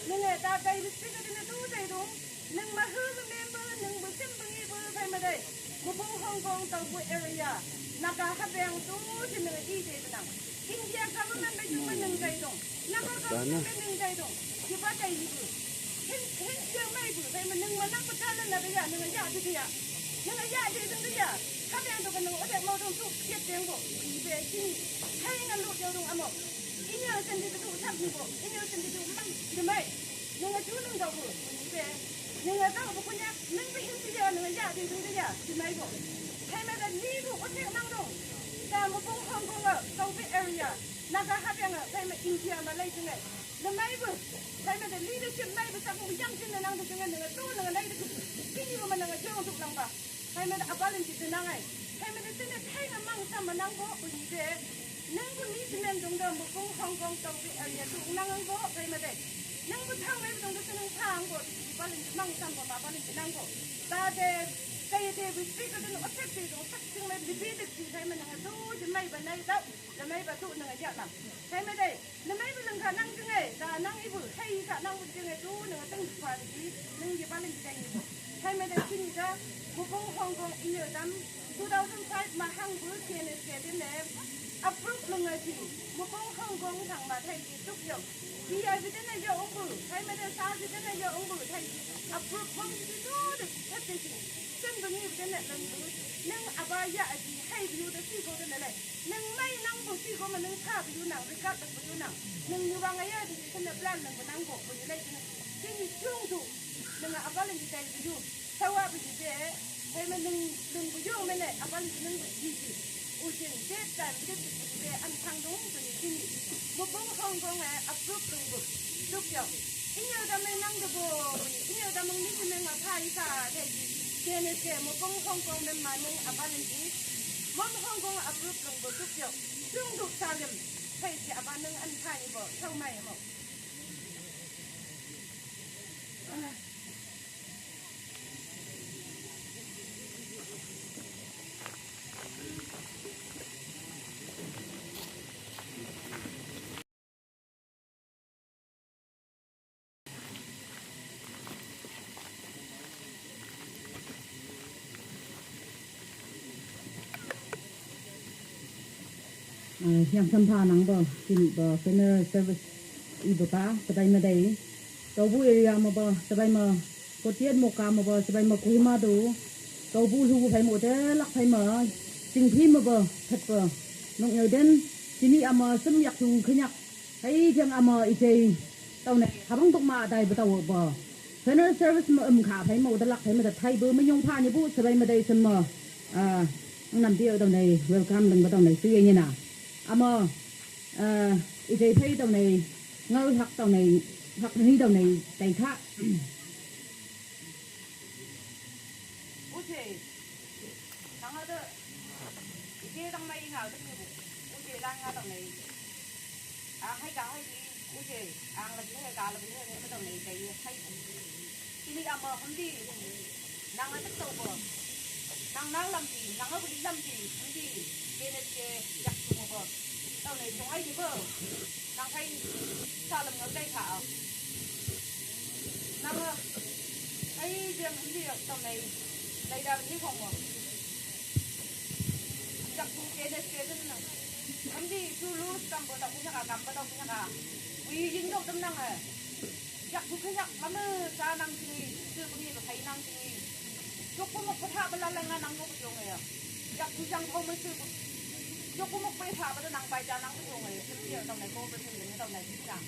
Nang eh ta dai bi speaker dina tu dai dong. Nang ma hu ma mem bu, nang bu sim bu ngi bu, hai ma dai. Mu bu Hong Kong tau bu area. Naga ha beng tu si nang i dai nang. India government bai tu ma nang dai dong. Naga government bai nang dai dong. Ki ba dai ni bu. Hin, hin ye mai bu, hai ma nang ma nang ba ta la na ba ya, nang ya di ya. Nang ya di dong ya. Ha beng tu ka nang o dai mau dong tu kiet deng bu. I be kini. Hai ngan lu dong amo. Inyo sen di tu sak ni bu. Inyo sen di tu mang di mai. Nang a chu nang dau bu, ni be. Nang a dau bu kunya, nang be hin ti ya, nang a ya di ding ti ya, ti mai bo. Hai ma da ni bu ko te nang dong. Da mo bong Hong Kong a, South Bay area. Naga ha beng a, hai ma India ma lai ti ngai. Na mai bu. Hai ma da leadership mai bu sa bu yang tin na nang du ngai nang a tu nang a lai du. Ti ni bu ma nang a jong du nang ba. Hai ma da a balance ti nang ai. Hai ma da ti na thai na mang sa ma nang bo, bu ni be. Nang bu ni ti men dong da mo bong Hong Kong South Bay area tu nang ang bo, hai ma da. Nang bu thang mai dong da ti nang thang bo, ti balance mang sa bo, ma balance nang bo. Ba de, kai de bu speaker dun Aphek ti dong, aphek ting le, libi dik ti, phei me nang a tu, lemei ba nei dap, lemei ba tu nang a yak nang. Phei me dei, lemei ba nang ka nang jing e, da nang ibu, hei ka nang bu jing e tu, nang a teng di pa di, nang ye ba ling jing ibu. Phei me dei, sini da, Mukong Hong Kong inyo dam, two thousand five ma hang bu, K N S K din le, approve lung a ji, Mukong Hong Kong thang ma thei ji, tuk yong. Iya bi din a yo ong bu, phei me dei sa bi din a yo ong bu, thei ji, approve bom ji tu, de, thei ji. Sen bengi beten ne leng bu. Neng aba ya aji hei bu de si ko de ne le. Neng mai nang bu si ko ma neng tha bu nang, rekat bu nang. Neng ni wang aya di sen ne plan neng bu nang ko bu ne le. Sini chung du. Neng aba leng di tai bu. Sawa bu de. Hei ma neng neng bu yo me ne aba leng neng bu ji ji. U jin de tan de bu de an thang dong bu ni sini. Mukong Hong Kong e approve leng bu. Duk yo. Inyo da meng nang de bo, inyo da meng ni meng ma pa i sa de ji. Kene ke Mukong Hong Kong meng ma meng aban ji. Mukong Hong Kong approve lung bo duk yo. Tung duk sa lem. Hei ji aban neng an pa i bo, tau mai mo. Ah, hiam sampha nang bo, sini bo, funeral service i bo ka, sebai madai. Tau bu area ma bo, sebai ma, Kotian mo ka ma bo, sebai ma Kohima do. Tau bu lu phai mo de, lak phai ma, sing phi ma bo, that bo. Nong yau den, sini ama sem yak sung khenyak. Hei jeng ama i jei. Tau ne, habang tuk ma dai bo tau bo. Funeral service ma um kha phai mo da lak phai ma da thai bo ma nyong pha ni bu sebai ma dai sem ma. Ah, nam ti tau nei welcome dang ba tau nei tu ye ni na. Ama, ah, i jei phai tau nei ngau hak tau nei hak ni tau nei tai kha. Uje, nang ada, ije dang mai ngau dang ni bu. Uje dang ngau dang nei. Ang hai ka hai di, uje, ang la bi hai ka la bi hai hai ma dang nei kai hai bu. Ini ama hum di, nang ada tau bu. Nang nang lam di, nang abu di lam di, hum di, ye ne ye yak tu bu. Tau nei tu hai di bu. Nang hai sa lam ngau dai ka. Nang, ai, jeng hum di tau nei, nei da ni khong mo. Yak tu ke ne ke den na. Hum di tu lu kam bo tau kunya ka, kam bo tau kunya ka. Wi yin dok dem nang eh. Yak tu kunya, mama sa nang sini, tu bungi ba kai nang sini. Jok ko mo ko tha ba la la nga nang mo ko jong eh. Yak tu jang ko mo tu. Jok ko mo ko tha ba la nang bai ja nang ko jong eh. Sim ye tau nei ko ba sim ye tau nei sim nang.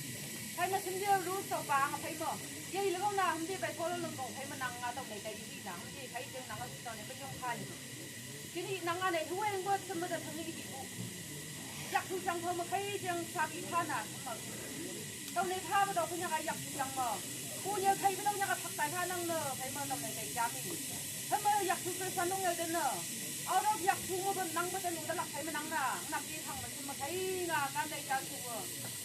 Phai ma sim dia ru sau pa nga phai ma. Ye le gong na hum di bai ko lo long gong phai ma nang nga tau nei kai di na hum di phai jeng nang nga tau nei ma yong phai. Kini nang nga nei hu weng bo sim ma da thang ni ki bu. Yak thu chang phau ma phai jeng sa bi pha na ma. Tau nei pha ma tau ko nya ka yak thu chang ma. Ku nya phai ma tau nya ka thak tai pha nang na phai ma tau nei kai jam ni. Phai ma yak thu kai sa nong ya den na. Out of yak thu ma ba nang ba den u da lak phai ma nang na. Nang ki thang ma sim ma phai nga kan dai jal thu ma.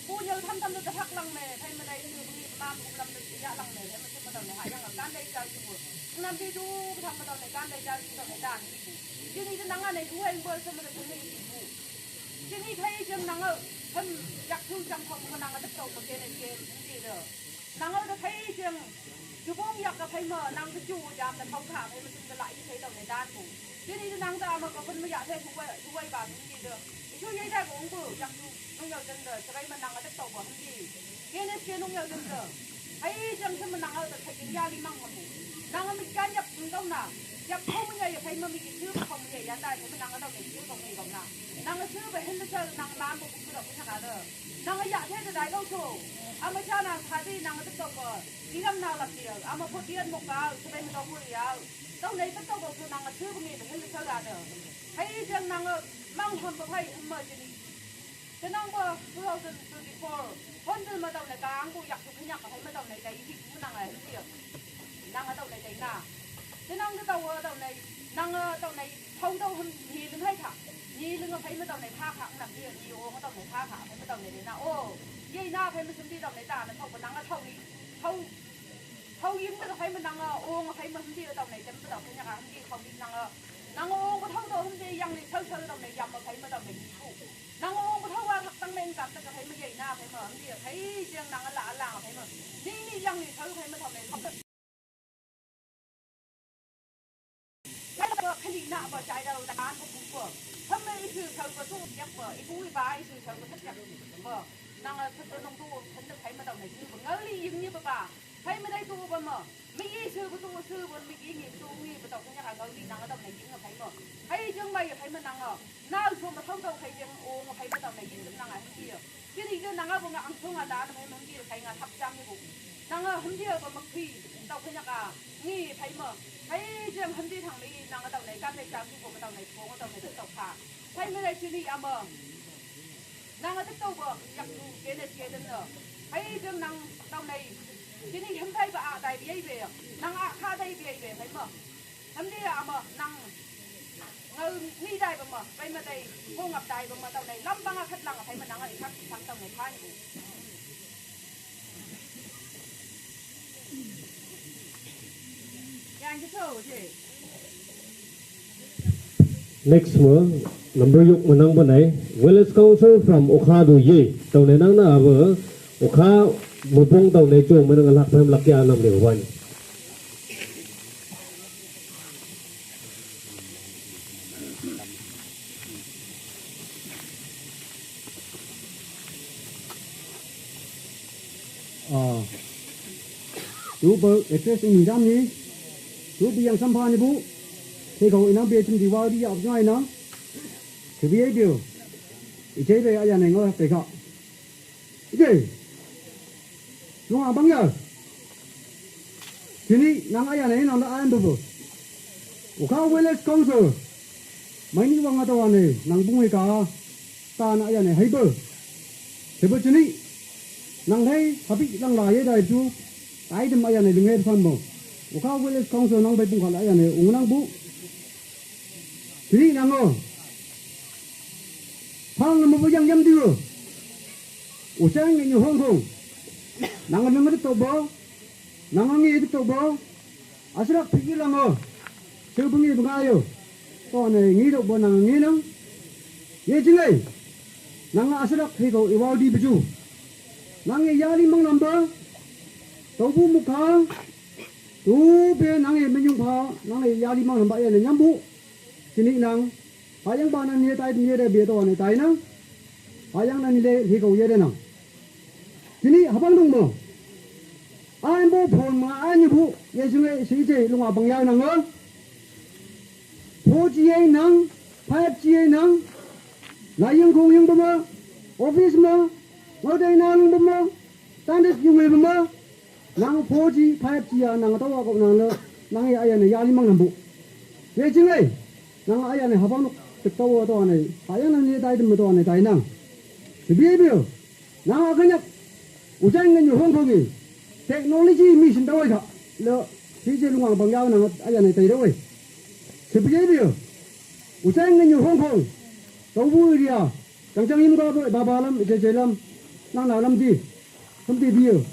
Ku nyau tham tham da thak lang me, phai ma dai ni bu ni ma bu lam da ya lang me, phai ma sim ma dau ne ha yang kan dai jal ju bu. Nam di du tham ma dau ne kan dai jal ju dau ne dan di bu. Ji ni da nang a ne du ai bol sim ma da ne di bu. Ji ni phai jeng nang a, tham yak thu jam khong ma nang a da tau ma ke ne ke di da. Nang a da phai jeng, ju bong yak ka phai ma, nang da ju jam da thau kha, phai ma sim da la i phai dau ne dan bu. Ji ni da nang da ma ka phun ma ya the du ai, du ai ba di da. Isu yei da gong bu, yak tu, nung yau jeng de, sebai ma nang a dek tau ba hum di. Kene se nung yau jeng de. Hai jeng se ma nang a dek hai ya li mang ma bu. Nang a mi kan yak tu dau na. Yak kau ma ya ya hai ma mi ki tu kau ma ya ya da, hai ma nang a dau ne tu kau ma ya dau na. Nang a tu ba hen de sa nang ma bu bu da bu na ka de. Nang a ya the de dai dau tu. A ma cha na sa di nang a dek tau ba. Di lam na lam di. A ma bu di an mo ka, sebai ma dau bu ya. Dau ne dek tau ba tu nang a tu ba mi ba hen de sa da de. Hai jeng nang a mang ham ba hai ham ma ji ni. Tenang ba two thousand twenty-four, hon dil ma dau ne kang bu yak tu khenyak hai ma dau ne kai hik mu nang ai hik. Nang a dau ne kai na. Tenang da dau dau ne, nang a dau ne, thau dau hon ni ling hai tha. Ni ling hai ma dau ne tha kha, nang ni ni o ma dau ne tha kha, hai ma dau ne na o. Ye na hai ma sim di dau ne ta na thau ba nang a thau ni. Thau, thau yim da hai ma nang a o, hai ma sim di dau ne tem ba dau khenyak hai di thau ni nang a. Nang o Ni sau sau tau nei yam ma phei ma tau nei ni ku. Nang ong ko thau wa thak tang meng tam ta ka phei ma yei na phei ma, hmdi a phei jeng nang a la a la phei ma. Ni ni yang ni sau phei ma tau nei. Nang ba khani na ba chai da dan ko ku ko. Phei ma i su sau ko su yak ba, i ku i ba i su sau ko thak yak ba. Nang a thak nong tu, thak phei ma tau nei ku ba. Ngal li yim ni ba ba. Phei ma dai tu ba ma. Mi yi su bu tu su bu mi yi ngi tu ngi bu tau kanya ka gau di nang a dau nei ying a phei ma. Phei jeng mai phei ma nang a. Na su ma thau tau phei jeng o ma phei ma dau nei ying nang a hmdi a. Ki ni de nang a bu nga ang sung a da na phei ma hmdi a phei nga thap jam ni bu. Nang a hmdi a bu ma phi tau kanya ka ngi phei ma. Phei jeng hmdi thang mi nang a dau nei ka phei jam ni bu ma dau nei ko ma dau nei tau pha. Phei ma dai chi ni a ma. Nang a tek tau ba, yak tu, kene, kene na. Phei jeng nang tau nei. Kini hem thai ba a dai biai be. Nang a kha dai biai be, phei ma. Hem di a ma, nang. Ngal ni dai ba ma, phei ma dai. Ko ngap dai ba ma tau nei. Lam ba nga khat lang, phei ma nang a i khat sang tau nei khan. Next ma, number yok ma nang ba nai, Village Council from Okha du ye. Tau ne nang na ba, Okha mupong tau ne chong ma nang lak phai lak ya nam le wan. Ah. Tu ba address in dam ni. Tu bi yang sampha ni bu. Te ko inang bi chim di wa di ya ngai na. Te bi ai bi. I te be aya ne ngo te ka. I te. Nung abang ya. Kini nang aya ne nang da ayan bu bu. Okha Village Council. Mai ni wang ata wa ne nang bung ka. Ta na aya ne hai bu. Te bu chini. Nang hai habi lang la ye dai tu. Tai dem aya ne lingai sam bu. Okha Village Council nang bai bung ka la aya ne ung nang bu. Chini nang o. Phang na mu bu yang yam di bu. Uchang ni hong hong. Nang nang de to bu. Nang ngi de to bu. Asrak phikir lang o. Seu bengi bengayo. To ne ngi dok bo nang ngi nang. Ye jingai. Nang asrak phiko iwal di beju. Nang ye yali mang namba. Tau bu muka. Tu be nang ye menyung pha. Nang ye yali mang namba ye ne nyambu. Sini nang. Hayang ba nang ye tai ye de be to ne tai nang. Hayang nang ye le phiko ye de nang. Sini habang dung mo. Ai bo phon ma ai ni bu ye jing ye si je lung a bang ya nang o. Pho ji ye nang, five ji ye nang. La ying kong ying ba ma, office ma, ngau dai na lung ba ma, tan des yung ba ma. Nang pho ji, five ji ya nang to wa ko nang le, nang ya ya ne ya li mang nang bu. Ye jing ai, nang aya ne habang nuk tek to wa to ne, aya nang ye tai dem to ne tai nang. Bi bi. Nang a kanyak, ujang ngan yu hong kong i, technology mission tawai ka, lo, si je lung a bang yau nang aya nai tai tawai. Sepi jai biyo, ujang ngan yu hong kong, tau bu area, kang chang yim ka bo, ba ba lam, je je lam, nang na lam di, lam di biyo.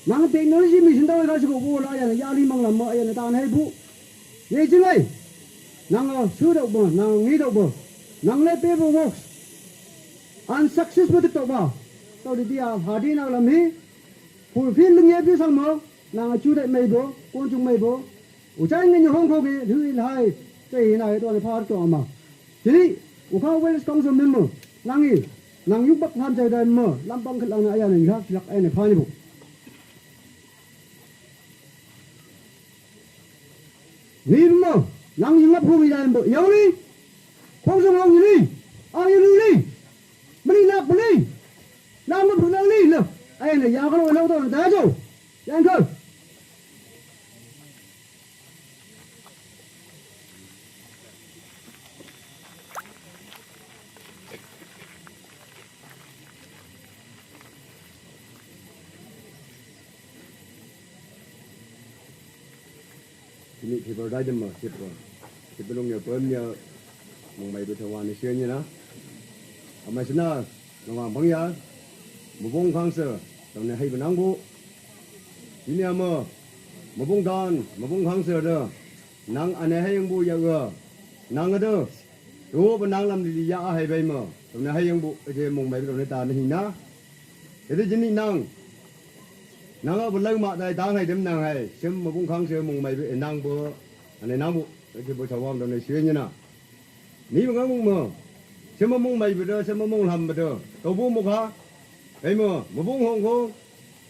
Nang technology mission tawai ka si ko bo la aya nai, ya li mang lam ma aya nai ta nai bu. Ye jing ai, nang a su dau bo, nang ngi dau bo, nang le pe bo works. Unsuccessful tok ba. Tau di dia hadi na lam hi. Fulfill lung ye bi sang mo. Nang a chu dai mai bo. Kon chung mai bo. Uchai ngi hong kong ngi hui lai. Te hi na to ne par to ama. Chini. Okha Village Council member. Nang i. Nang yuk bak tham chai dai mo. Lam bang khat lang na aya nang hak lak ai ne pha ni bo. Ni mo, nang ying ap hu mi dan bo, yau ni, phong sung hong ni, ang yu ni, mani nak ni, lam bu nang ni, lo, ai ne, ya ka lo, lo to, da jo, yang ko. Kini paper dai dem ma, paper. Paper long ya, poem ya, mong mai bu thawan ni sian ya na. Amai sina, nang wang bang ya, mabong council, tau ne hai benang bu. Kini ama, mabong dan, mabong council da. Nang ane hai yang bu ya ga. Nang ada. Ro benang lam lili ya hai bai mo. Tone hai yang bu, je mong mai tone ta ni na. Ede jini nang. Nang a bu lau ma dai dang hai dem nang hai. Sem mo bung khang se mong mai be nang bu. Ane nang bu, je bu chawang tone sien na. Ni mong mong mo. Sem mo mong mai be do, sem mo mong lam be do. Tau bu mo kha. Bai mo, mo bung hong kong.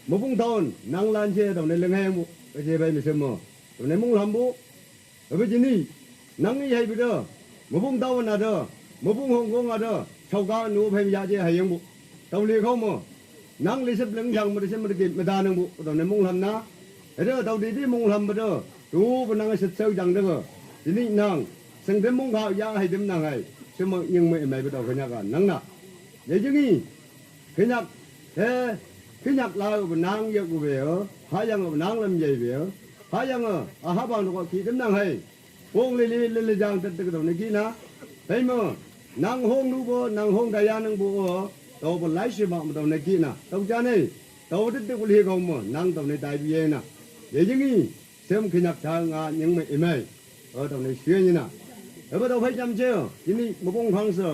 Mo bung taun, nang lan se tone leng hai yang bu. Je bai mo sem mo. Tone mong lam bu. Ebe jini, nang ni hai bida, mabung tau na da, mabung hong kong ada, chau ka nu phai ya je hai yang bu. Tau le khau mo, nang le sep leng yang ma de sep ma de ke ma da nang bu, tau ne mong lam na. Ede tau di di mong lam bida, tu ba nang sep sau jang de ga. Jini nang, seng dem mong ka ya hai dem nang hai, sep ma yang ma mai bida ka nya ka nang na. Ye jini, Khenyak, he, khenyak la u benang ye u be, ha yang u benang lam ye be, ha yang u, a ha bang dok ki dem nang hai. Pong le le le le jang tet tet dok ne ki na. Bai mo, nang hong nu bo, nang hong da ya nang bo o, tau bo lai shi ma dok ne ki na. Tau ja ne, tau tet tet u le kau mo, nang tau ne dai bi ye na. Ye jing i, Sem khenyak ta nga nyeng me imai. O tau ne sien ni na. Ebe tau phai jam che. Ini mabung khang se.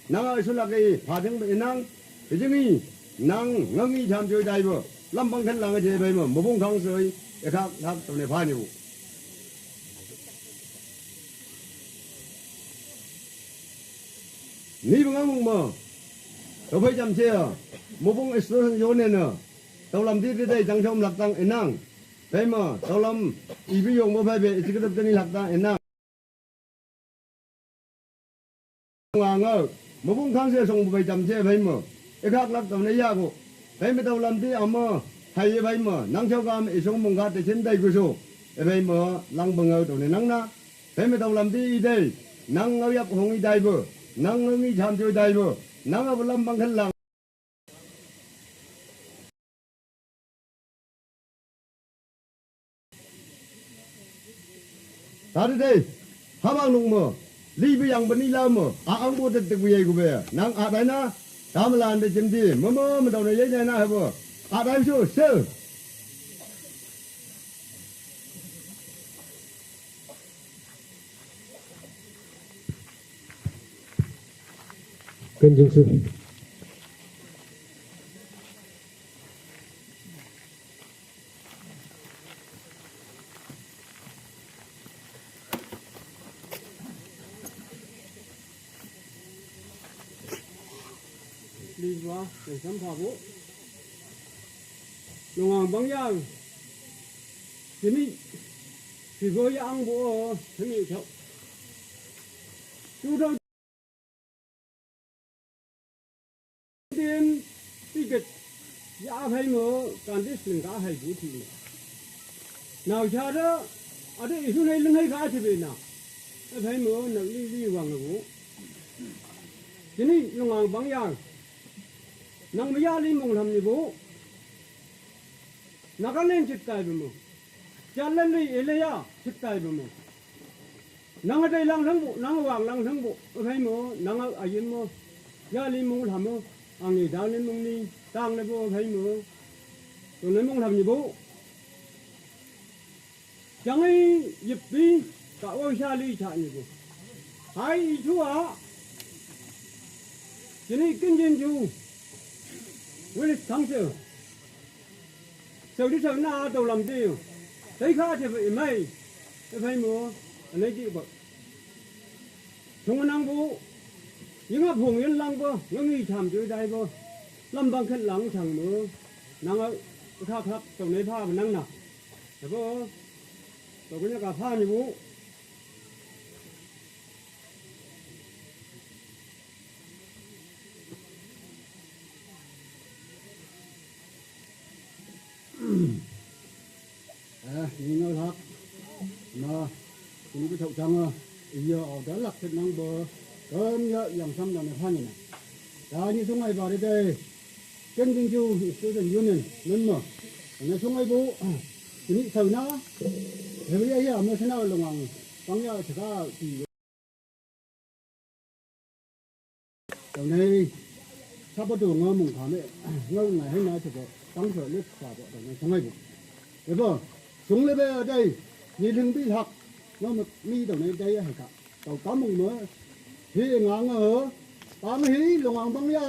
Nang a isu lak i pha ding be nang. Ke jing i nang ngang i jam joi dai bo. Lam bang khen lang je bai mo. Mabung khang se. E khak khak tau ne pha ni bu. Ni bang ngang mo. Tau phai jam che. Mabung isu yo ne na. Tau lam di di dai jang chom lak tang inang. Bai mo, tau lam, i bi yong mo bai be, i chi ka tap tani lak ta, e na. Nga nga, mo bung khang se song bai jam che bai mo. E khak lak tau ne ya ko. Bai mo tau lam di a mo, hai ye bai mo, nang chau ka me i song mong ka te chen dai gu so. E bai mo, lang bang ngau tau ne nang na. Bai mo tau lam di i dai, nang ngau yap hong i dai bo. Nang ngau ngi cham choi dai bo. Nang a bo lam bang khen lang. Tadi dei, habang nung mo, li bi yang bani la mo, a ang bo tet tek bi yai gu be, nang a dai na, ta ma lan de jim di, mo mo, mo dau ne yai na na ha bo, a dai su, su. Ken jing su. Li ba, ken sam pha bo. Nong ang bang yang. Sini. Si bo yang bo. Sini chau. Tu dau. Din, ticket, ya phai mo, kan dis ling ka hai bu thi. Nau cha da, a de isu nei ling hai ka thi be na. A phai mo, nau li li wang bu. Sini, nong ang bang yang. Nang ma ya li mong lam ni bu. Nagaland chit tai bu mo. Cha len li e le ya, chit tai bu mo. Nang a dai lang thang bu, nang a wang lang thang bu, a phai mo, nang a, a yin mo, ya li mong tham mo, ang ni dang ni mong ni, tang ni bu, a phai mo, tu ni mong tham ni bu. Chang i yip bi, ka wa sha li cha ni bu. Hai i chu a, chi ni kin jin chu, wi li thang che. Sau di sau na tau lam di. Tai kha te bai mai. E phai mo. Anai di ba. Chung nang bu. Ying a phung yin lang bu. Ngang i cham ju dai bu. Lam bang khen lang chang mo. Nang a kha kha tau nei pha nang na. Te bu. Tau ko nya ka pha ni bu. Eh, ni ngau lak. Ma, kuni ki thok chang a. Iya, au da lak thet nang bo. Kan ya yang sam da na phan na. Da ni sung ai ba de de. Ken ding ju student union nun mo. Na sung ai bu. Kuni sau na. Hebri ya mo sana long ang. Pang ya chaka ti. Tau nei, sa ba du ngau mung kha me, ngau ngai hai na che ko, tang so le sa ba tau nei sung ai bu. E bo, sung le be dai, ni ling bi hak, ngau me mi tau nei dai hai ka. Tau ka mung mo, Hi ngang, eh, pang hi longang bang ya,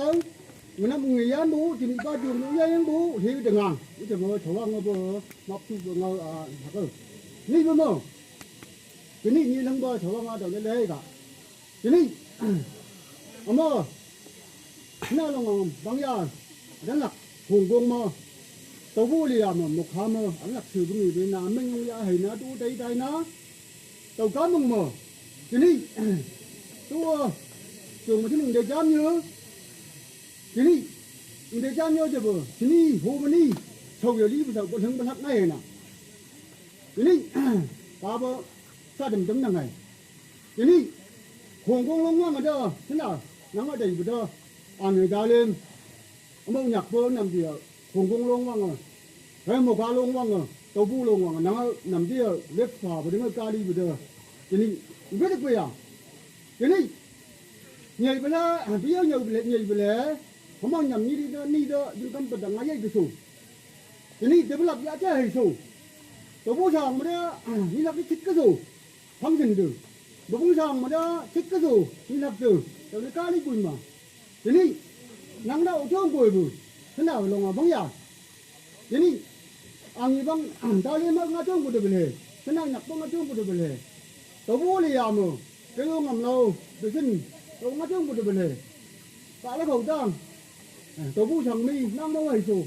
ngenam ngi yan bu, jini ba jung bu ya yang bu, hi de ngang. Ite bo chawang bo, map tu bo ngau a, hako. Ni bo mo. Jini ni lang bo chawang a dau le le ga. Jini, amo, na longang bang ya, dan lak, hong gong mo. Tau bu li ya mo, mo kha mo, an lak su bu ngi be na, meng ya hai na, du dai dai na. Tau ka mung mo. Jini, tu, chung mo jini de jam yo. Jini, de jam yo je bo. Jini, ho mo ni. Chau yo li bu sa, bo thang bo lak ngai na. Jini, pa bo, sa dem dem na ngai. Jini, hong gong long wang da, sina, nang a dai bu da. Ang da lem. Amo nyak bo nam dia, hong gong long wang a. Hai mo ka long wang a, tau bu long wang a, nang a nam dia, lek pa bo de ngai ka li bu da. Jini, be de ku ya. Jini, nyai bela, dia nyai bela, nyai bela. Hama nyam ni di da, ni da, jin kam pada ngai yai de so. Jini, de bela ya cha hai so. Tau bu sang mo da, ni lak ni thik ka so. Phang jin de. Bo bung sang mo da, thik ka so. Ni lak de. Tau ni ka li bun ma. Jini, nang da u jong ko bu. Sana long a bang ya. Jini, ang i bang, da le ma nga jong bu de bele. Sana nak bang nga jong bu de bele. Tau bu le ya mo. Ke lo ngam lo, de sin, tau nga jong bu de bele. Ka le khau dang. Eh, tau bu chang mi, nang mo wai so.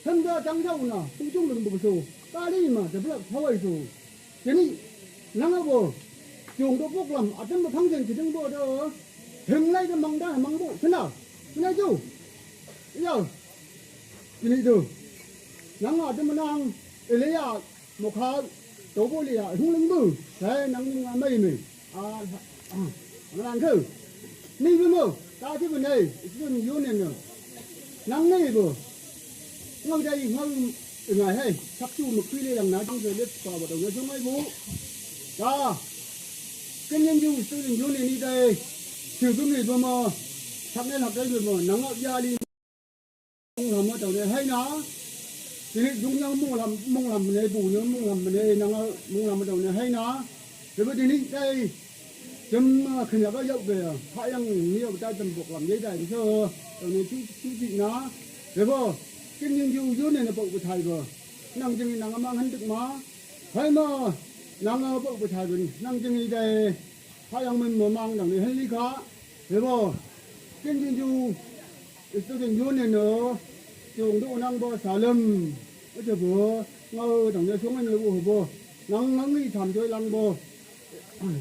Hem da chang jau na, tu chung lung bu so. Ka li ma, de blak phau wai so. Jini, nang a bo. Jong do bok lam, a tem ba phang jeng chi ding bo do. Hem lai de mang da, mang bu, sina. Sina ju. Ya. Jini du. Nang a tem nang, ele ya. Mo kha, tau bu li ya, hung ling bu, sai nang ning a mai me. A, a, a, nang ke. Ni bu mo, ta ti bu nei, student union no. Nang nei bu. Ngau dai, ngau ngai hai, sak tu mo kui le lang na, jong le pa ba dong na jong mai bu. Ta. Ken yen ju student union ni dai. Su bu nei bu mo. Sak nei lak dai bu mo, nang ngau ya li. Mung lam ma tau ne hai na. Tini dung yang mung lam, mung lam ne bu ne, mung lam ne nang a, mung lam ma tau ne hai na. Tebe tini tai. Jem, ah, khen ya ba yau be. Pha yang ni yau tai jem bok lam ye tai so. Tau ne chu, chu ti na. Tebe. Kin yin ju ju ne na bok bu tai be. Nang jing nang a mang han dik ma. Hai ma. Nang a bok bu tai be. Nang jing ni tai. Pha yang men mo mang dang ne han li kha. Tebe. Kin yin ju. Student union no, chung du nang bo salam, a che bo, ngau dang ne sung ne bu bo, nang nang ni tham joi lang bo,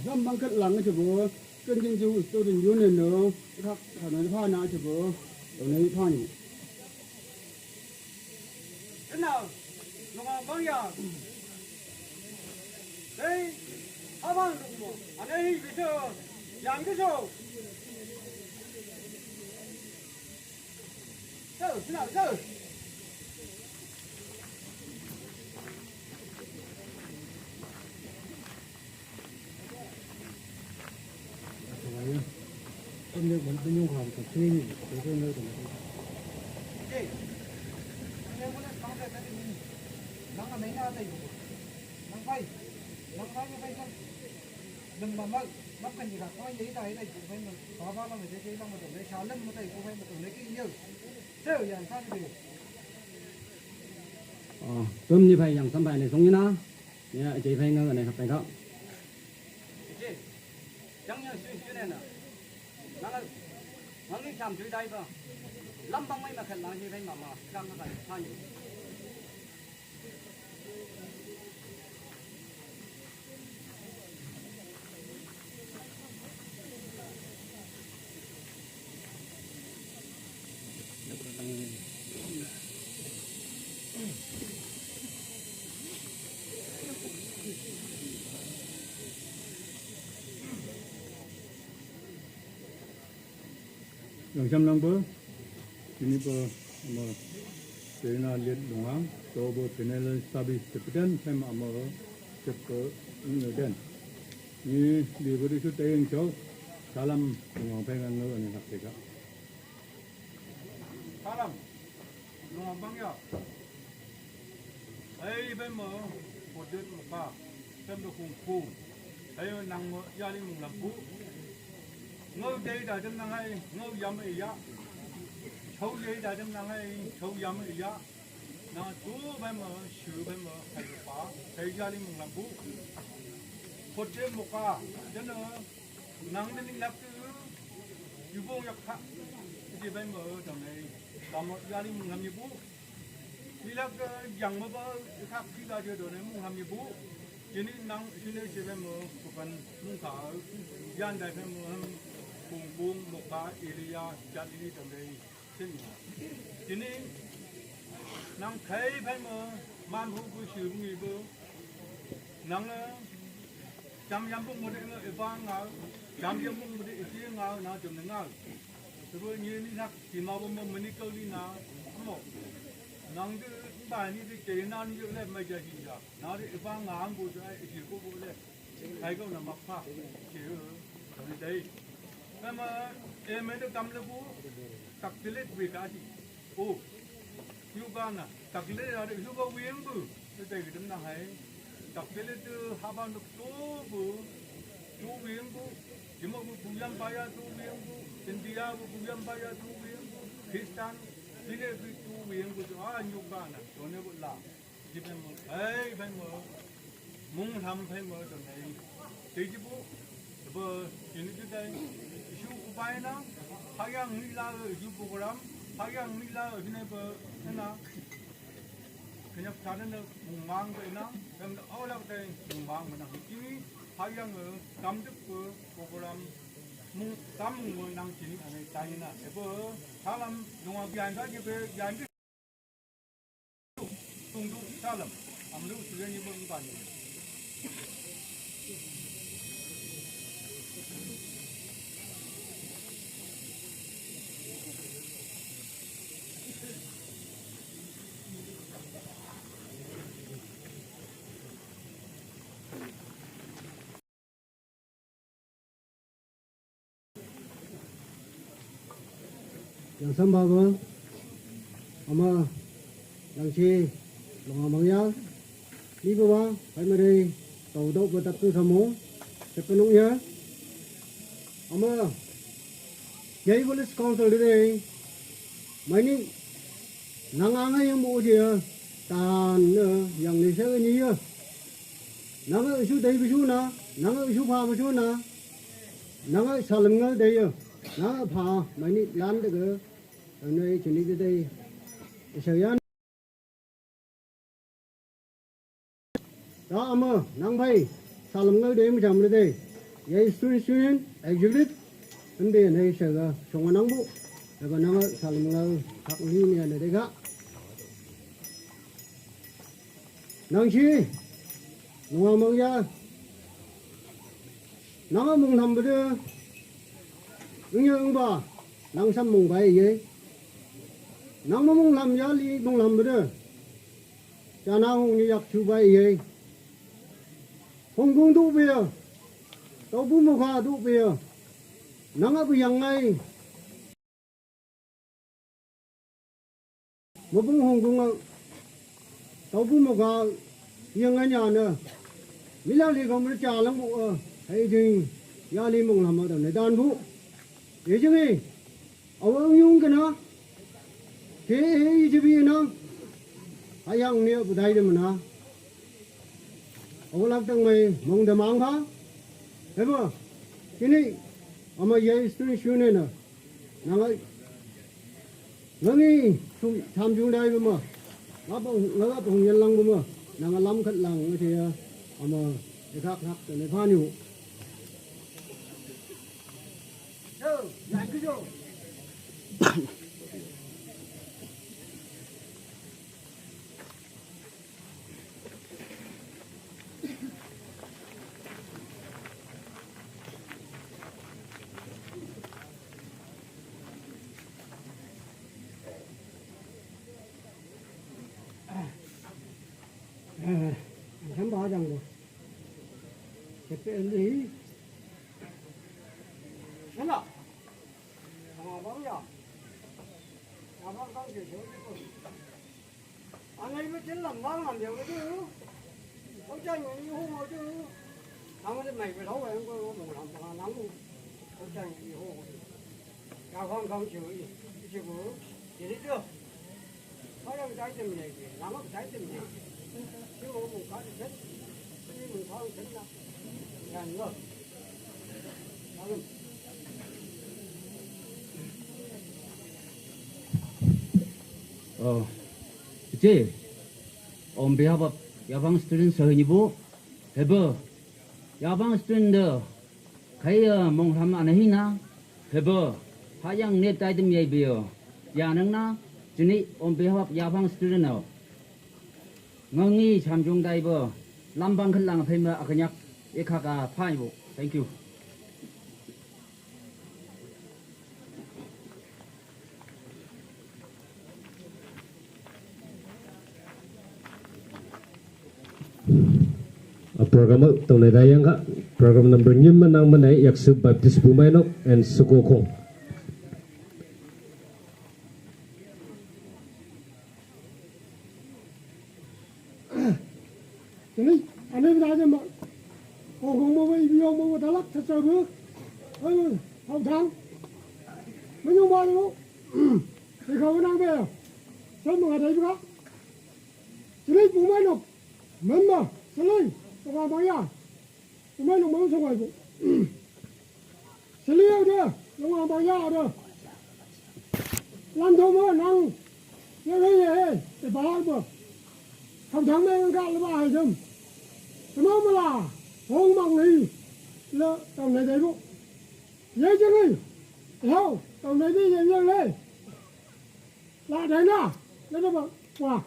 lam bang khat lang a che bo, ken jing ju student union no, khak tham ne pha na che bo, dang ne pha ni. Ken na, nong bang ya. Hey, abang mo, ane hi bisu, yang bisu. Tum ni phai yang sam phai ne song ni na. Ya, jai phai ngang ne khap phai khap. Jai. Yang yang sui sui ne na. Nang, nang ni cham sui dai ba. Lam bang mai ma khat lang jai phai ma ma. Kang ka kan. Yang sam lang bo, ini bo, amo, China liet longang, to bo China service tepeden, sem amo, cep ko, ini den. Ni, di bo di su tayeng chau, salam, longang pengen lo, ini hak tega. Salam, longang bang ya. Ai, ben mo, ko det mo ka, sem do kung kung. Ai, nang mo, ya ni mung lam pu. Ngau dei da dem nang hai, ngau yam e ya. Chau dei da dem nang hai, chau yam e ya. Na tu bai ma, shu bai ma, hai pa, hai ya li mung lam bu. Pot de mo ka, de na, nang de ni lak tu, yu bong yak kha. Di bai ma, dam nei, dam ya li mung lam yu bu. Ni lak, eh, yang ma ba, kha ki ga de do ne mung lam yu bu. Jini nang sine se bai ma, ko kan mung ka, yan dai bai ma, kung kung, mo ka, area, jat ni dam nei. Jini nang kai bai ma, man hu bu shi bu ni bu. Nang, eh, jam yam bung mo de nge, e ba nga, jam yam bung mo de, e ji nga, na jam ne nga. Seru ni ni nak, ti ma bu mo meni kau ni na, mo. Nang de, ba ni de, ke nan de, le ma ja ji ja. Na de, e ba nga, ang bu de, e ji bu bu le. Hai kau na mak pha. Ke, eh, ni dai. Bai ma, e me de kam le bu, tak de le bu ka ji. O, yu ga na, tak le ya de yu ga wing bu, de de de na hai. Tak le de ha ba nuk tu bu, tu wing bu, jimo bu bu yam ba ya tu wing bu, India bu bu yam ba ya tu wing bu, Kristan, bine bu tu wing bu, a yu ga na, to ne bu la. Ji bai mo, hai bai mo, mung lam bai mo, to ne. Te ji bu, bu, ji ni ji dai, shu u bai na, ha yang ni la, ju program, ha yang ni la, ji ne bu, na. Kenya tane ne mung mang ko ina, em da au lak dai mung mang mana. Kini ha yang, eh, kam duk ko program mung kam mung nang kini ane tai na. Ebo salam dong bian ka je be bian tung du salam. Am lu su ye ni bo ni ba ni. Yang sam ba ba, ama, yang chi, long amang ya, ni ba ba, hai ma dei, tau dau ba tap tu samo, sepenung ya, ama, yai village council dei, mai ni, nang ang yang mo je, tan, eh, yang ni se ni ya. Nang a shu dei bu shu na, nang a shu pha bu shu na, nang a salam ngal dei ya, nang a pha, mai ni lan de ge, nang a chini de dei, isa yan. Da ama, nang bai, salam ngal dei mu jam le dei, ya student union, executive, ande nei sa ga, shong nang bu, da ba nang a salam ngal, hak li ni ande de ga. Nang shi, nunga mang ya. Nang a mung lam bade. Nge ung ba, nang sam mung bai ye. Nang ma mung lam ya li mung lam bade. Jana hung ni yak chu bai ye. Hung gung du be ya. Tau bu mo kha du be ya. Nang a bu yang ngai. Mabung hong gung a, tau bu mo ga, yang a nya na. Mi la li ga mo cha lang bu a, hai jing, ya li mong lam a dam ne dan bu. Ye jing e, a wa yung ka na. Ke e ji bi na. A yang ne bu dai de ma na. A wa lak tang mai mong de mang ba. He ba. Kini, ama ye student union na. Nang a, nang i, sum, tham jung dai bu ma. Nga ba, nga ba hong yan lang bu ma. Nang a lam khat lang, nga che ya. Ama, e khak khak, te ne pha ni hu. Yo, yan ki yo. Samba jang bo. Sepe ni. Sana. Sama bang ya. Sama bang je. Anai ma chen lam bang lam yau ke tu. Hau chan ngai hu ma tu. Nang de mai pe thau wai ko mo lam pa nang. Oh, Ece, on behalf of Yabang students, sahini bu, hebo, Yabang student de, kaya mongham anahina, hebo, hayang ne taidem yai bio, ya nang na, juni on behalf of Yabang student no, ngangi chamjong daibo, lambang kelang phema akanyak, ekaka phaibo. Thank you. A program tongnai dayang ka, program number nyim manang manai Yaksu Baptist Bumainok and Sukokong. Jini, ane bida jama. Kong kong mo ba ibi yong mo ba dalak sa sa bu. Ayo, hau thang. Menyong ba lo. Ikaw nang ba. Sa mga dai ba. Jini, Bumainok. Mama, salai. Sa mga maya. Bumainok, mama sa mga ibo. Seli au de, long ang bang ya de. Lam thom nang, ye ye ye, te ba ba. Kham thang me ngang ka le ba hai jam. Te ma ma la, hong mang hi, le tong ne dai bu. Ye jeng hi, hao, tong ne dai ye ye le. La dai na, le na ba, wa.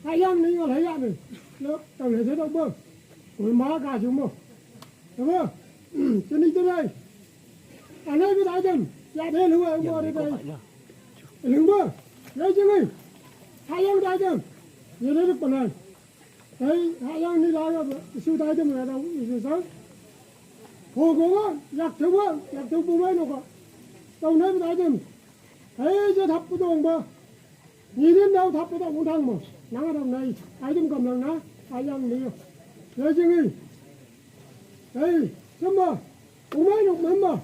Ka yang ni, wa la yang ni. Le tong ne dai dong ba. Ko ma ka jung ba. Te ba, te ni te dai. Anai bi dai dem, ya de lu ai mo de dai. Ling bo, ye jing ai. Ha yang dai dem. Ye de ko nai. Dai ha yang ni la ga su dai dem la da su sa. Ho go wa, yak tu wa, yak tu bu mai no ko. Tau nai bi dai dem. Hai je thap bu dong ba. Ni din dau thap bu dong thang mo. Nang dam nai. Ai dem kam nang na. Ha yang ni. Ye jing ai. Hei, sema, umai nuk mama,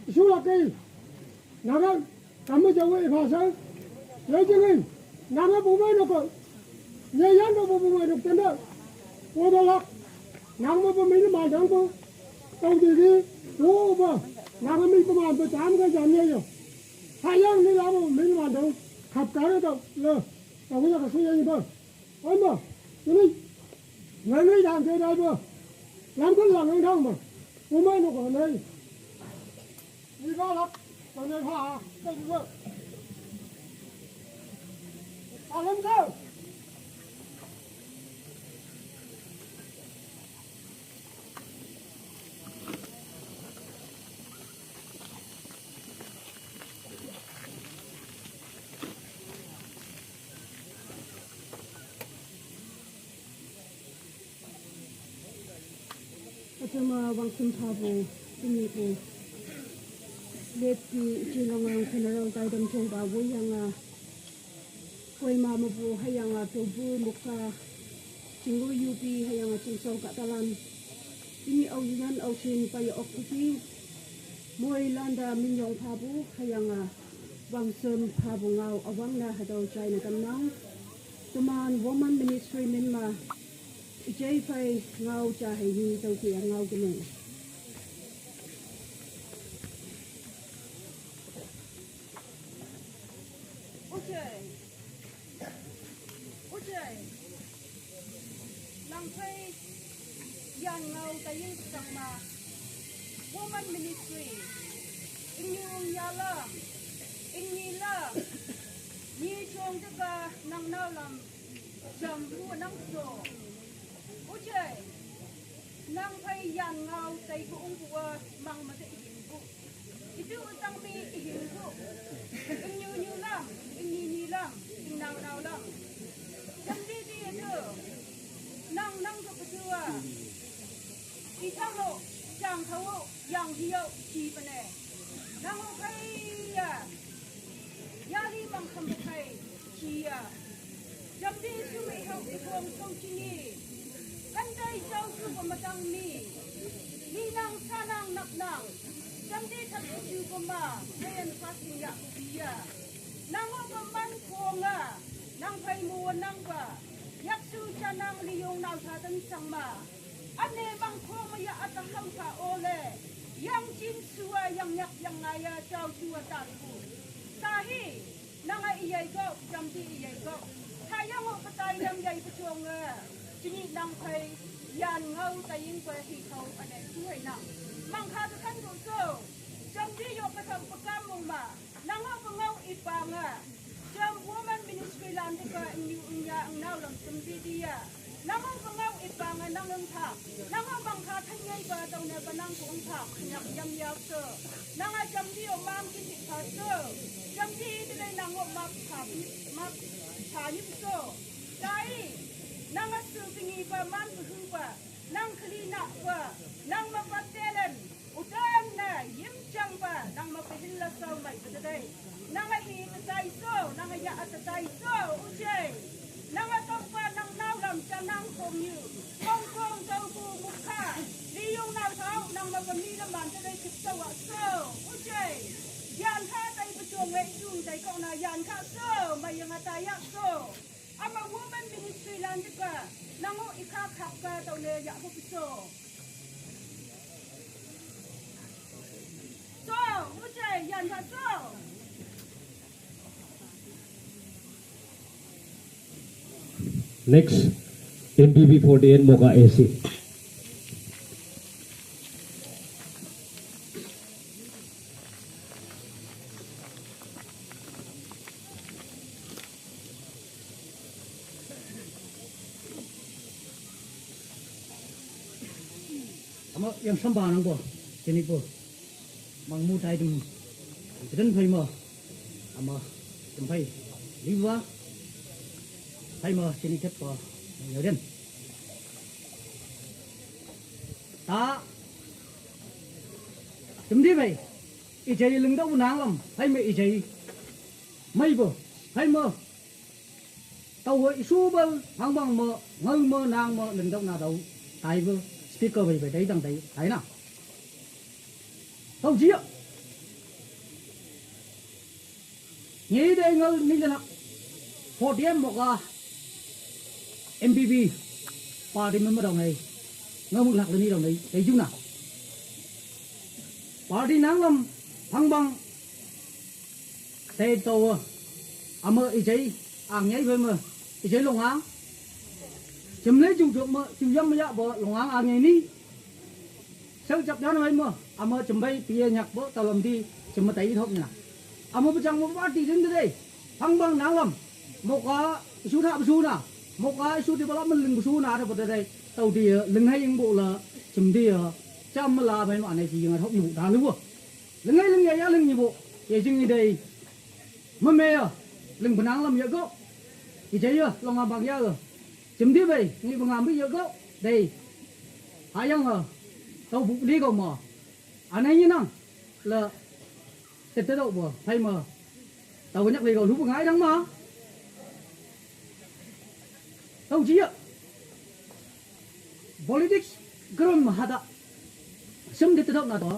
isu laki, naga, kami jauh ipasa, ya jangan, naga umai nuk, ya yang nuk umai nuk tenda, wabala, nang ma pemini madang bu, tau diri, wo ba, naga mi pemah bu tam ke jam ya yo, sayang ni lama pemini madang, khap kare tau, le, tau ya kasi ya iba. Oi ma, ini, ngai ngai dang te dai bo. Lam kun lang ngai dang bo. Umai no ko nai. Ni ka lak, ko nai pha, ko ni bo. Alam ko. Achama wangsim phabu, tumi ko. Lepi ichi longang funeral taidam chongba woyanga. Koima mabu hayanga tobu muka. Chingu yupi hayanga chingsong katalan. Ini au yunan au sin paya oktuki. Moi landa minyong phabu hayanga. Wangsim phabu ngau awangna hadau chai na kamnang. Teman Woman Ministry Myanmar. Ijai phai ngau cha hai ni tau ki ngau ki nung. Ujai. Ujai. Lang phai yan ngau ta yin sang ma. Woman Ministry. Ing yung ya lam. Ing ni lam. Ni chong de ka nang nau lam. Jam bu nang so. Ujai. Nang phai yan ngau tai bu ung bu wa mang ma de ihin bu. Itu utang mi ihin bu. Ing nyu nyu lam, ing ni ni lam, ing nau nau lam. Jam di di itu. Nang nang tu betul wa. Itang lo, jang tau, yang hiau, chi pene. Nang lo phai ya. Yari mang kham bu phai, chi ya. Jam di su me hau i kuang song chi ni. Kan dai jau su pa matang mi. Ni nang sa nang nap nang. Jam di thap Mama, ngayon fasting ya kubiya. Nang o kaman kuonga, nang pay mo nang ba. Yaksu canang liyong nang sa tan sang ma. Ane mang kuonga ya at ang sa ole. Yang jin sua yang yak yang ngaya jao sua tan ku. Sahi, nang a iyay ko, jam di iyay ko. Sayang o patay yang yay pacong a. Jini nang pay, yan ngau taying pa hi kau ane kuhay na. Mang ka kan ko so. Jam di yo ka sa pakamong ma. Nang o pangau ipanga. Jam woman ministry lan di ka inyu inya ang nau lang jam di dia. Nang o pangau ipanga nang ang thak. Nang o bang ka thanyay ba daw na ba nang ko ang thak. Nyak yam yak so. Nang a jam di o mam kin di ka so. Jam di di lay nang o map ka bi, map ka yip so. Dai. Nang a su bingi ba man bu hu ba. Nang kali na ba. Nang ma ba telen. Udan na yim chang ba nang ma pahin la sau mai ba dai. Nang a hi ta tai so, nang a ya ta tai so, ujay. Nang a tong ba nang nau lam cha nang kong yu. Kong kong tau bu mukha. Li yung nau tau nang ma pa mi la man ta dai chip sau a so, ujay. Yan ka tai pa chong wei yung tai kong na yan ka so, mai yang a tai ya so. Ama woman ministry lan di ka. Nang o ikha khap ka tau le ya hu so. So, mujhe yan tha so. Next, M B B forty-eight Moka A C. Ama yang samba nang bo, sini bo. Mang mu tai dum. Kedan phai ma. Ama dum phai. Liwa. Phai ma sini thet pa. Yang den. Ta. Dum di phai. Ijai lengdau nang lam. Phai ma ijai. Mai bo. Phai ma. Tau hoi isu bal hang bang ma ngal ma nang ma lendau na dau tai ba speaker bai bai dai dang dai tai na. Tau jia. Ngi dai ngal ni lena. Podium Moka M B B party member dau nai. Ngal mu lak leni dau nai. Dai jung na. Party nang lam hang bang Tei to ama ijai ang yai bai ma ijai longang. Chim le ju jok ma ju yam ya bo longang ang yai ni. Sau chap dan bai ma ama chim bai pia nyak bo ta lam di chim ma tai thok nya. Ama ba chang ma ba ti din de. Phang bang nang lam. Moka isu tha ba su na. Moka isu development ling ba su na tha ba de. Tau di ling hai ing bo la chim di cham ma la bai ma ne ji yang thok yu da lu. Lengai lengai ya leng nyi bo. Ye jing ni dei. Ma me ya. Leng benang lam ya go. Ijai ya long abang ya ga. Jem di bai ngi bengam bi ya go. Dei. Hayang ha. Tau bu li go ma. Anai ni nang. La. Tete dau bo. Hai ma. Tau nyak li go lu bengai dang ma. Tau ji ya. Politics grum hada. Sem de tedok na to.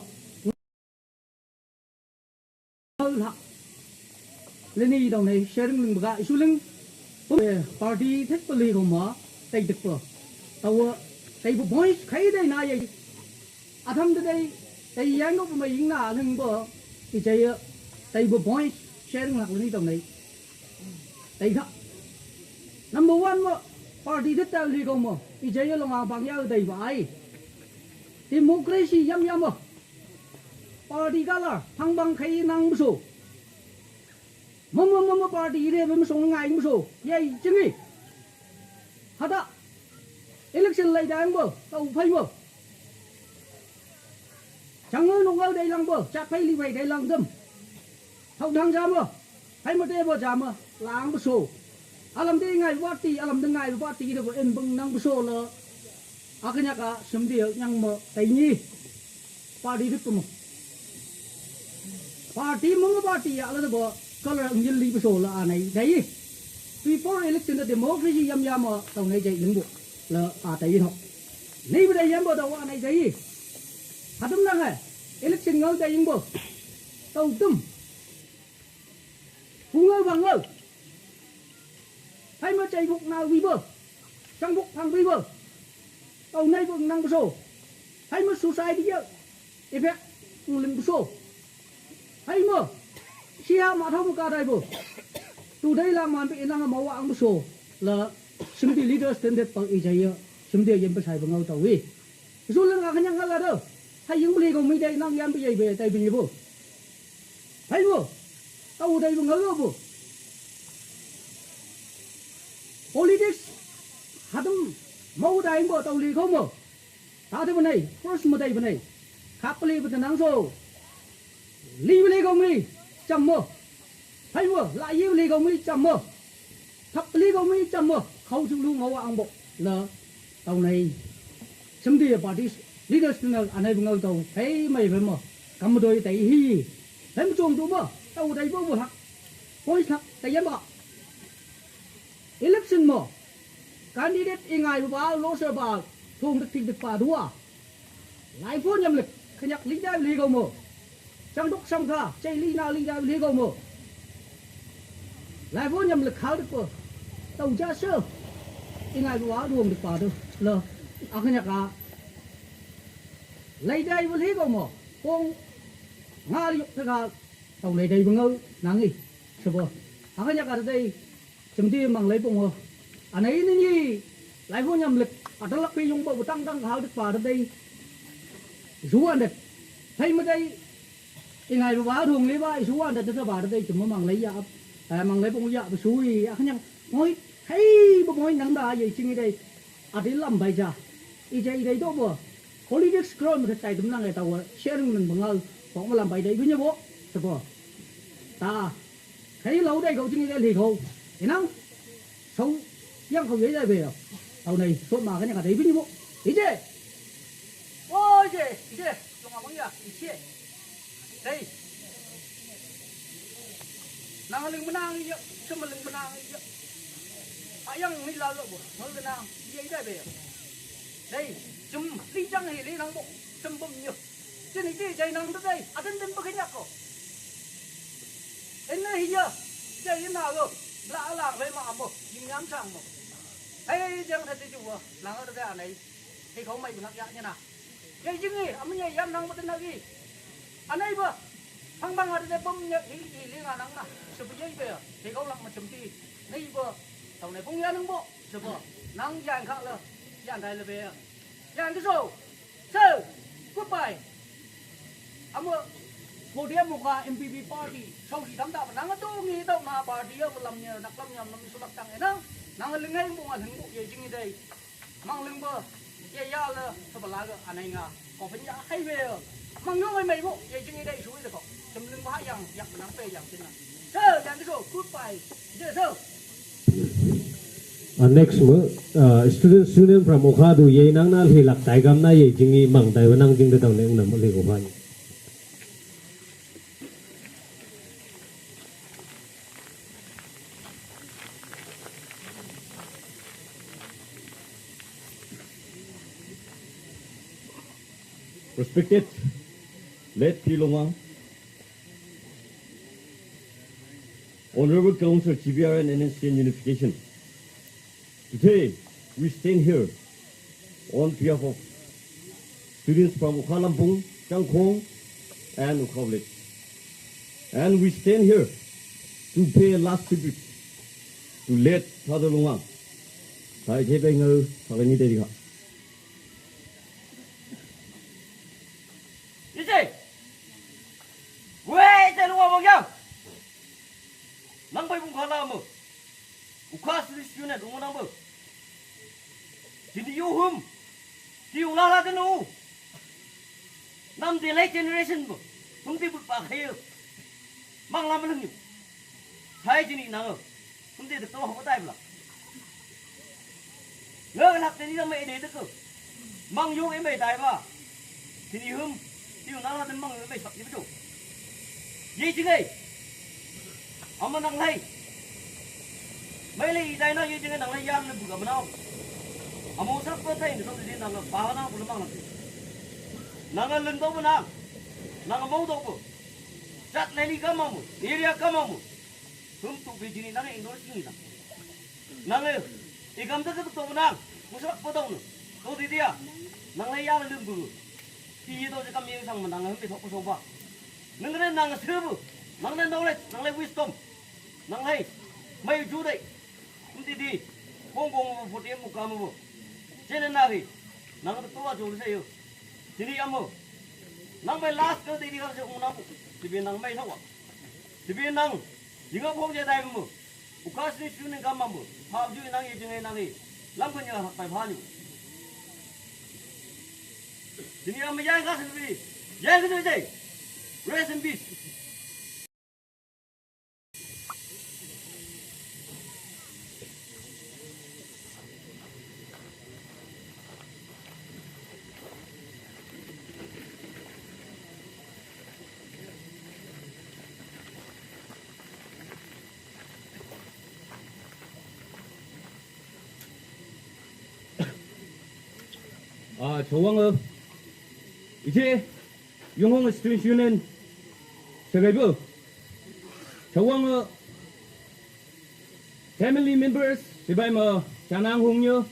Lak. Leni dong nei sharing ling bega isu ling. Pum party thek peli koma tei dek pa. Tawa tei bu boys kai dei na ye. Atham de dei tei yang no puma ying na ling ba. Ijai ya tei bu boys sharing lak leni dong nei. Tei tha. Number one ma party thek ta li koma ijai ya long abang ya dei ba ai. Democracy yam yam ma. Party kala phang bang khai nang bu so. Mama mama party re mama song ngai bu so. Yai chingi. Hada. Election lai dang bo. Tau phai bo. Chang ngai nong ngai dai lang bo. Chak phai li bai dai lang dem. Thau dang jam bo. Hai ma te bo jam ma lang bu so. Alam de ngai ba ti, alam de ngai ba ti de bo en beng nang bu so la. Akanya ka sem de yang ma tai ni. Party de pum. Party mung party ya la de bo. Kala ngil li bu so la anai dai. Before election de democracy yam yam ma tau nai jai ling bu. La a tai no. Nei bu dai yam bo da wa nai jai. Hadum nang hai. Election ngal dai ing bo. Tau tum. Hu ngau bang ngau. Hai ma chai buk na wi bo. Chang buk phang wi bo. Tau nai buk nang bo so. Hai ma society ya. Ipe ung ling bo so. Hai ma. Sia ma thau ma ka dai bo. Tu dai lang man pe inang ma wa ang bo so. La. Sim di leaders ten det pang i jai ya. Sim di yen pa sai bang ngau tau wi. Zu leng a kanyang ngala do. Hai yung beli ko mi dai nang yan bi yai be dai bi ni bo. Hai bo. Tau dai bo ngalo bo. Politics. Hadam. Mau dai bo tau li ko mo. Ta de benai. First mo dai benai. Kap li betenang so. Li beli ko mi. Cham mo. Hai mo. La yi beli ko mi cham mo. Thap li ko mi cham mo. Khau chu lu ngau ang bo. La. Tau nai. Sim di party leaders na anai bungau tau. Hai mai ba mo. Kam doi tai hi. Hai mo chung tu mo. Tau dai bo bo hak. Point hak. Tai yam ba. Election mo. Candidate i ngai ba lo se ba. Thong dik tik dik pa dua. Lai phone yam lek. Khanyak li dai li ko mo. Chang dok chang kha. Chai li na li dai li ko mo. Lai phone yam lek khal dik ko. Tau ja se. I ngai ba duang dik pa du. Lo. A khanyak a. Lai dai ba li ko mo. Kong. Nga li yok te kha. Tau lai dai ba ngau. Nang i. Se bo. A khanyak a dai. Chim di mang lai pung ho. Anai ni ni. Lai ho nyam lek. Atalak pi yung bo butang tang hal dik pa dei. Zuan det. Hai ma dei. Ingai ba rung le ba zuan det ba dei chim mang lai ya. Eh, mang lai pung ya ba sui. Akhanya moi. Hai ba moi nang da ye ching dei. Adi lam bai ja. I jai dei do bo. Holiday scroll ma tai dum nang ai tau sharing nang bangal. Pok ma lam bai dei binya bo. Sabo. Ta. Khai lo dai ko jing dai le ko. Inang. Sau. Yang ko ye dai be. Tau nai. So ma ka nya ka dei binya bo. Ije. Oi je. Ije. Long abang ya. Ije. Dei. Nang ling menang iya, semeling menang iya. Ayang ni lalu bo, mengenang iya ida be. Dei, sem lijang hi li nang bo, sembem nyo. Sini ji jai nang dei, aden den bekenyak ko. Ene iya, jai ina lo, la la be ma ambo, yim yam sang mo. Hei, jang tadi juwa, nang ada anai. Hei kau mai benak yak nya na. Yai jing i, amun yai yam nang betenak i. Anai ba. Hang bang ada depom nya i i linga nang na. Sebu yai ba ya. Hei kau lang macam ti. Nai ba. Tau nai pung ya nang bo. Sebu. Nang yan kha le. Yan dai le be ya. Yan tu so. So. Goodbye. Amu. Podium muka M P P party. Sau di dam da nang tu ngi tau na party ya lam nya nak lam nya lam sulak tang enang. Nang lengai mu ngan heng bu yai jing i dai. Mang ling ba, ya ya la, sa ba la ga, anai nga, ko pen ya hai we. Mang yo mai mai bo, ya jing i dai shui da ko. Sem ling ba yang, yak nang pe yang sin na. So, yang di so, goodbye. Je so. Uh, next mo, uh, student, student from Okha du, ye nang na le lak tai gam na ye jing i mang tai wa nang jing da dang ne ung na mo le ko phan. Respected late P Longwang, Honorable Council G B R and N S C N Unification. Today, we stand here on behalf of students from Ukha Lampung, Changkhong, and Ukha Village. And we stand here to pay a last tribute to late Father Longwang. Thai thai bai ngau, thai ni dei ha. Ite! Wei, ite Longwang bang yang! Nang bai bung khala mo. Ukha students union, ungu nang bo. Jini yu hum. Ti ung la la den u. Nam de lai generation bo. Hum ti but pa khayo. Mang lam lang yu. Hai jini nang o. Hum ti de to ho tai bla. Nga lak te ni da mai de de ko. Mang yo e mai dai ba. Ti ni hum. Ti na la den mang yo e mai sak ni bu. Ye jing ai. Ama nang lai. Mai lai dai na ye jing ai nang lai yan le bu ga ma na. Amo sak pa tai ni so ti nang ba na bu mang na. Nang leng do bu na. Nang mo do bu. Sa Leli kamamu, area kamamu. Hum tu bijini nang indo sini nang. Nang eh, igam ta ka to nang, musa pa dong. To di dia. Nang lai ya lum bu. Ti to je kam yeng sang ma nang hum to ko so ba. Nang re nang sebu. Nang le knowledge, nang le wisdom. Nang lai. Mai ju dai. Mtiti, Hong Kong mo, forty mo kamo mo. Chene nari, nang to wa jol se yo. Sini amo. Nang bai last ko titi ka se ung nang. Sibi nang bai thawa. Sibi nang, yinga phong je dai mo. Ukas ni shu ni kama mo. Ha ju nang ye jing nang ye. Lam ko nya bai pha ni. Sini amo yang ka sibi. Yang ka je. Rest in peace. 아, 저왕의 이제 영홍 Students Union segaibu. 저왕의 family members, sibai ma chanang hongyo.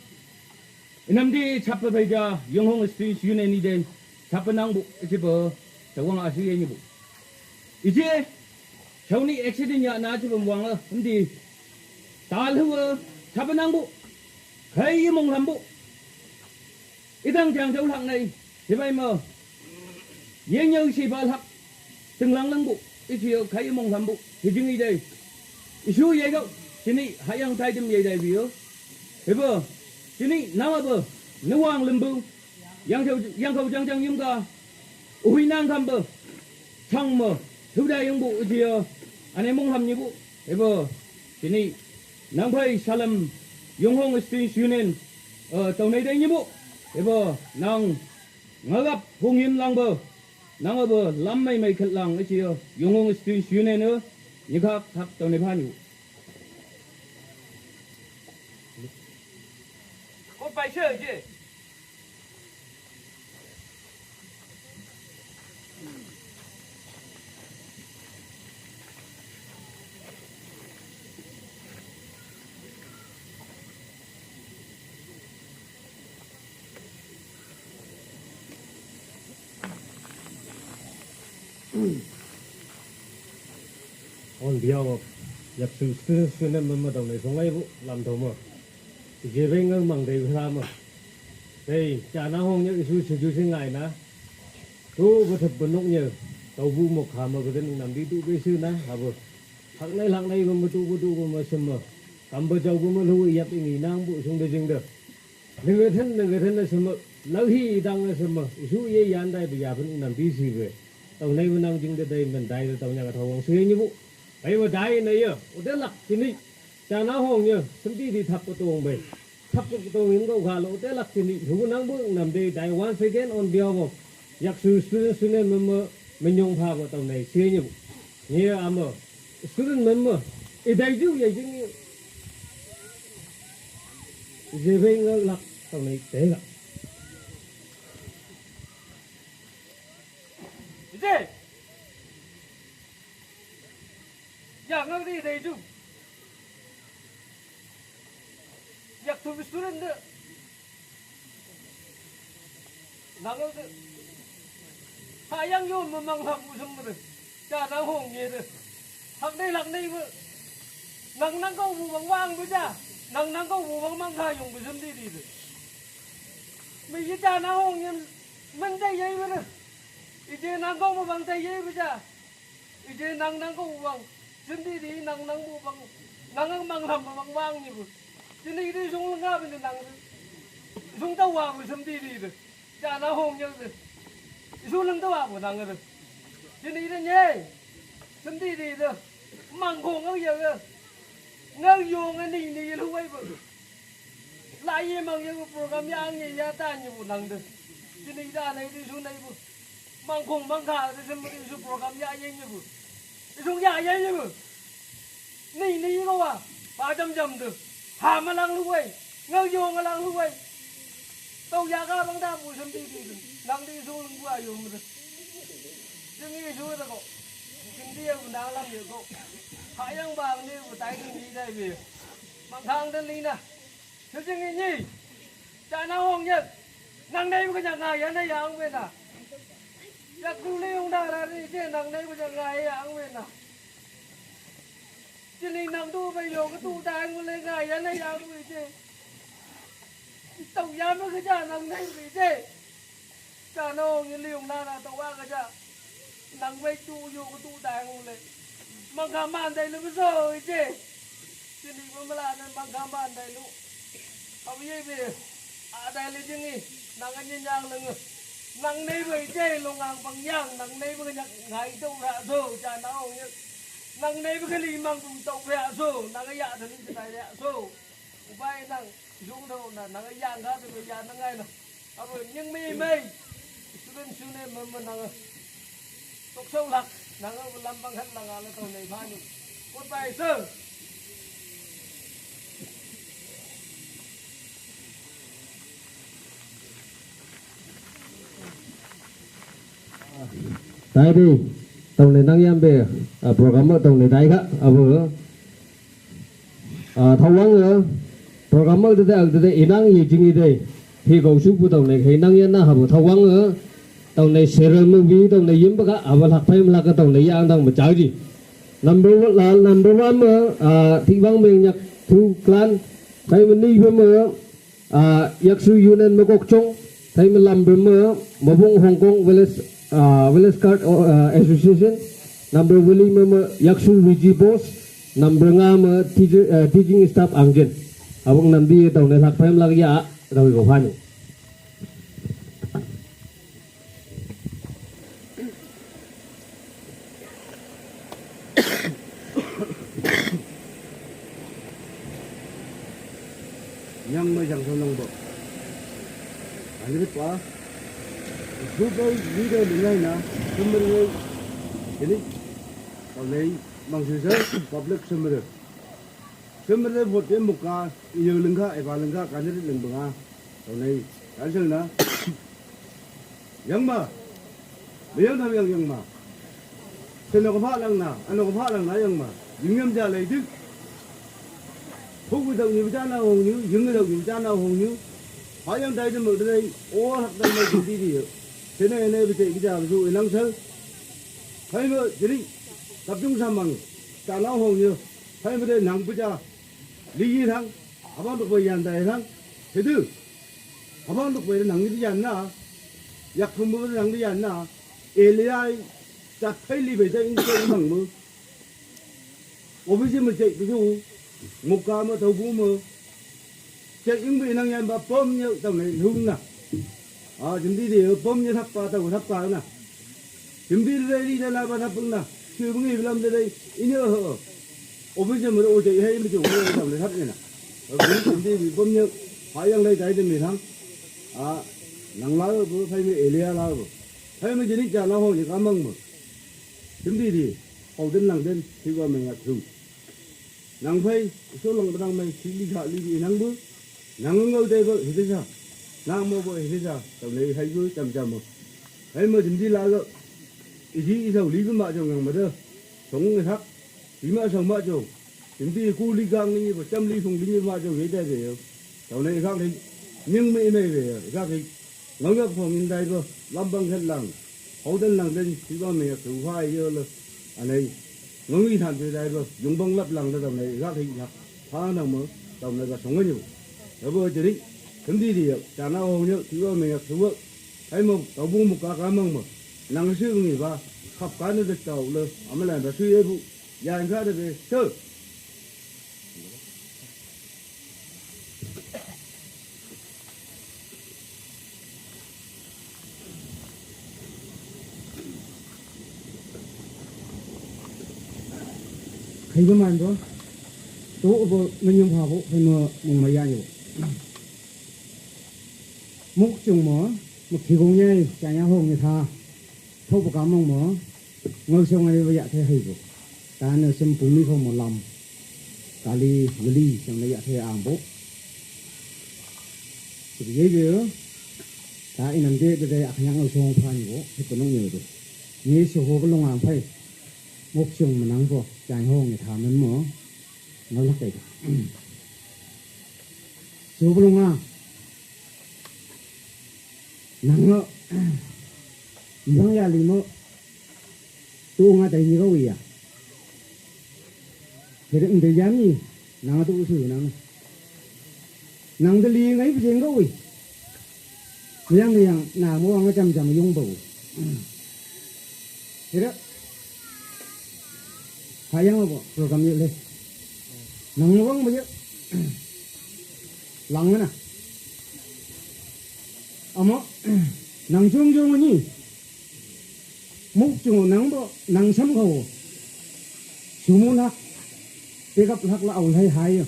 Inamdi chapa baija Yonghong Students Union ni den chapa nangbu, ichiba, tawang asi yenibu. Ije, shauni accident ya na chiba wanga, mdi, talhuwa, chapa nangbu, kai mong lambu. Idang jang jau lhak nai, sibai ma, yeng yau siba lhak, tenglang nangbu, ichi yo kai mong lambu, hijing idai. Isu yegau, sini hayang taidem yedai biyo. Hebo, sini nama bo, nuang lembu, yang jau, yang kau jang jang yum ka, uhui nang kam bo, chang mo, thuda yung bu, ichi yo, ane mong lam nyi bu. Hebo, sini, nang bai salam, Yonghong Students Union, eh, tau nai dai nyi bu. Hebo, nang, ngagap, hong yin lang bo, nang bo, lam mai mai khat lang, ichi yo, Yonghong Students Union, eh, nyi khak, khak tau nai pha nyi bu. Ko pai se je. On behalf of Yaksu Students Union member dong nei song ai bu lam thau mo. Ije beng ngang mang dei bra mo. Dei, cha na hong nyak isu chu ju sing ngai na. Tu bu thep bu nok nyak. Tau bu mok ha mo bu den nam di tu bu isu na, ha bu. Hak nai lak nai bu mo tu bu tu bu mo sem mo. Kam bu jau bu mo lu yap ing i nang bu sung de jing de. Nang ga than, nang ga than na sem mo. Lau hi dang na sem mo. Isu ye yan dai bu ya bu nam di si bu. Tau nai bu nang jing de dai men dai de tau nyak ka thau wang su ye nyi bu. Bai bu dai na ye. U de lak sini. Cha na hong ye, sem di di thap ka tong bai. Thap ka tong in kau kha lo, te lak sini, hu nang bu nam de dai once again on behalf of Yaksu Students Union member, menyong pha bu tau nai, se nyi bu. Nyi amo, student member, i dai ju ye jing ye. Je bai ngal lak tau nai, te lak. Ije! Ya ngal di dai ju. Yak tu student de. Nang de. Ha yang yo memang ha bu sem de. Cha na hong ye de. Hak dei lak dei bu. Nang nang kau bu bang wang bu ja. Nang nang kau bu bang mang kha yong bu sem di di de. Mi ye cha na hong ye men dai ye bu de. Ije nang kau bu bang dai ye bu ja. Ije nang nang ko wang. Sendiri nang nang bu bang. Nang nang mang lam bang wang ni bu. Sini ide sung lenga bu nang. Sung ta wa bu sendiri de. Cha na hong yang de. Isu leng ta wa bu nang de. Sini ide nye. Sendiri de. Mang ko ngau ya de. Ngau yo ngani ni lu wai bu. Lai ye mang ye program ya nge ya ta ni bu nang de. Sini da nai di su nai bu. Mang kong mang kha de sem di su program ya ye ni bu. Di su ya ye ni bu. Ni ni ko wa. Ba jam jam de. Ha ma lang lu wei. Ngau yo nga lang lu wei. Tau ya ka bang da bu sem di di. Nang di su lu wa yo mu de. Sini su de ko. Ye bu na lam ye ko. Ha yang ba ni bu tai ni dai bi. Mang khang de li na. Su jing ni. Cha na hong ye. Nang nei bu ka nya nga ya na yang we na. Ya ku le yong da ra ni je nang nei bu ka nya nga ya ang we na. Jin ni nang du bai yo ka tu dai ngu le nga ya na ya ngu je. Tau ya ma ka ja nang nei ngu je. Cha na hong ye liong na na tau wa ka ja. Nang bai tu yo ka tu dai ngu le. Mang ka man dai lu so je. Jin ni ba ma la na mang ka man dai lu. Au ye be. A dai le jing ni. Nang a nyin yang le ngu. Nang nei bai je long ang bang yang nang nei bai nyak ngai tau ra so cha na hong ye. Nang nei bai ka li mang bu tau ra so nang ya ta li ta ya so. U bai nang yung dau na nang ya nga ta ya nang ngai na. A bu nying mei mei. Su ben su ne ma ma nang. Tok sau lak nang a bu lam bang hat nang a la tau nei ba ni. Kut bai so. Dai di, tong ni nang yam be, a, program mo tong ni dai ka, a bu, a, thawang nge, program mo de de, de de, inang ye jing i de, hi go su bu tong ni, hi nang yan na ha bu, thawang nge, tong ni serial movie, tong ni yim ba ka, a bu lak phai ma lak ka, tong ni yang dang ma chao ji. Number one, la, number one mo, a, thi bang meng nyak thu clan, phai ma ni ba mo, A, Yaksu Union Mokokchung, thai ma lam ber ma, Mabung Hong Kong Village, a, Village Guard, a, Association, number wali ma ma Yaksu Viji Boss, number nga ma teacher, a, teaching staff angjen. Abang nanti tau ne lak pem lak ya, tau ko fani. Yang ma yang sa nang bo. Ani pa. Super leader ni ngai na. Sumber ni. Ini. Kau ni mang sisa public sumber. Sumber ni vote ni muka. Iyo lengka, eva lengka, kanir lengbenga. Tau nei, kan seng na. Yang ma. Liang na yang yang ma. Seno ka pha lang na, ano ka pha lang na yang ma. Yung yam ja lai duk. Phuk wi dau ni ba ja na hong yu, yung dau ni ba ja na hong yu. Ha yang dai de mo dai, o hak dai mai di di di. Seno ne ba je ba ja ba su inang sel. Hai mo, jadi, kap jung sa mang. Ja na hong yu. Hai mo de nang ba ja. Li yi thang, abang duk bai yan dai thang, hedu. Abang duk bai nang ni yan na, yak kum bai nang ni yan na, Elia, chat phai li bai dai in chai mang mu. Office mu chai bai su, muka mu tau bu mu. Chai in bai nang yan ba pom nyau tau nai lung na. A, jim di di, pom nyau thap pa tau thap pa na. Jim di di di na ba thap na. Shu ngi lam di di, in yo ho. Office ma ro je hai mi ju ho lam le thap ni na. Office jim di di pom nyau. Ha yang lai dai di mi thang. A, nang la bu phai mi Elia la bu. Phai mi jini ja la ho ni ka mang bu. Jim di di. Hau den lang den, si wa meng ya thu. Nang phai, so lang ba nang mai, si li kha li di nang bu. Nang ngau dai bu, hi de sa. Nang mo bu, hi de sa. Tau nei hai bu, cham cham bu. Hai ma jim di la lo. I di i sau li bu ma jong yang ma de. Song ngi thak. Li ma sau ma jong. Jim di ku li gang ni bu, cham li song li ni ma jong ye dai de yo. Tau nei khak ni. Ning mei mei de yo. Khak ni. Ngau yak phong in dai bu. Lam bang khen lang. Hau den lang den, si ba mei yak su phai yo le. A nei. Ngau ngi than de dai bu. Yung bang lap lang de tau nei. Khak ni khak. Pha nang mo. Tau nei ka song ni bu. Yo bu jiri. Ken di di yo. Cha na hong yo. Si ba mei yak su bu. Hai mo, tau bu mu ka ka mang mo. Nang su ngi ba, khap ka ne de tau le, a ma lan ba su ye bu, yan ka de be, su. Khai ba man bo, to bo, ma nyung pha bo, khai mo, mung ma ya ni bo. Muk chung mo, muk thi gong nyai, cha nya hong ni tha. Thau ba ka mong mo, ngau siang ngai ba ya the hai bo. Ta ne sem pu ni kho mo lam. Ka li, ma li, siang ne ya the ang bo. Ti ye ye. Ta i nam de de de ak nyang ngau siang pha ni bo, he ko nong ye do. Ni so ho ko long ang phai. Mokchung menang po, chai hong e thamen mo, ngaolak kai ka. Subulung a, nang ngo, ibang ya limo, tu nga tai ni kau ya. Hidang de yam ni, nang tu su nang. Nang de li ngai pijeng kau wi. Yang yang na mo ang cham cham yung bau. Hira. Hayang bo program ye le. Nang wang bo ye. Lang na. Amo nang chung chung ni. Muk chung nang bo nang sam kau. Sumu lak. Pick up lak la au lai hai.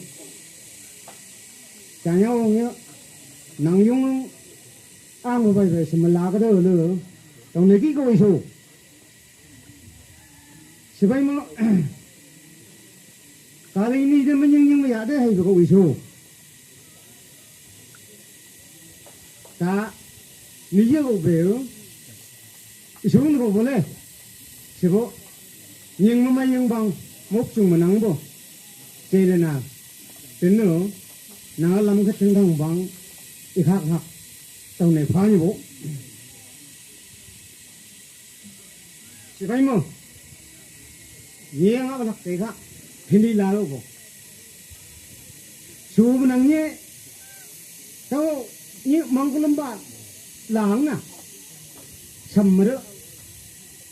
Chanya wong ye. Nang yung ang bai bai semela ka de le. Tong ne ki kau isu. Sipai mo, kali ni de menying nying ya de hai ko isu. Ta, ni ye ko be, isu ni ko bole. Sibo, nying mo ma nying bang, mok chung menang bo. Chele na, tenu, na lam ke tendang bang, ikhak hak, tau ne pha ni bo. Sipai mo. Nye nga lak te ka. Hindi lalo ko. Su menang nye. Tau nye mangkulam ba. Lang na. Samre.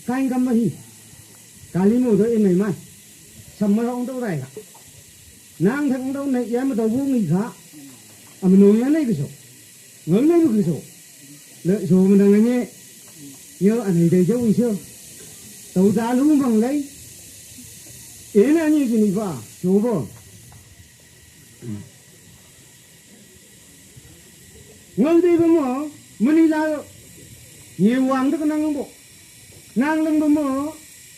Kain kam ba hi. Kali mo do e mai mai. Samre ong tau rai ka. Nang thak ong tau nai ya ma tau bu ngi ka. Am no ya nai ke so. Ngau nai bu ke so. Le so menang nye. Yo anai dai jau iso. Tau ta lu bang lai. Ena nye jini ba. So bo. Ngau dai ba mo. Mani la yo. Nye wang de nang bo. Nang leng ba mo.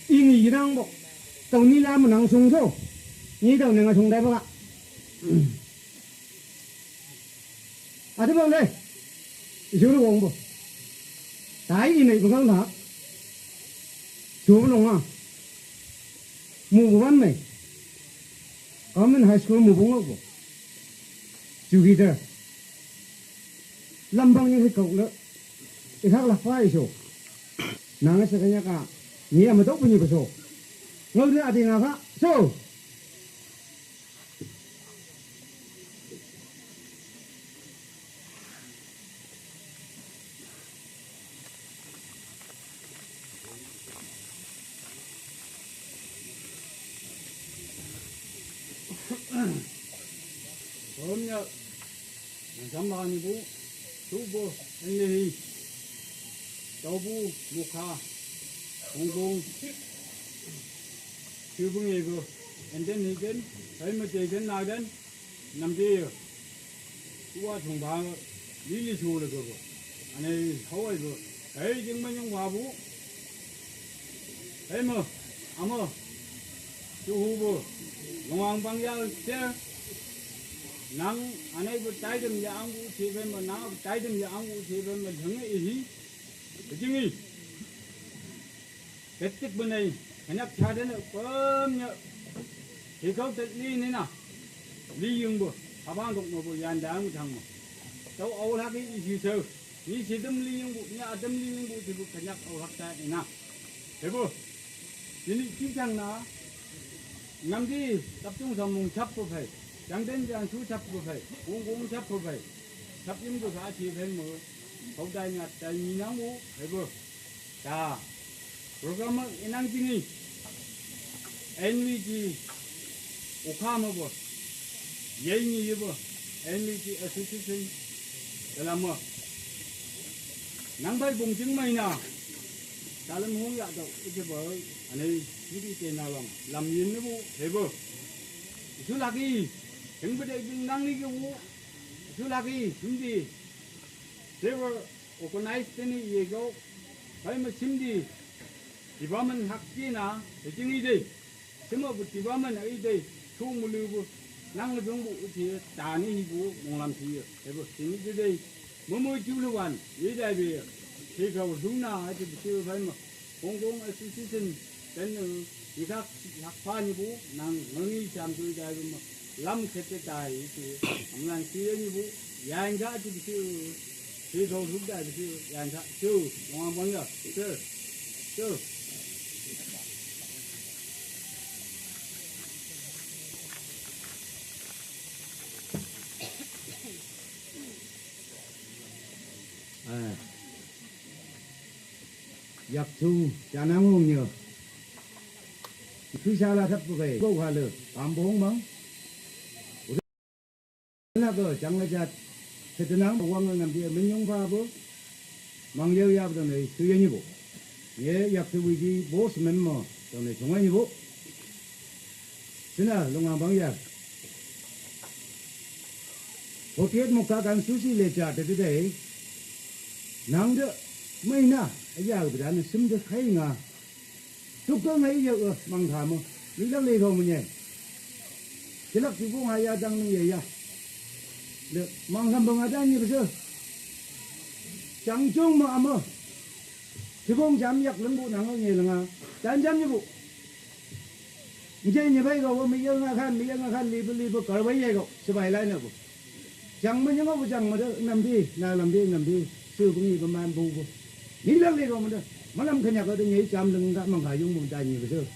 Ini nang bo. Tau ni la menang sung so. Ni tau nang sung dai ba. Ate bang le. Isu lu wong bo. Tai inai bengal na. Su lu nga. Mu bu ban mai. Government High School mu bu ngok bo. Ju gi de. Lambang ni kau le. Ikhak lak pa isu. Nang sa kanya ka. Ni ama tau punyi peso. Ngau de ate nga ka. So. Hôm nya, nang jam ba ni bu, tu bu, en le hi. Tau bu, mukha, hong kong, tu bu nge bu, en den hi den, hai ma te den na den. Namdi, uwa thongba, lili su le go. Ane, hawai go. Hei, jing ma nyong wa bu. Hei mo, amo, su hu bu. Longwang bang ya che. Nang, ane bu taidem ya ang bu che ben mo, nang bu taidem ya ang bu che ben mo, jang e hi. Jing e. Ketik benai, hanyak chaden pemnya. Hikau tet li nina. Li yung bu, habang dok mo bu, yan dang thang mo. Tau au lak i isi seu. Ni sidem li yung bu, ni adem li yung bu, tibu kanyak au lak ta nina. Hebo. Ini cicang na. Namdi, taptung samung chap bu phai. Jangden jang su chap bu phai. Wong wong chap bu phai. Chap yung bu sa chi phai mo. Hau dai ngat dai ni nang bu. Hebo. Ta, program inang jini, N V G, ukha ma bo, yai ni ye bo, N V G Association, dalam ma, nang bai bung jing mai na, dalam hong ya dau, ije bo, ane, hindi te na long, lam yin ni bu, he bo, isu lagi, jeng bedai jeng nang ni ke bu, isu lagi, hindi, they were organized teni ye go, bai ma sim di, development hak ki na, he jing i dei, sima bu development ai dei, su mu lu bu, nang le dong bu u ti, ta ni hi bu, mong lam ti ye, he bu, ti ni de dei, mo mo ju lu wan, ye dai be, he ka bu sung na, he ti bu ti bai ma, Hong Kong Association, ten, Isak, isak pa ni bu, nang ngangi jam tu jai bu ma, lam kete tai itu, amlan kire ni bu, yan ja tu bisu, si do luk da bisu, yan ja tu, wang bang ya, tu, tu. Eh. Yak tu, janang ngong nyo. Iku sala thap ko kai. Ko halo, kampung mang. Udah na ko, jang ngajat. Setenang, wang ngam dia, menyung pa bo. Mang yau yap dong nei, tu ya ni bo. Ye, yak tu wiji, bo semen mo. Dong nei, sungai ni bo. Sina, lunga bang ya. Hotiet mo ka kan susi le cha te te dei. Nang de, mai na, aya ga da na sim de kai nga. Tuk ka ngai ya, mang kha mo. Ni lang le thong mo nye. Chilak ti bu nga ya dang ni ya ya. Le, mang lam bang ada ni bese. Chang chung ma ama. Ti bong jam yak leng bu nang ngai le nga. Dan jam ni bu. Nje nye bai ko, mi yang a khan, mi yang a khan, li bu, li bu, kar bai ye ko, sibai lai na bu. Jang ma nyang bu, jang ma de, nam di, na lam di, nam di, su bu ngi bu man bu bu. Ni lang li ko ma de, ma lam khan yak ko de, nge jam leng ga mang kha yung bu da ni bu su.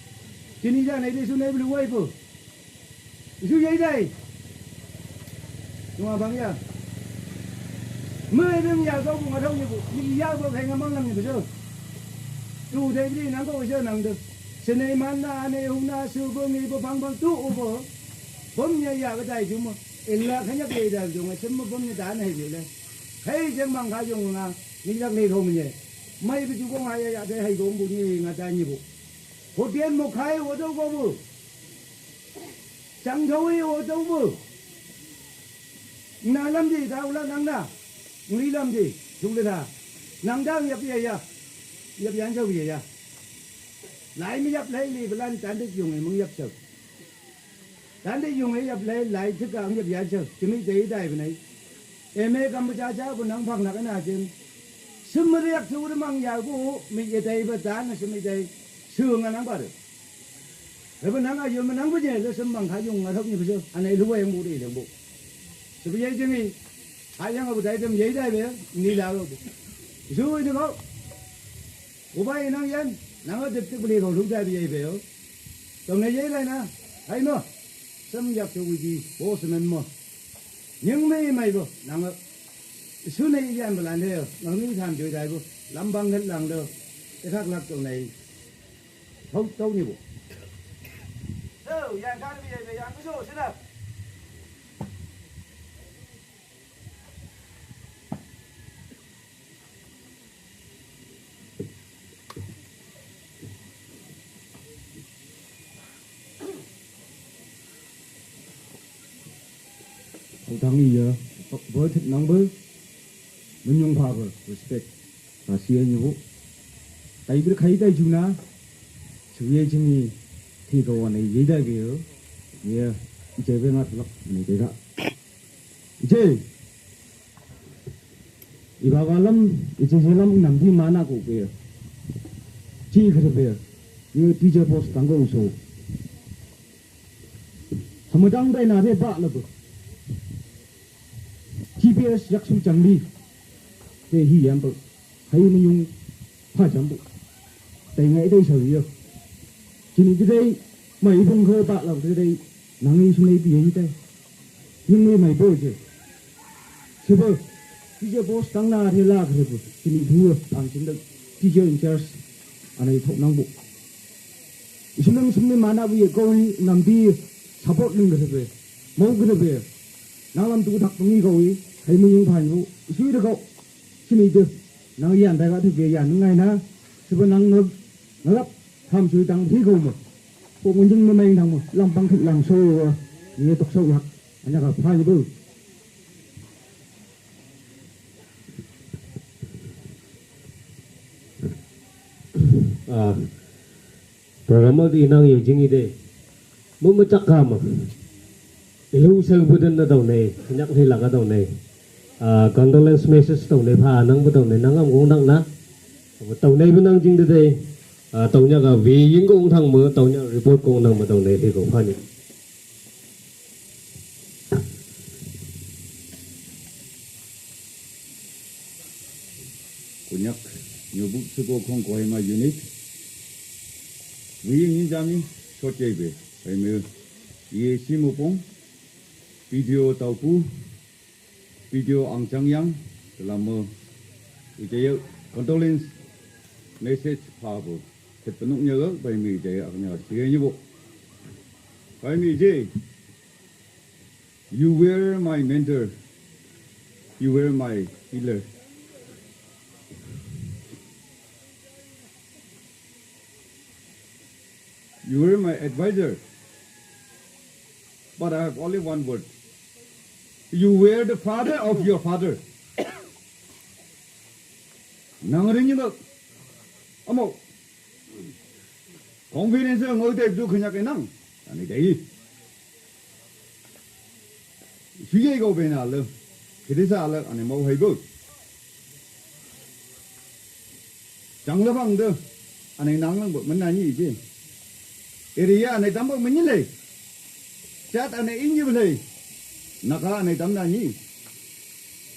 Ti ni ja nei di su nei bu lu wai bu. Su ye dai. Nua bang ya. Me deng ya ko bu nga thong ni bu, ni ya bu khe nga mang lang ni bu su. Tu de bi nang ko se nang de. Senei man na ne hu na su bo ngi bo pang pang tu u bo. Bom nya ya ga dai ju mo. Illa kha nya ke da ju nga sem mo bom nya da na he ju le. Hei jeng mang kha jong nga ni lak le thong nye. Mai bi ju ko nga ya ya de hei gong bu ni nga da ni bu. Ho tien mo khai wo do ko bu. Chang thoi wo do bu. Na lam di da u la nang na. Ngi lam di. Ju le da. Nang da yap ya ya. Yap yan chau ya ya. Lai mi yap lai li blan tan de jung e mung yap chau. Tan de yung e yap lai lai thik ka ang yap ya chau. Kimi dei dai bnai. E me kam cha cha bu nang phang nak na chen. Sum riak thu mang ya bu mi ye dai ba tan na sum dei. Su nga nang ba de. Re ba nang a yum nang bu je le sum mang kha yung nga thok ni bu su. Anai lu wa yang bu de yang bu. Su bu ye jing ni. Ha yang bu dai dem ye dai be ni la bu. Su de ko. Ubai nang yan, nang a dip tik beli ko luk dai bi yei beo. Tong ne yei lai na, hai mo. Sem yak tu wiji, bo semen mo. Nying mei mai bo, nang a. Su ne yan belan de, nang ni tham joi dai bo. Lam bang het lang do. E thak lak tong ne. Thau, thau ni bo. So, yan kan bi yei be, yan ko so, sila. Thang iya, bo thit nang bo, menyung pa bo, respect. Ka sia nyu bo. Tai bir khai tai juna, suye jingi, thi ko wan ye dai ge yo. Ye, je be ngat lak ni de ga. Je. Iba balam, ichi silam nam di mana ko pe. Chi kare pe. Ye teacher post tang ko so. Hamadang dai na de ba la bu. G P S yak su chang li. Te hi yam bu. Hai ni yung pa chang bu. Tai ngai dai sa yo. Chini dai mai bung ko ba la dai. Nang ni su nei pi ye dai. Yung mai mai bo je. Sebo, teacher post tang na the la kre bo. Chini thu pang chin da teacher in charge. Anai thok nang bo. Isu nang sum ni mana bu ye ko hi nam di support ling kre be. Mau kre be. Nang lam tu thak ngi ko hi. Hai mu yung phan bu. Isu de ko. Chini de. Nang yan da ga thu be yan ngai na. Sebo nang ngak. Ngak. Tham sui tang thi ko mo. Ko mun jing ma mai nang mo. Lam pang thut lang so. Ni tok so yak. Anya ka pha ni bu. Ah, program di nang ye jing ide. Mu mu chak ka ma. Ilu sa bu den na dau nei, nyak ni la ka dau nei. Ah, condolence message dau nei pha nang bu dau nei nang am gong nang na. Bu dau nei bu nang jing de de. Ah, tüonyak a we ying kong thang me, tüonyak report kong thang me, tüonyak he kong phani. Konyak, Nyobuk Suko Khong Kohima Unit. We ying yin jami, short jai be. Hai me, ye si mo pong, video tau pu, video ang chang yang, lama, ijaya, condolence message pa bo. Tet penuk nya ga, bai mi ijaya, aknya, sige nyi bo. Bai mi ijay, you were my mentor, you were my pillar. You were my advisor. But I have only one word. You were the father of your father. Nang ring yin amo. Confidence ngoi te du khanyak nang. Ani dai. Shuye go bena le. Kidisa le ani mau hai bo. Chang le bang de. Ani nang lang bo men na ni je. Area ani tam bo men ni le. Chat ani in ni le. Naka ani tam na ni.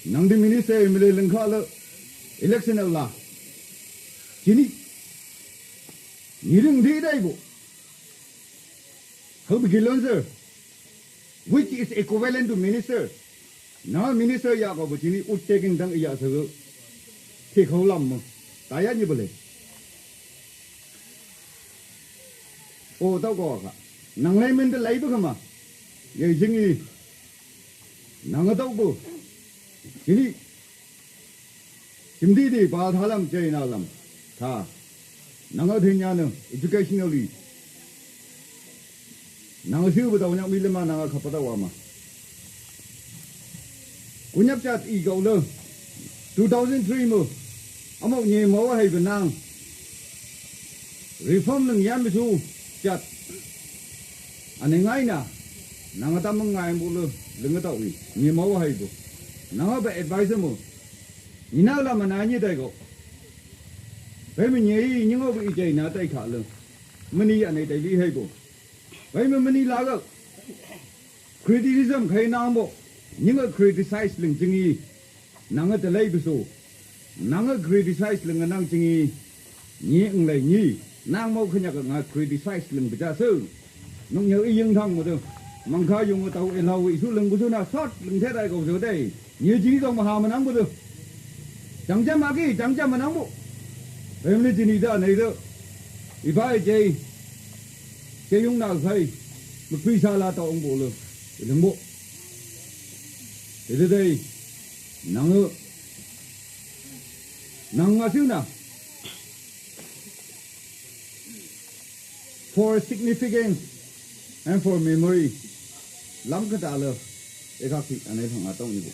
Nang di minister mele lengkha le. Election la. Chini. Ni ring di dai bo. How begin sir? Which is equivalent to minister. Na minister ya ko bu chini ut taking dang ya sa go. Thi khau lam mo. Ta ya ni bu le. O tau ko ka. Nang lai men de lai bu ka ma. Ye jing ni. Nang tau bu. Chini. Chimdi di ba tha lam jai na lam. Tha. Nang a thin ya ne educationally. Nang a siu ba tau nyak mi le ma nang a khap pa tau wa ma. Kunyap chat i gau le. Two thousand three mo. Amo nye mo wa hai ba nang. Reform nang yan mi su chat. Ane ngai na. Nang a tam ngai mo le. Leng tau i. Nye mo wa hai bo. Nang a ba advisor mo. Ina la ma na nyi dai go. Bai mi nyi yi nyi ngo bu i jai na dai kha le. Mani ya nei dai li hai go. Bai mi mani la go. Criticism khai nang bo. Nyi ngo criticize ling jing yi. Nang a de lai bu so. Nang a criticize ling nang jing yi. Nyi ng lai nyi. Nang mo khanya ka nga criticize ling bu ja so. Nung nyau i ying thang mo de. Mang kha yung tau e lau i su ling bu su na sot ling the dai go so dai. Nyi jini dong ma ha ma nang bu de. Chang cham ma ki, chang cham ma nang bu. Family jini da nei de. I ba i jai. Jai yung na khai. Ma kui sa la tau ong bu le. I ling bu. Te de dai. Nang e. Nang ma siu na. For significance and for memory. Lam ka da le. E ka ki ane thang a tong ni bu.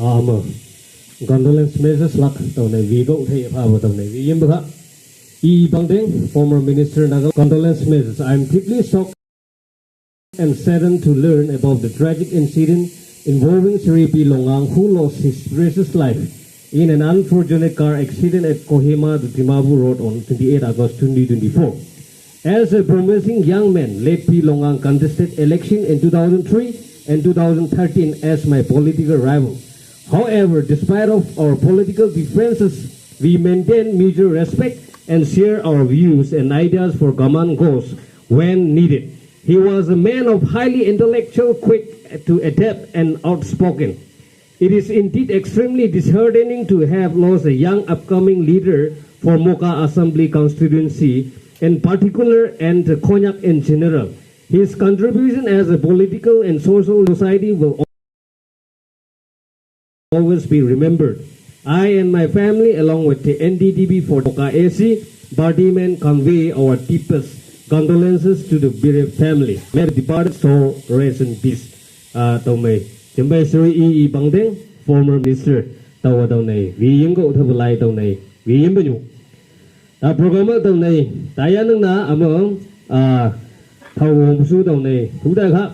Ama. Condolence message lak tau ne we go thei pha bo tau ne we yim ba. E Bangdeng, former minister Naga, condolence message. I am deeply shocked and saddened to learn about the tragic incident involving Shri P Longang, who lost his precious life in an unfortunate car accident at Kohima to Dimapur Road on twenty-eighth August twenty twenty-four. As a promising young man, late P Longang contested election in two thousand three and two thousand thirteen as my political rival. However, despite of our political differences, we maintain mutual respect and share our views and ideas for common goals when needed. He was a man of highly intellectual, quick to adapt, and outspoken. It is indeed extremely disheartening to have lost a young upcoming leader for Moka Assembly constituency in particular and Konyak in general. His contribution as a political and social society will always be remembered. I and my family, along with the N D D B for Moka A C, Party men convey our deepest condolences to the bereaved family. May the departed soul rest in peace. Ah, tau mai. Jembai Shri E E Bangdeng, former minister, tau tau nai. Wi ying go tau lai tau nai. Wi ying banyu. A program a tau nei, taya nang na ama, a, tau hom su tau nei, tu da kha,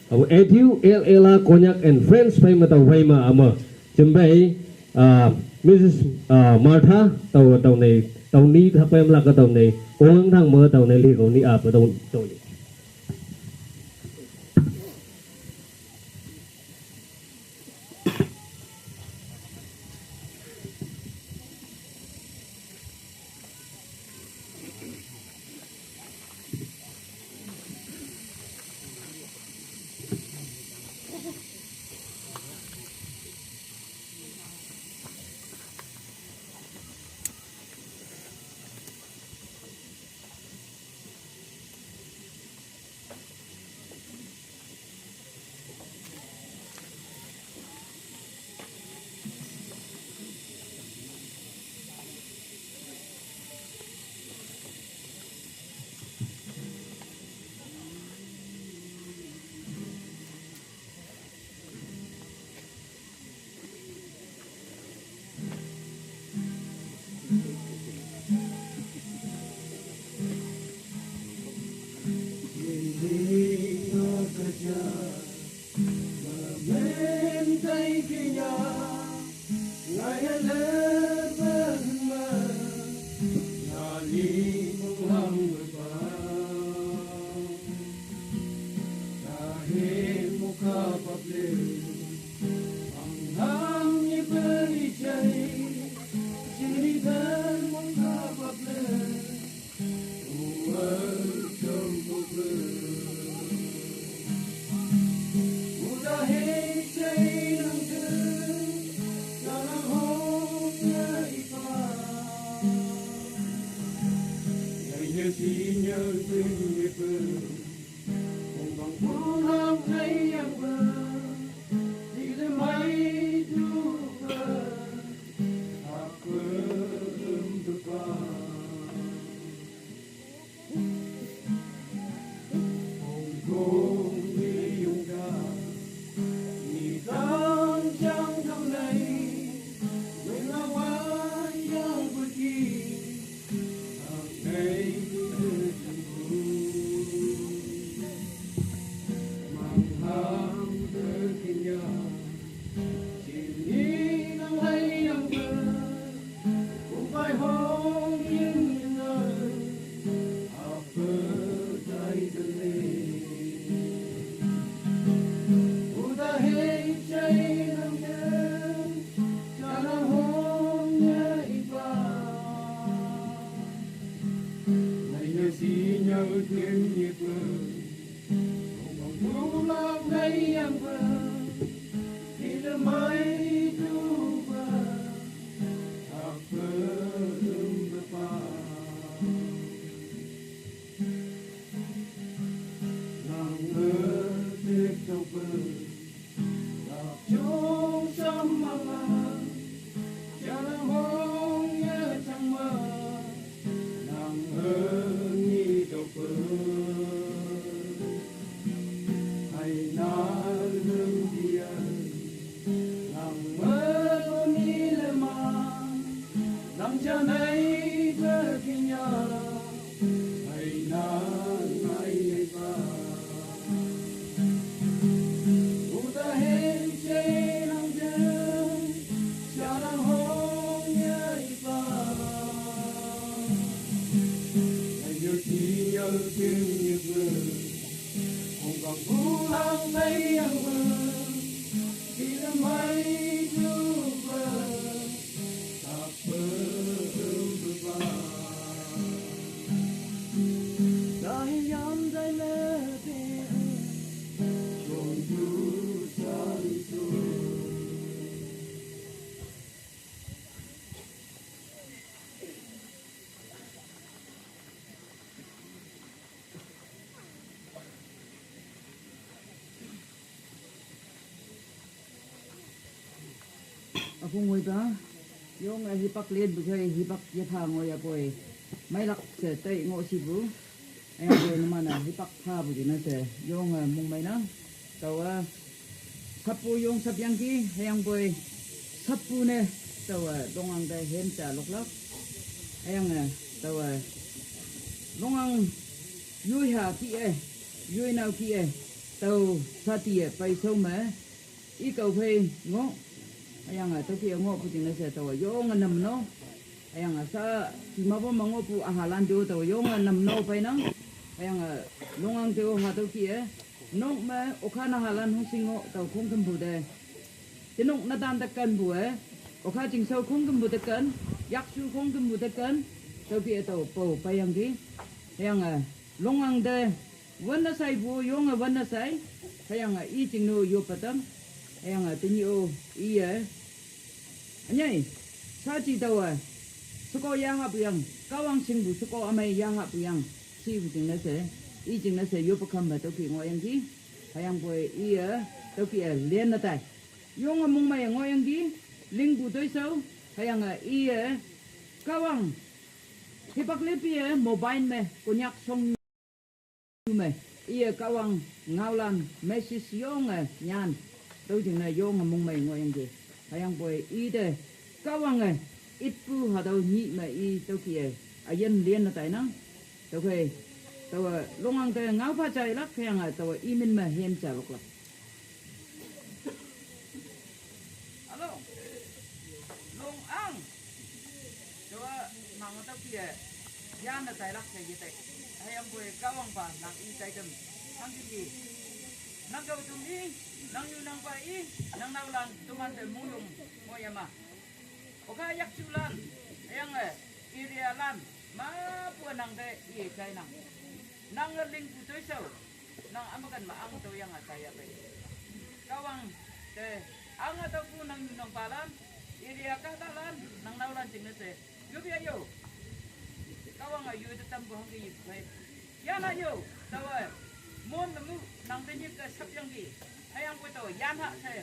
a, Matthew L L A Konyak and Friends pai ma tau pai ma ama, jembai, a, Missus, a, Martha, tau, tau nei, tau ni, tha pai ma la ka tau nei, kong lang thang ma tau nei, li kong ni a pa tau, tau ni. Aphung ngoi ta, yong a hipak let bu khai hipak ya pha ngoi ya poi. Mai lak se tai ngo si bu. Ayang poi nama na hipak pha bu di na se, yong a mung mai na. Tau a, sapu yong sap yang ki, ayang poi, sapu ne, tau a, dong ang dai hem cha lok lak. Ayang a, Taowe longang yoiha kih-e, yoinao kih-e, tao sati-e paisao me, i kaophei ngoh. Hüyange tüokih-e ngohpu jingne she taowe yonge namno. Hüyange sa, tima pom me ngohpu ühalan tüo taowe yonge namno peinang. Hüyange longang tüo hatüo kih-e, nok me okha nahalan hongshing ngoh tao khongkümpu te, tenok netan te kenpu-e, okha chingshao khongkümpu te ken, yakshu khongkümpu te ken, tüokih-e tao pao peiyangki. Hüyange longang te wanne shaipu yonge wanne shai. Hüyange i jingne yoppe tam. Hüyange tenyih-o iye ünyei, saji taowe sheko yahahpu yang, Kahwang shingpu sheko ümei yahahpu yang, shipu jingne she, i jingne she yoppe kham me tüokih ngohyangki. Hüyangpoi iye tüokih-e lenne tai, yonge mongmei ngohyangki, lingpu toishao. Hüyange iye Kahwang hipak lepi-e mobile me Konyak shong me, iye Kahwang ngaolan message yonge nyan, tüo jingne yonge mongmei ngohyangki. Hüyangpoi ite Kahwange itpu hatüo nyih me i tüokih-e üyin lenne tainang. Tüokhei, taowe longang te ngaopha jailak hüyange taowe imin me hem jailoklak. Alo, longang, taowa mang tüokih-e yanne tailak she yetei. Hüyangpoi Kahwangpa nang i taitam, hangki i, nang kao tum i, nang nyu nang pa i, nang naolan toman te muyong ngohyama. Okha yakshulan, hüyange area lan, mapu nang te i jainang. Nange lingpu toishao, nang ümeken me ang tüoyange taiyapei. Kahwang te, ang-a tüopu nang nyu nang palan, area kahtalan, nang naolan jingne she yoppe yo. Kahwange yoite tampu hangke yipei. Yanha yo, taowe, mon me mu, nang te nyik te shapyangki. Hüyangpoi tao yanha she,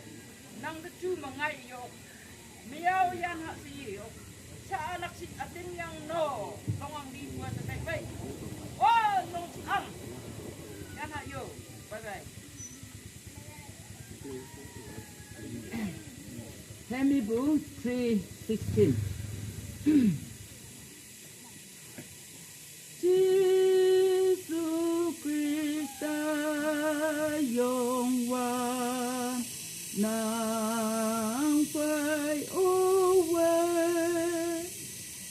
nang te ju me ngai yo. Miao yanha she yo. Sha anak shi ütingyang no, longang lipu te pei pei. O, long ang. Yanha yo. Bye bye. Hemipu three sixteen. Jesu Khrista Youngwanpa nang phei owe,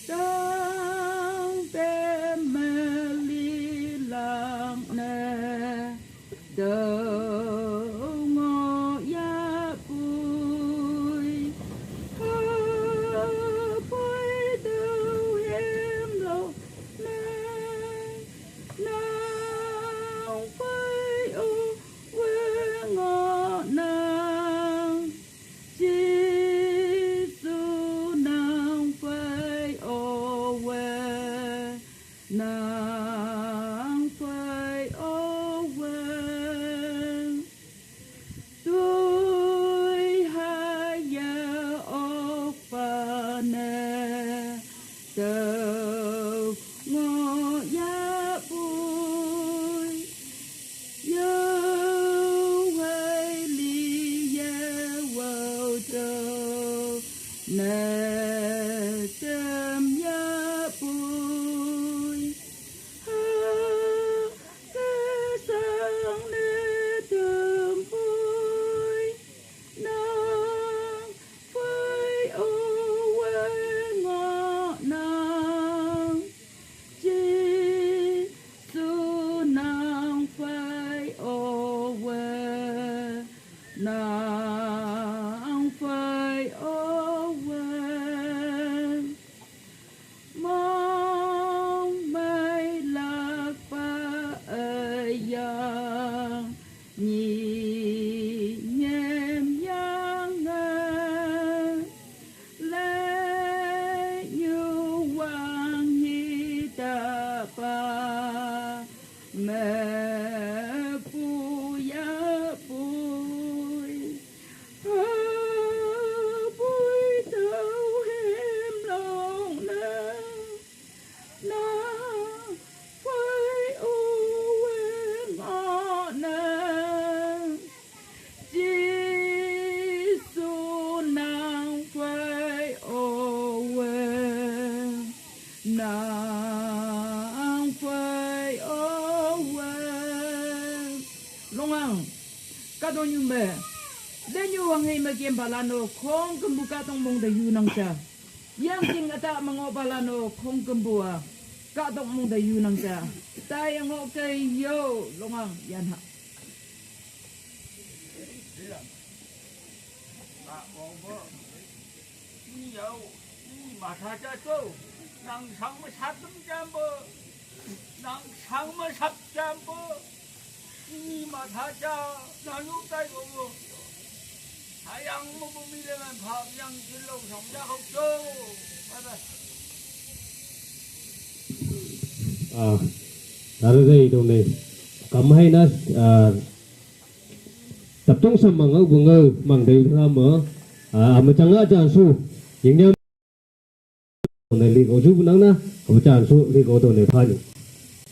tangte melilang ne, tüo ngohyahpoi, hapoi tüo hemlok mei, nang phei owe ngohnang. Jesu nang phei owe, nang phei owe. Toi haya okpa ne, tüo ngohyahpoi. Yo hei li ye wao tüo ne, tem yahpoi. Ha, kesang ne tem poi. Nang phei owe ngohnang. Jesu nang phei owe, nang phei owe. Mongmeilakpa üyang, nyi nyem yange, lei nyu wang hitapa, mepu yahpoi. Longang, kahtoknyu me, tenyu wanghe me kempa lano khongkümpu kahtokmong te yunangja. Yangting üta me ngohpa lano khongkümpu a kahtokmong te yunangja. Taiye ngohkei yo, Longang yanha. Ni yao, ni matha ja to, nang sang me satem jampe, nang sang me sap jampe, ni matha ja, nanu tai bobo. Sayang mo bumi le man pha, yang jelo sang ja hok jo. Bye bye. Ah, tare dei dong dei. Kam hai na, ah, taptung sam mang au bung au mang dei rama. Ah, ama chang a chan su. Ying nyam. Dong dei li ko ju nang na, ama chan su li ko dong dei pha ni.